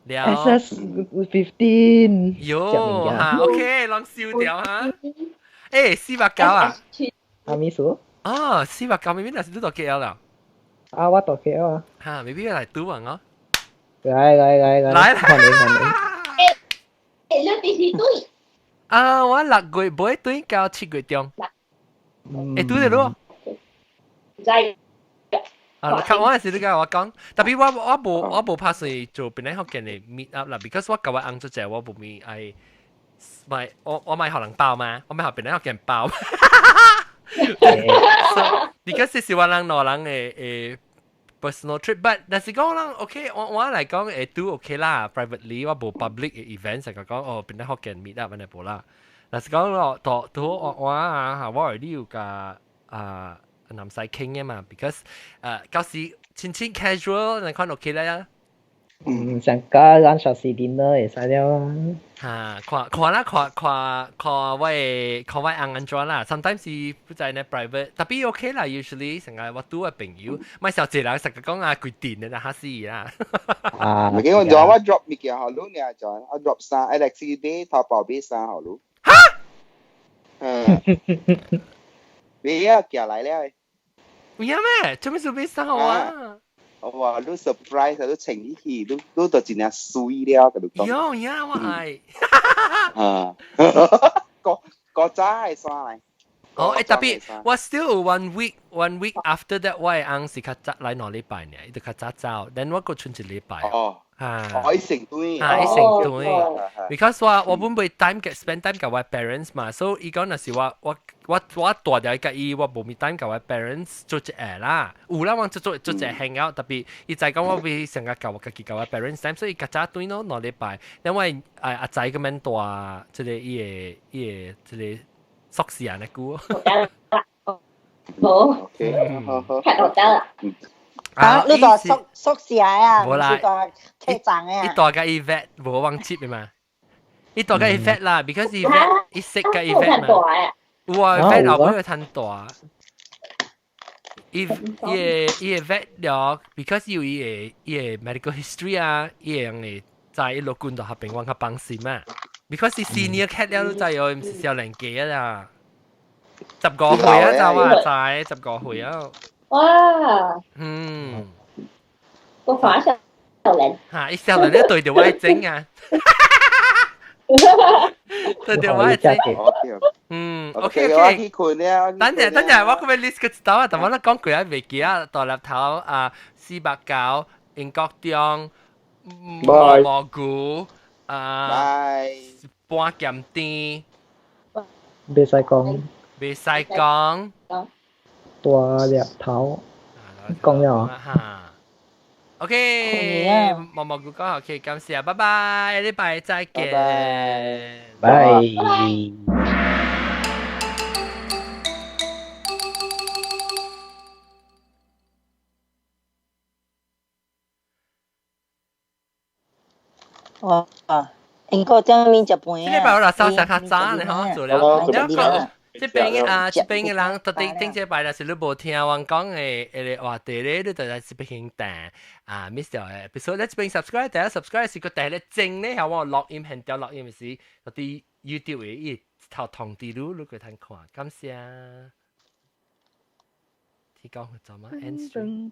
Speaker 2: 了
Speaker 1: SS 15。
Speaker 2: 喲哈，OK，人燒掉哈。欸，490啊？
Speaker 1: 阿咪數？
Speaker 2: 哦，490，明明那是你到 KL 啦。
Speaker 1: 啊，我到 KL 啊。
Speaker 2: 哈，maybe 來賭啊？哦。
Speaker 1: 來來來來。
Speaker 2: 來
Speaker 1: 來。
Speaker 5: 欸，你佇是對？
Speaker 2: 啊，我6月尾對到7月中。會拄著咯。
Speaker 5: 知。
Speaker 2: 啊，較我是你共我講，特別我無拍算做檳城福建的 meet up 啦，because 我共我翁做者，我無咪愛買我買予人包嘛，我買予檳城福建包。So because 是我人兩人的 personal trip，but 但是講人 OK，我來講會都 OK 啦，privately 我無 public 的 event 就講哦檳城福建 meet up 按呢無啦。但是講咯，都我啊，我係你有共啊南西傾嘅嘛，because 到時親親 casual 你看 OK 啦。
Speaker 1: 嗯，上加咱小時 dinner 會使了啊。
Speaker 2: 嚇，看看啦，看看看我的看我翁按怎啦，sometimes 是不在呢 private，特別 OK 啦，usually 成日我拄嘅朋友，咪小濟人實個講啊，規定的啦，嚇死啦。
Speaker 1: 啊，
Speaker 3: 唔記我咗我 drop 物件予你呢，就我 drop 衫，Alex 買淘寶買衫予你。
Speaker 2: 哈？
Speaker 3: 嗯。買啊，寄來了。
Speaker 2: 有影咩？做咩事買衫予我？
Speaker 3: 我話你 surprise，你穿起去，你就真正媠了，共你講。
Speaker 2: 有影我愛。
Speaker 3: 啊，個個早的衫來。
Speaker 2: 哦，欸，特別我 still 有 one week after that，我的翁是較早來2禮拜呢，伊就較早走，then 我閣賰一禮拜。
Speaker 3: 哦。
Speaker 2: 啊。
Speaker 3: 哦，伊成對。
Speaker 2: 啊，伊成對。Because 我本袂 time 嘅 spend time 共我 parents 嘛，所以伊講若是我蹛著共伊，我無咪 time 共我 parents 做一下啦。有啦，我做做做一下 hang out，特別伊知講我會成日共我家己共我 parents time，所以較早轉咯2禮拜。因為阿仔咁樣蹛，這個伊個這個宿舍按呢久。
Speaker 5: 哦
Speaker 3: ，OK，好好。
Speaker 5: 太好啦。
Speaker 6: 啊！你蹛宿舍啊？
Speaker 2: 無啦，
Speaker 6: 蹛客棧啊？
Speaker 2: 伊蹛共伊 vet 無往接的嘛。伊蹛共伊 vet 啦，because 伊 vet 伊識共伊 vet 嘛。有啊，vet 後尾會趁大。伊個 vet 了，because 有伊個 medical history 啊，伊會會知伊落軍就合併，我較放心嘛。because 是 senior cat 了，你知哦，毋是少年家啊。15歲啊，就話知15歲啊。
Speaker 5: 哇！我看少年。
Speaker 2: 嚇！伊少年咧對著我整啊！對著我整。嗯，OK
Speaker 3: OK。我去睏了。
Speaker 2: 等陣等陣，我閣欲 list 個一道啊，但我咧講過啊，袂記啊，大粒頭啊，489，英國中，毛毛菇啊，半鹹甜。
Speaker 1: 袂使講。
Speaker 2: 袂使講。
Speaker 1: 大粒頭，講了。
Speaker 2: 哈。OK，毛毛菇講 OK，感謝，拜拜，禮拜再見。
Speaker 1: 拜。
Speaker 6: 哇！英國這面食飯啊！
Speaker 2: 這禮拜我來收拾較早呢，吼，做了。了這邊啊，這邊的人到底頂這擺，若是你無聽阮講的彼個話題咧，你就來這邊彈啊，miss 掉的。比如說你這邊 subscribe，第一 subscribe 是個第一鐘咧，響我錄音現條錄音時，到佇 YouTube 的伊頭通知你，你可以通看。感謝。提高做嘛？End stream。